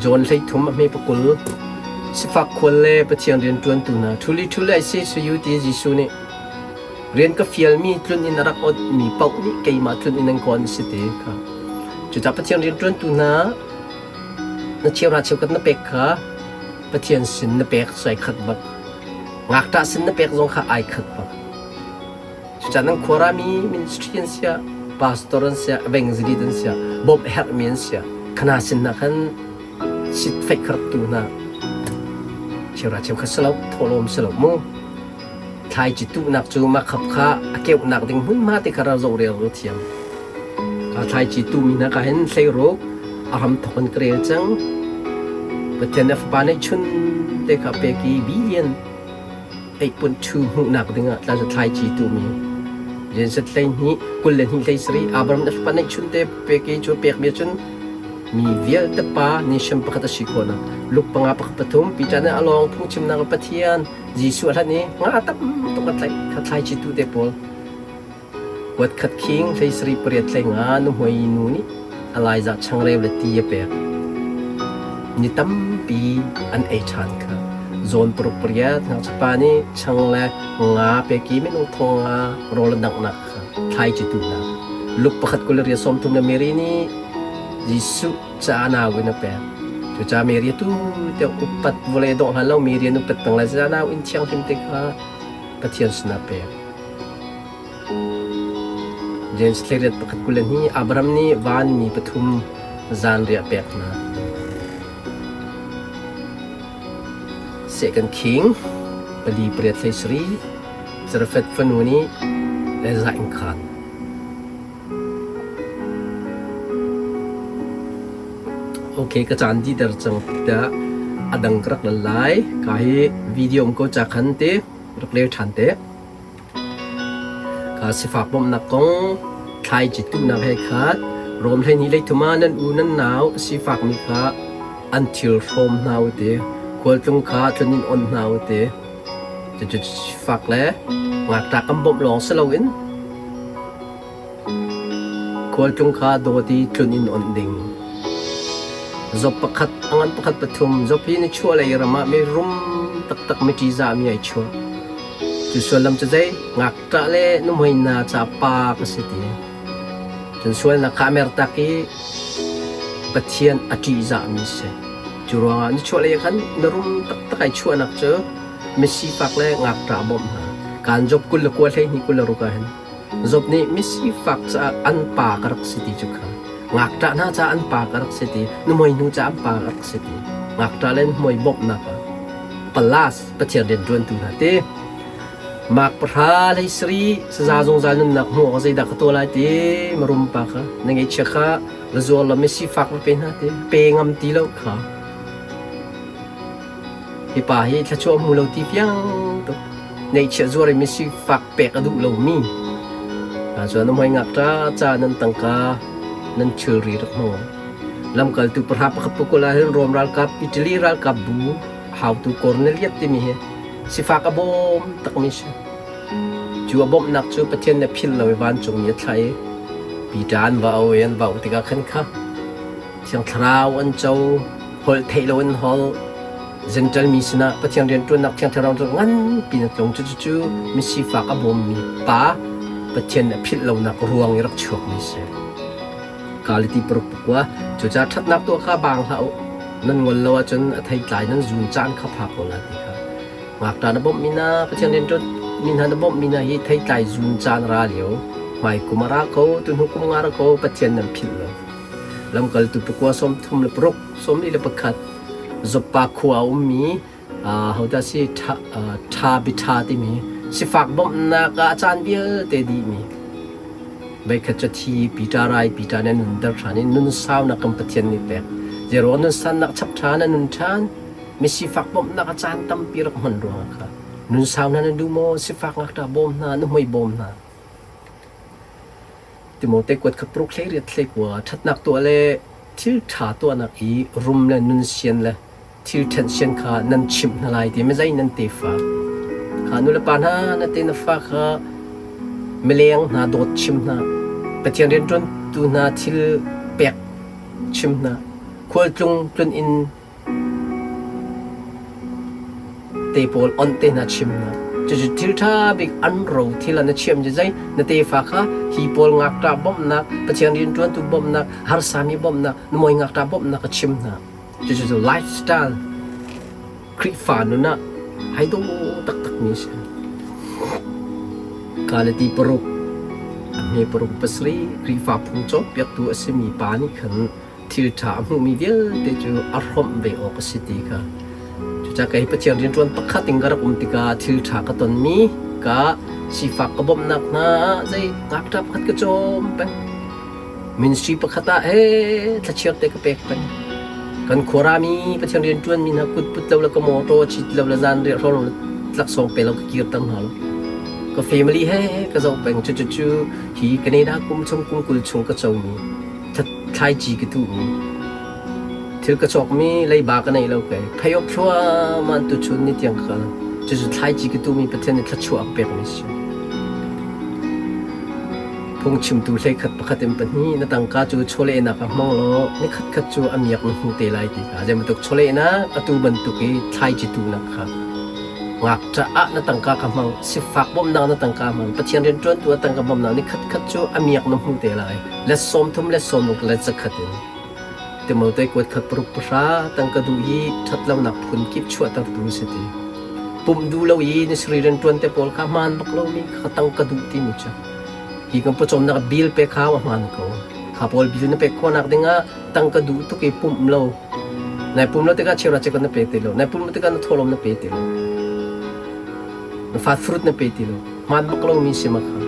John 13 a hme pakul Sifak khual le Pathian rianṭuantu hna truly truly I say to you ti Jesuh nih rian ka fialmi tlun in a rak otmi paoh nih keimah tlun in an kawn si ti kha. Cucaah Pathian rianṭuantu hna na cheuhra cheukhat na pek kha Pathian sin na pek sai khat bak. Ngakṭah sin na pek zong kha ai khat bak. Cucaah nan khuarami ministry an siah, pastor an siah, evangelist an siah, bawmh herhmi an siah, khana sin hna khan sitfeih kha rak tu hna. Cheuhra cheukhat si lo, thawhlawm si lo mu. Thlaici tuhnak cu mah khap kha a keuhnak ding hmunhma te kha rak zoh rel ko thiam. Ka thlaici tuhmi hna ka hin hleiruk a hram thawk in ka rel cang. Pathian a fapa neihchun te kha pek i billion 8.2 hmuhnak dingah tla cu thlaici tuhmi. Genesis 12 22 hlei Abraham a fapa neihchun te pek i cu pekmi cun mi vialte pa nation pakhat a si khawhnak Luke panga pakhat pathum Peter nih a lawng phungchimnak Pathian Jesuh a hlanh i nga tam tuk a tlaih kha thlaici tu te pawl kuat khat khing hlei sarih pariat hlei nga nuhmei nu nih a laiza changreu le ti a pek. Ni tampi an ei ṭhan kha. Zawn paruk pariat ngakchapa nih chang le nga pek i minung thong nga rawl a danghnak kha thlaici tuhnak. Luke pakhat 20 riat 30 le Mary nih Jesuh ca nau in a pek. Cucaah Mary tu te upat vawlei dongh hlan lo Mary an upat peng lai ca nau in thianghlim te kha Pathian sinah pek. James thlariat pakhat 22 Abraham nih vanmi pathum zanriah pek hna. Second King pali pariat hlei sarih Zarephath fanu nih Elijah inn khan. Ok, ka caan diter cang tiah a dang ka rak lal lai. Ka hi video um ko ca khan te rak rel ṭhan te. Ka sifak bawmhnak kong thlaici tuhnak he khat Rom 12 lei thum ah nan u nan nau a sifakmi kha an thil hrawm hna u ti. Khualtlung kha tlun in on hna u ti. Cucu sifak le ngakṭah kan bawmh lawng si loin Khualtlung kha dawt i tlun in onh ding. Job pakhat a ngan pakhat pathum Job hi nichuahlei ram ah mi rum taktak mi ṭihzahmi ai chuah. Cu sullam cu zei? Ngakṭah le nuhmei hna ca pa ka si ti. Cun sualnak kha a mertak i Pathian a ṭihzahmi si. Cu ruangah nichuahlei ah khan na rum taktak ai chuahnak cu misifak le ngakṭah bawmh hna. Kaan Job 29 12 26 ah hin Job nih misifak caah an pa ka rak si ti cu kha ngakṭah hna caah an pa ka rak si ti nuhmei nu caah an pa ka rak si ti ngakṭah le nuhmei bawmhnak ah palas Pathian rianṭuantu hna ti mak pahra hlei sarih saza zungzal nunnak hmuh awk zeidah ka tuah lai ti marum pa kha na ngeihchia kha va zuar law misifak va pe hna ti pe ngam ti lo kha Hi pa hi thluachuah hmu lo ti fiang tuk. Neihchiah zuar i misifak pek a duh lomi. Cun a hmai ngakṭa ca nan tangka nan thilri rak hmang. Lamkaltu pahra pakhat pakul ah hin Rom ralkap Italy ralkap bu hautu Cornelius timi hi sifak a bawm takmi si. Cu a bawmhnak cu Pathian nih a philh lo i vancungmi a thlah i Peter an va au i an va auh tikah khan kha Thiang Thlarau an co, holh theih lo in holh, Gentle mi sinah Pathian rianṭuannak Thiang Thlarau cu nganpi na tlung. Cucu misifak a bawmmi pa Pathian a philh lonak ruang i rak chuakmi a si. Galati paruk pakua cucaah ṭhatnak tuah kha baang hlah u. Nan ngol lo ahcun a theitlai nan zun caan kha phak ko lai ti kha. Ngakṭah na bawmhmi hna, Pathian rianṭuan mi hna na bawmhmi hna hi theitlai zun caan ra lio, hmai kum a ra ko, tuhnu kum nga ra ko, Pathian nan philh lo. Lamkaltu pakua 36 41 Joppa khua a ummi hodah si Ṭha timi sifak bawmhnak ah a caan vialte dihmi voikhat cu thi Peter rai Peter nih a nunter ṭhan i nun saunak kan Pathian nih pek. Zero nun sannak chap ṭhan a nun ṭhan misifak bawmhnak a caan tampi rak hman ruangah kha nun sau hna na duh maw sifak ngakṭah bawm hna nuhmei bawm hna Timote kuat kha paruk hlei riat hlei kua ṭhatnak tuah le thil ṭha tuahnak i rum le nun sian le thil ṭhenh sian kha nan chimh hna lai ti mizei nan tefa kha nulepa hna na te na fa kha mileng hna dawt chim hna Pathian rianṭuantu hna thil pek chim hna khualtlung tlun inn Te pawl onh te hna chim hna. Cucu thil ṭha bik an ro thil ah na chiam cu zei na tefa kha hi pawl ngakṭah bawmhnak, Pathian rianṭuantu bawmhnak, harsami bawmhnak, na mawi ngakṭah bawmhnak ka chim hna. Cucu cu lifestyle Khrihfa nun ah hai dawh taktakmi a si. Galati paruk a hme paruk pasarih Khrihfa phung cawnpiaktu a simi pa nih khan thil ṭha a hmuhmi vialte cu a hrawmh ve awk a si ti kha. Cucaah kei Pathian rianṭuan pakhat in ka rak um tikah thil ṭha ka tonmi ka sifak ka bawmhnak hna ah zei ngakṭah pakhat ka cawm peng. Ministry pakhat ah he thlachiar te ka pek peng. Kan khuarami Pathian rianṭuanmi hna kut put lo le ka mawṭaw chit lo le zanriah hrawng lo le tlaksawng pe lo ka kirter hna lo. Ka family he ka zoh peng. Cucu hi Canada kum chung kum 20 chung ka comi thlaici ka tuhmi thil ka cawkmi leiba ka nei lo kei pheiawk thluahmah tuchun ni tiang ka kal. Cucu thlaici ka tuhmi Pathian nih thluachuah a ka pekmi a si. Phungchimtu hleikhat pakhat in pahnih na tangka cu chawlehnak ah hmang law nikhat khat cu a miak na hmu te lai ti kha. Zei bantuk chawlehnak atu bantuk i thlaici tuhnak kha ngakṭah ah na tangka kha hmang, sifak bawmhnak na tangka hmang, Pathian rianṭuantu ah tangka bawmhnak nikhat khat cu a miak na hmu te lai. Let 30 let 60 let 100 in. Timote kuat khat paruk pahra tangka duh i ṭhatlonak phun kip chuahtertu si ti. Pumh duh lo i ni sarih rianṭuan te pawl kha hmaan bak lomi kha tangka duh timi cu. Hi kan pawcawmnak bill pek hau a hmaan ko. Kha pawl bill na pek khawhnak dingah tangka duh tuk i pumh lo. Nai pum lo tikah cheuhra cheukhat na pe ti lo. Nai pum lo tikah na thawhlawm na pe ti lo. Na fat fruit na pe ti lo. Hmaan bak lomi si ma kha.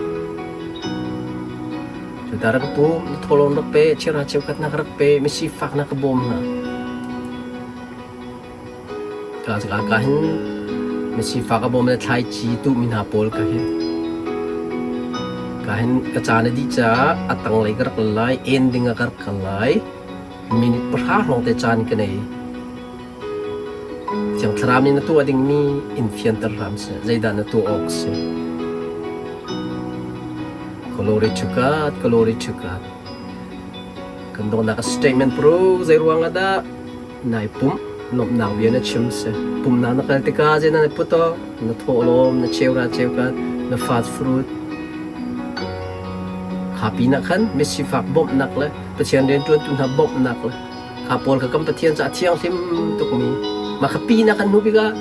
Cuta rak pum, na thawhlawm rak pe, cheuhra cheukhat na rak pe, misifak na ka bawm hna. Ka ka hin misifak a bawm le thlaici tuhmi hna pawl ka hin. Ka hin ka caan a dih caah a tanglei ka rak lai, en ding ah ka rak kal lai. Minute pahra hrawng te caan ka nei. Thiang Thlarau nih na tuah dingmi in fianter hram seh. Zeidah na tuah awk si? Glory to God, glory to God. Kan donghnak a statement pro zei ruang ah dah nai pumh lawmhnak bia na chim si. Pumhnak na kal tikah zei na put awk, na thawhlawm, na cheura cheukat, na fast fruit. Kha pinah khan misifak bawmhnak le Pathian rianṭuantu hna bawmhnak le Kha pawl kha kan Pathian caah thianghlim tukmi mah kha pi na kan hnu bik ah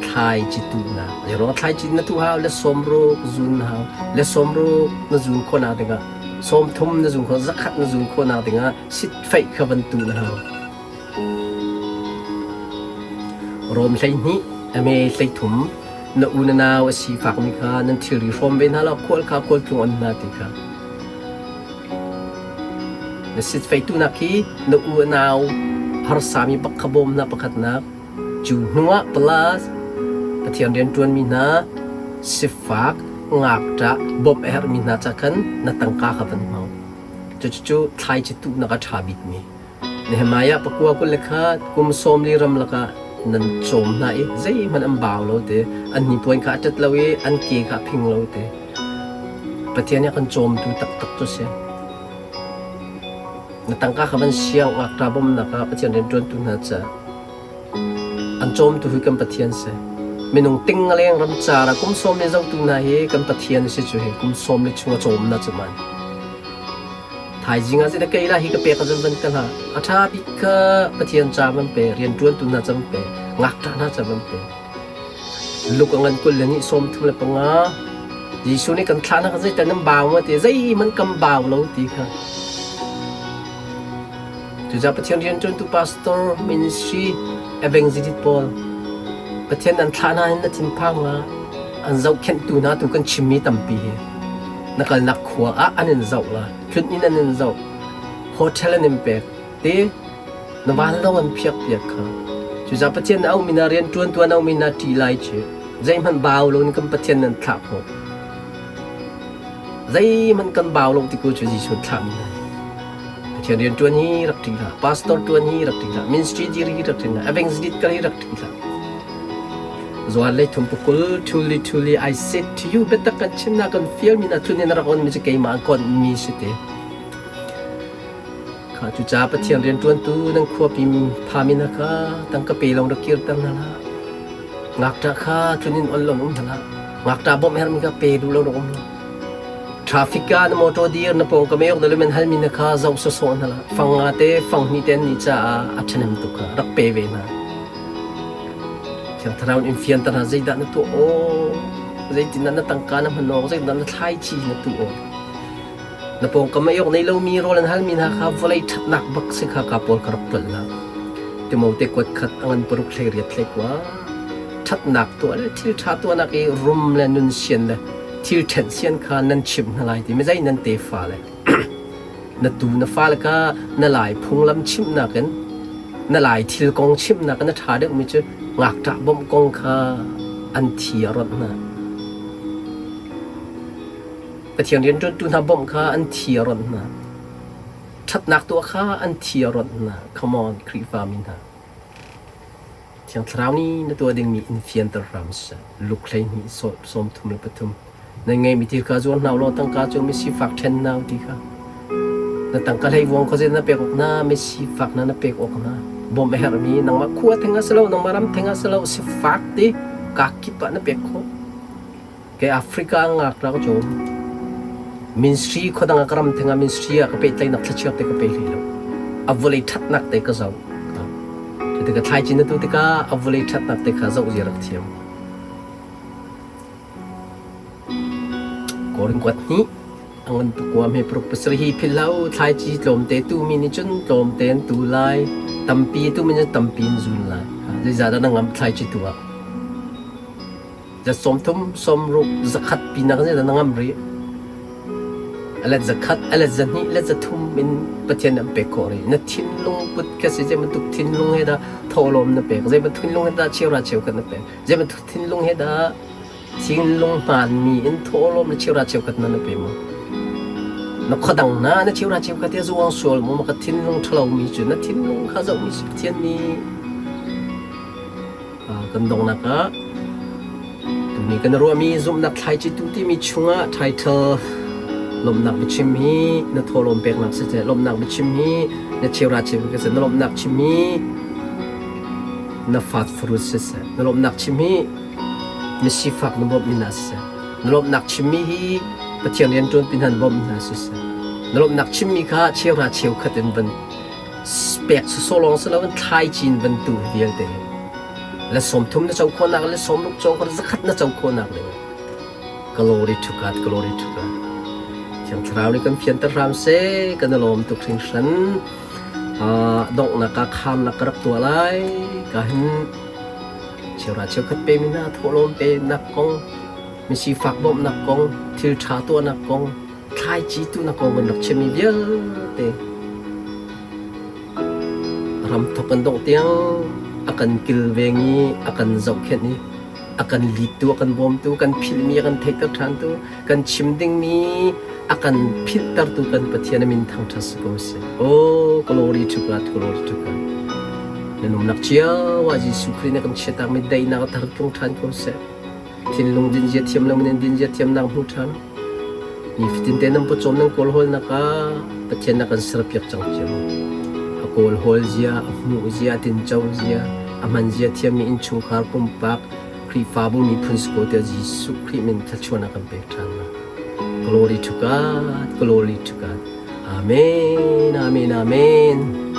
thlaici tuhnak zeiruang thlaici na tuh hau le sawmruk zun hau le sawmruk na zun khawhnak dingah 30 na zun khawh 100 na zun khawhnak dingah sitfeih kha van tuh na hau. Rom 12 ame 13 na u na nau a sifakmi kha nan thilri hrawm ve hna law khual kha khualtlung on hna ti kha Na sitfeitunak hi na u a nau harsami bak kha bawm hna pakhatnak. Cu hnuah plus Pathian rianṭuanmi hna sifak ngakṭah bawmh a herhmi hna ca khan na tangka kha van hmang. Cucu thlaici tuhnak a ṭha bikmi. Nehemiah pakua 21 kum 40 ramlak ah nan cawm hna i zeihmanh an bau lo te, an hnipuan kha a ṭet lo i an ke kha a phing lo te. Pathian nih a kan cawmtu taktak cu a si. Na tangka kha van siang ngakṭa bawmhnak ah Pathian rianṭuantu hna ca an cawmtu hi kan Pathian si. Minung ting a leng ram car ah kum sawm le zohtu hna hi kan Pathian a si cu hi kum sawm le chung a cawm na cu man. Thaizing ah zeidah kei la hi ka pek ahcun van ka hlah. A ṭha bik kha Pathian ca van pe, rianṭuantu hna ca van pe, ngakṭah hna ca van pe. Luk a ngan 21 35. Jesuh nih kan thlahnak ah zeital nan bau maw ti zeihmanh kan bau lo ti kha. Cucaah Pathian rianṭuantu pastor, ministry, evangelist pawl Pathian an thlah hna hin na thinphang hna. An zohkhenhtu hna tu kan chimmi tampi hi. Na kalnak khua ah an in zoh la, tlun inn an in zoh, hotel an in pek te na vanlawng an phiak piak kha. Cucaah Pathian na auhmi hna rianṭuantu an auhmi hna ṭih lai cu zeihmanh bau loin kan Pathian nan thlah khawh. Zeihmanh kan bau lo ti ko cu Jesuh thlahmi hna. Pathian rian ṭuan hi rak ṭih hlah, pastor ṭuan hi rak ṭih hlah, ministry dir hi rak ṭih hlah, evangelist kal hi rak ṭih hlah. Zuan lei thum pakul truly truly I said to you biatak kan chimnak kan fialmi na tlun in rak onmi cu keimah an konmi si te. Kha cucaah Pathian rianṭuantu nan khuapi phami hna kha tangka pe lawng rak kirter hna hlah. Ngakṭah kha tlun in on lawng um hna hlah. Ngakṭah bawmh herhmi kha pe duh lo rak um hlah. Traffic ah na motor dir na pawngkam i awk men halmi na kha zoh sawsawh hna hlah. Fang nga te fang hnih te an nih caah a ṭhahnem tuk kha rak pe ve hna. Thiang Thlarau in fianter hna zeidah na tuah awk, zeitindah na tangka na hman awk, zeitindah na thlaici na tuh awk. Na pawngkam ei awk nei lomi rawl an halmi hna kha vawlei ṭhatnak bak si kha ka pawl ka rak ṭualh hna. Timote kuat khat a ngan paruk hlei riat hlei kua. Ṭhatnak tuah le thil ṭha tuahnak i rum le nun sian le thil ṭhenh sian kha nan chimh hna lai ti mizei nan tefa le na tu na fale kha na lai phunglam chimhnak in na lai thil kong chimhnak in a ṭha deuhmi cu ngakṭah bawmh kong kha an thi a ronh hna. Pathian rianṭuantu hna bawmh kha an thi a ronh hna. Ṭhatnak tuah kha an thi a ronh hna. Come on, Khrihfa mi hna. Thiang Thlarau nih na tuah dingmi in fianter hram seh. Luke 12 33. Nan ngeihmi thil kha zuar hna u law tangka cu misifak ṭhen hna u ti kha. Na tangka hleivuang kha zeidah na pek awk hna, misifak hna na pek awk hna. Bawmh a herhmi nangmah khua theng ah si lo, nangmah ram theng ah si lo, sifak ti kaa kip ah na pek khawh. Kei Africa ngakṭah ka cawm. Ministry khuadang ah ka ram theng ah ministry ah ka pehtlaihnak thlachiat te ka pe hlei lo. A vawlei ṭhatnak te ka zoh. Cu tikah thlaici na tuh tikah a vawlei ṭhatnak te kha zoh zia rak thiam. Korin kuat hnih a ngan pakua hme paruk pasarih hi philh hlah u. Thlaici tlawmte tuhmi nih cun tlawmte an tu lai. Tampi tuhmi nih cun tampi in zun lai. Zeizahdah na ngamh thlaici tu ah? Za 30, 60, 100 pinak nih na ngam rih. A let 100, a let 200, let 300 in Pathian an pek khawh rih. Na thinlung put kha si zei bantuk thinlung he dah thawhlawm na pek, zei bantuk thinlung he dah cheuhra cheukhat na pek, zei bantuk thinlung he dah thinlung hmaanmi in thawhlawm na cheuhra cheukhat na na pe maw? Na khuadang hna na cheuhra cheukhat he zuang sual maw? Maka thinlung ṭhalomi cu na thinlung kha zohmi si Pathian nih Kan donghnak ah tuni kan ruahmi zumhnak thlaici tu timi chungah title lawmhnak biachim hi na thawhlawm peknak siseh lawmhnak biachim hi na cheura chim ka na lawmhnak chim hi na fat fruit siseh na lawmhnak chim hi misifak na bawmh mi hna siseh na lawmhnak chimmi hi Pathian rianṭuan pi hna na bawmh hna siseh na lawmhnak chimmi kha cheuhra cheukhat in van pek sawsawh lawng si loin thlaicin bantuk vialte hi le 30 na co khawhnak le 60 co khawh 100 na co khawhnak ding glory to God glory to God. Thiang Thlarau nih kan fianter hram seh. Kan i lawm tuk hringhran. Donghnak ah khamnak ka rak tuah lai. Ka hin cheuhra cheukhat pe mi hna thawhlawm pe nak kong misifak bawmhnak kong thil ṭha tuahnak kong thlaici tuhnak kong kan rak chimmi vialte ram thok kan dongh tiang a kan kilveng i a kan zohkhenh i a kan littu a kan bawmtu kan philhmi a kan theihter ṭhantu kan chim dingmi a kan philhtertu kan Pathian a min thangṭhat si ko seh. Oh, glory to God, glory to God. Na nunnak cio ah Jesuh Khrih nih kan chiatakmi daihnak a thar tlung ṭhan ko seh. Thinlung dinzia thiam lo in dinzia thiamnak hmu ṭhan. Nifatin te nan pawcawm nan kawlhawlnak ah Pathian na kan serpiak cang cio. A kawlhawl zia, a hmuh zia, a tinco zia, a hman zia thiammi innchungkhar pumpak Khrihfabu miphun si ko tiah Jesuh Khrih min thluachuahnak kan pek ṭhan hna. Glory to God, glory to God. Amen, amen, amen.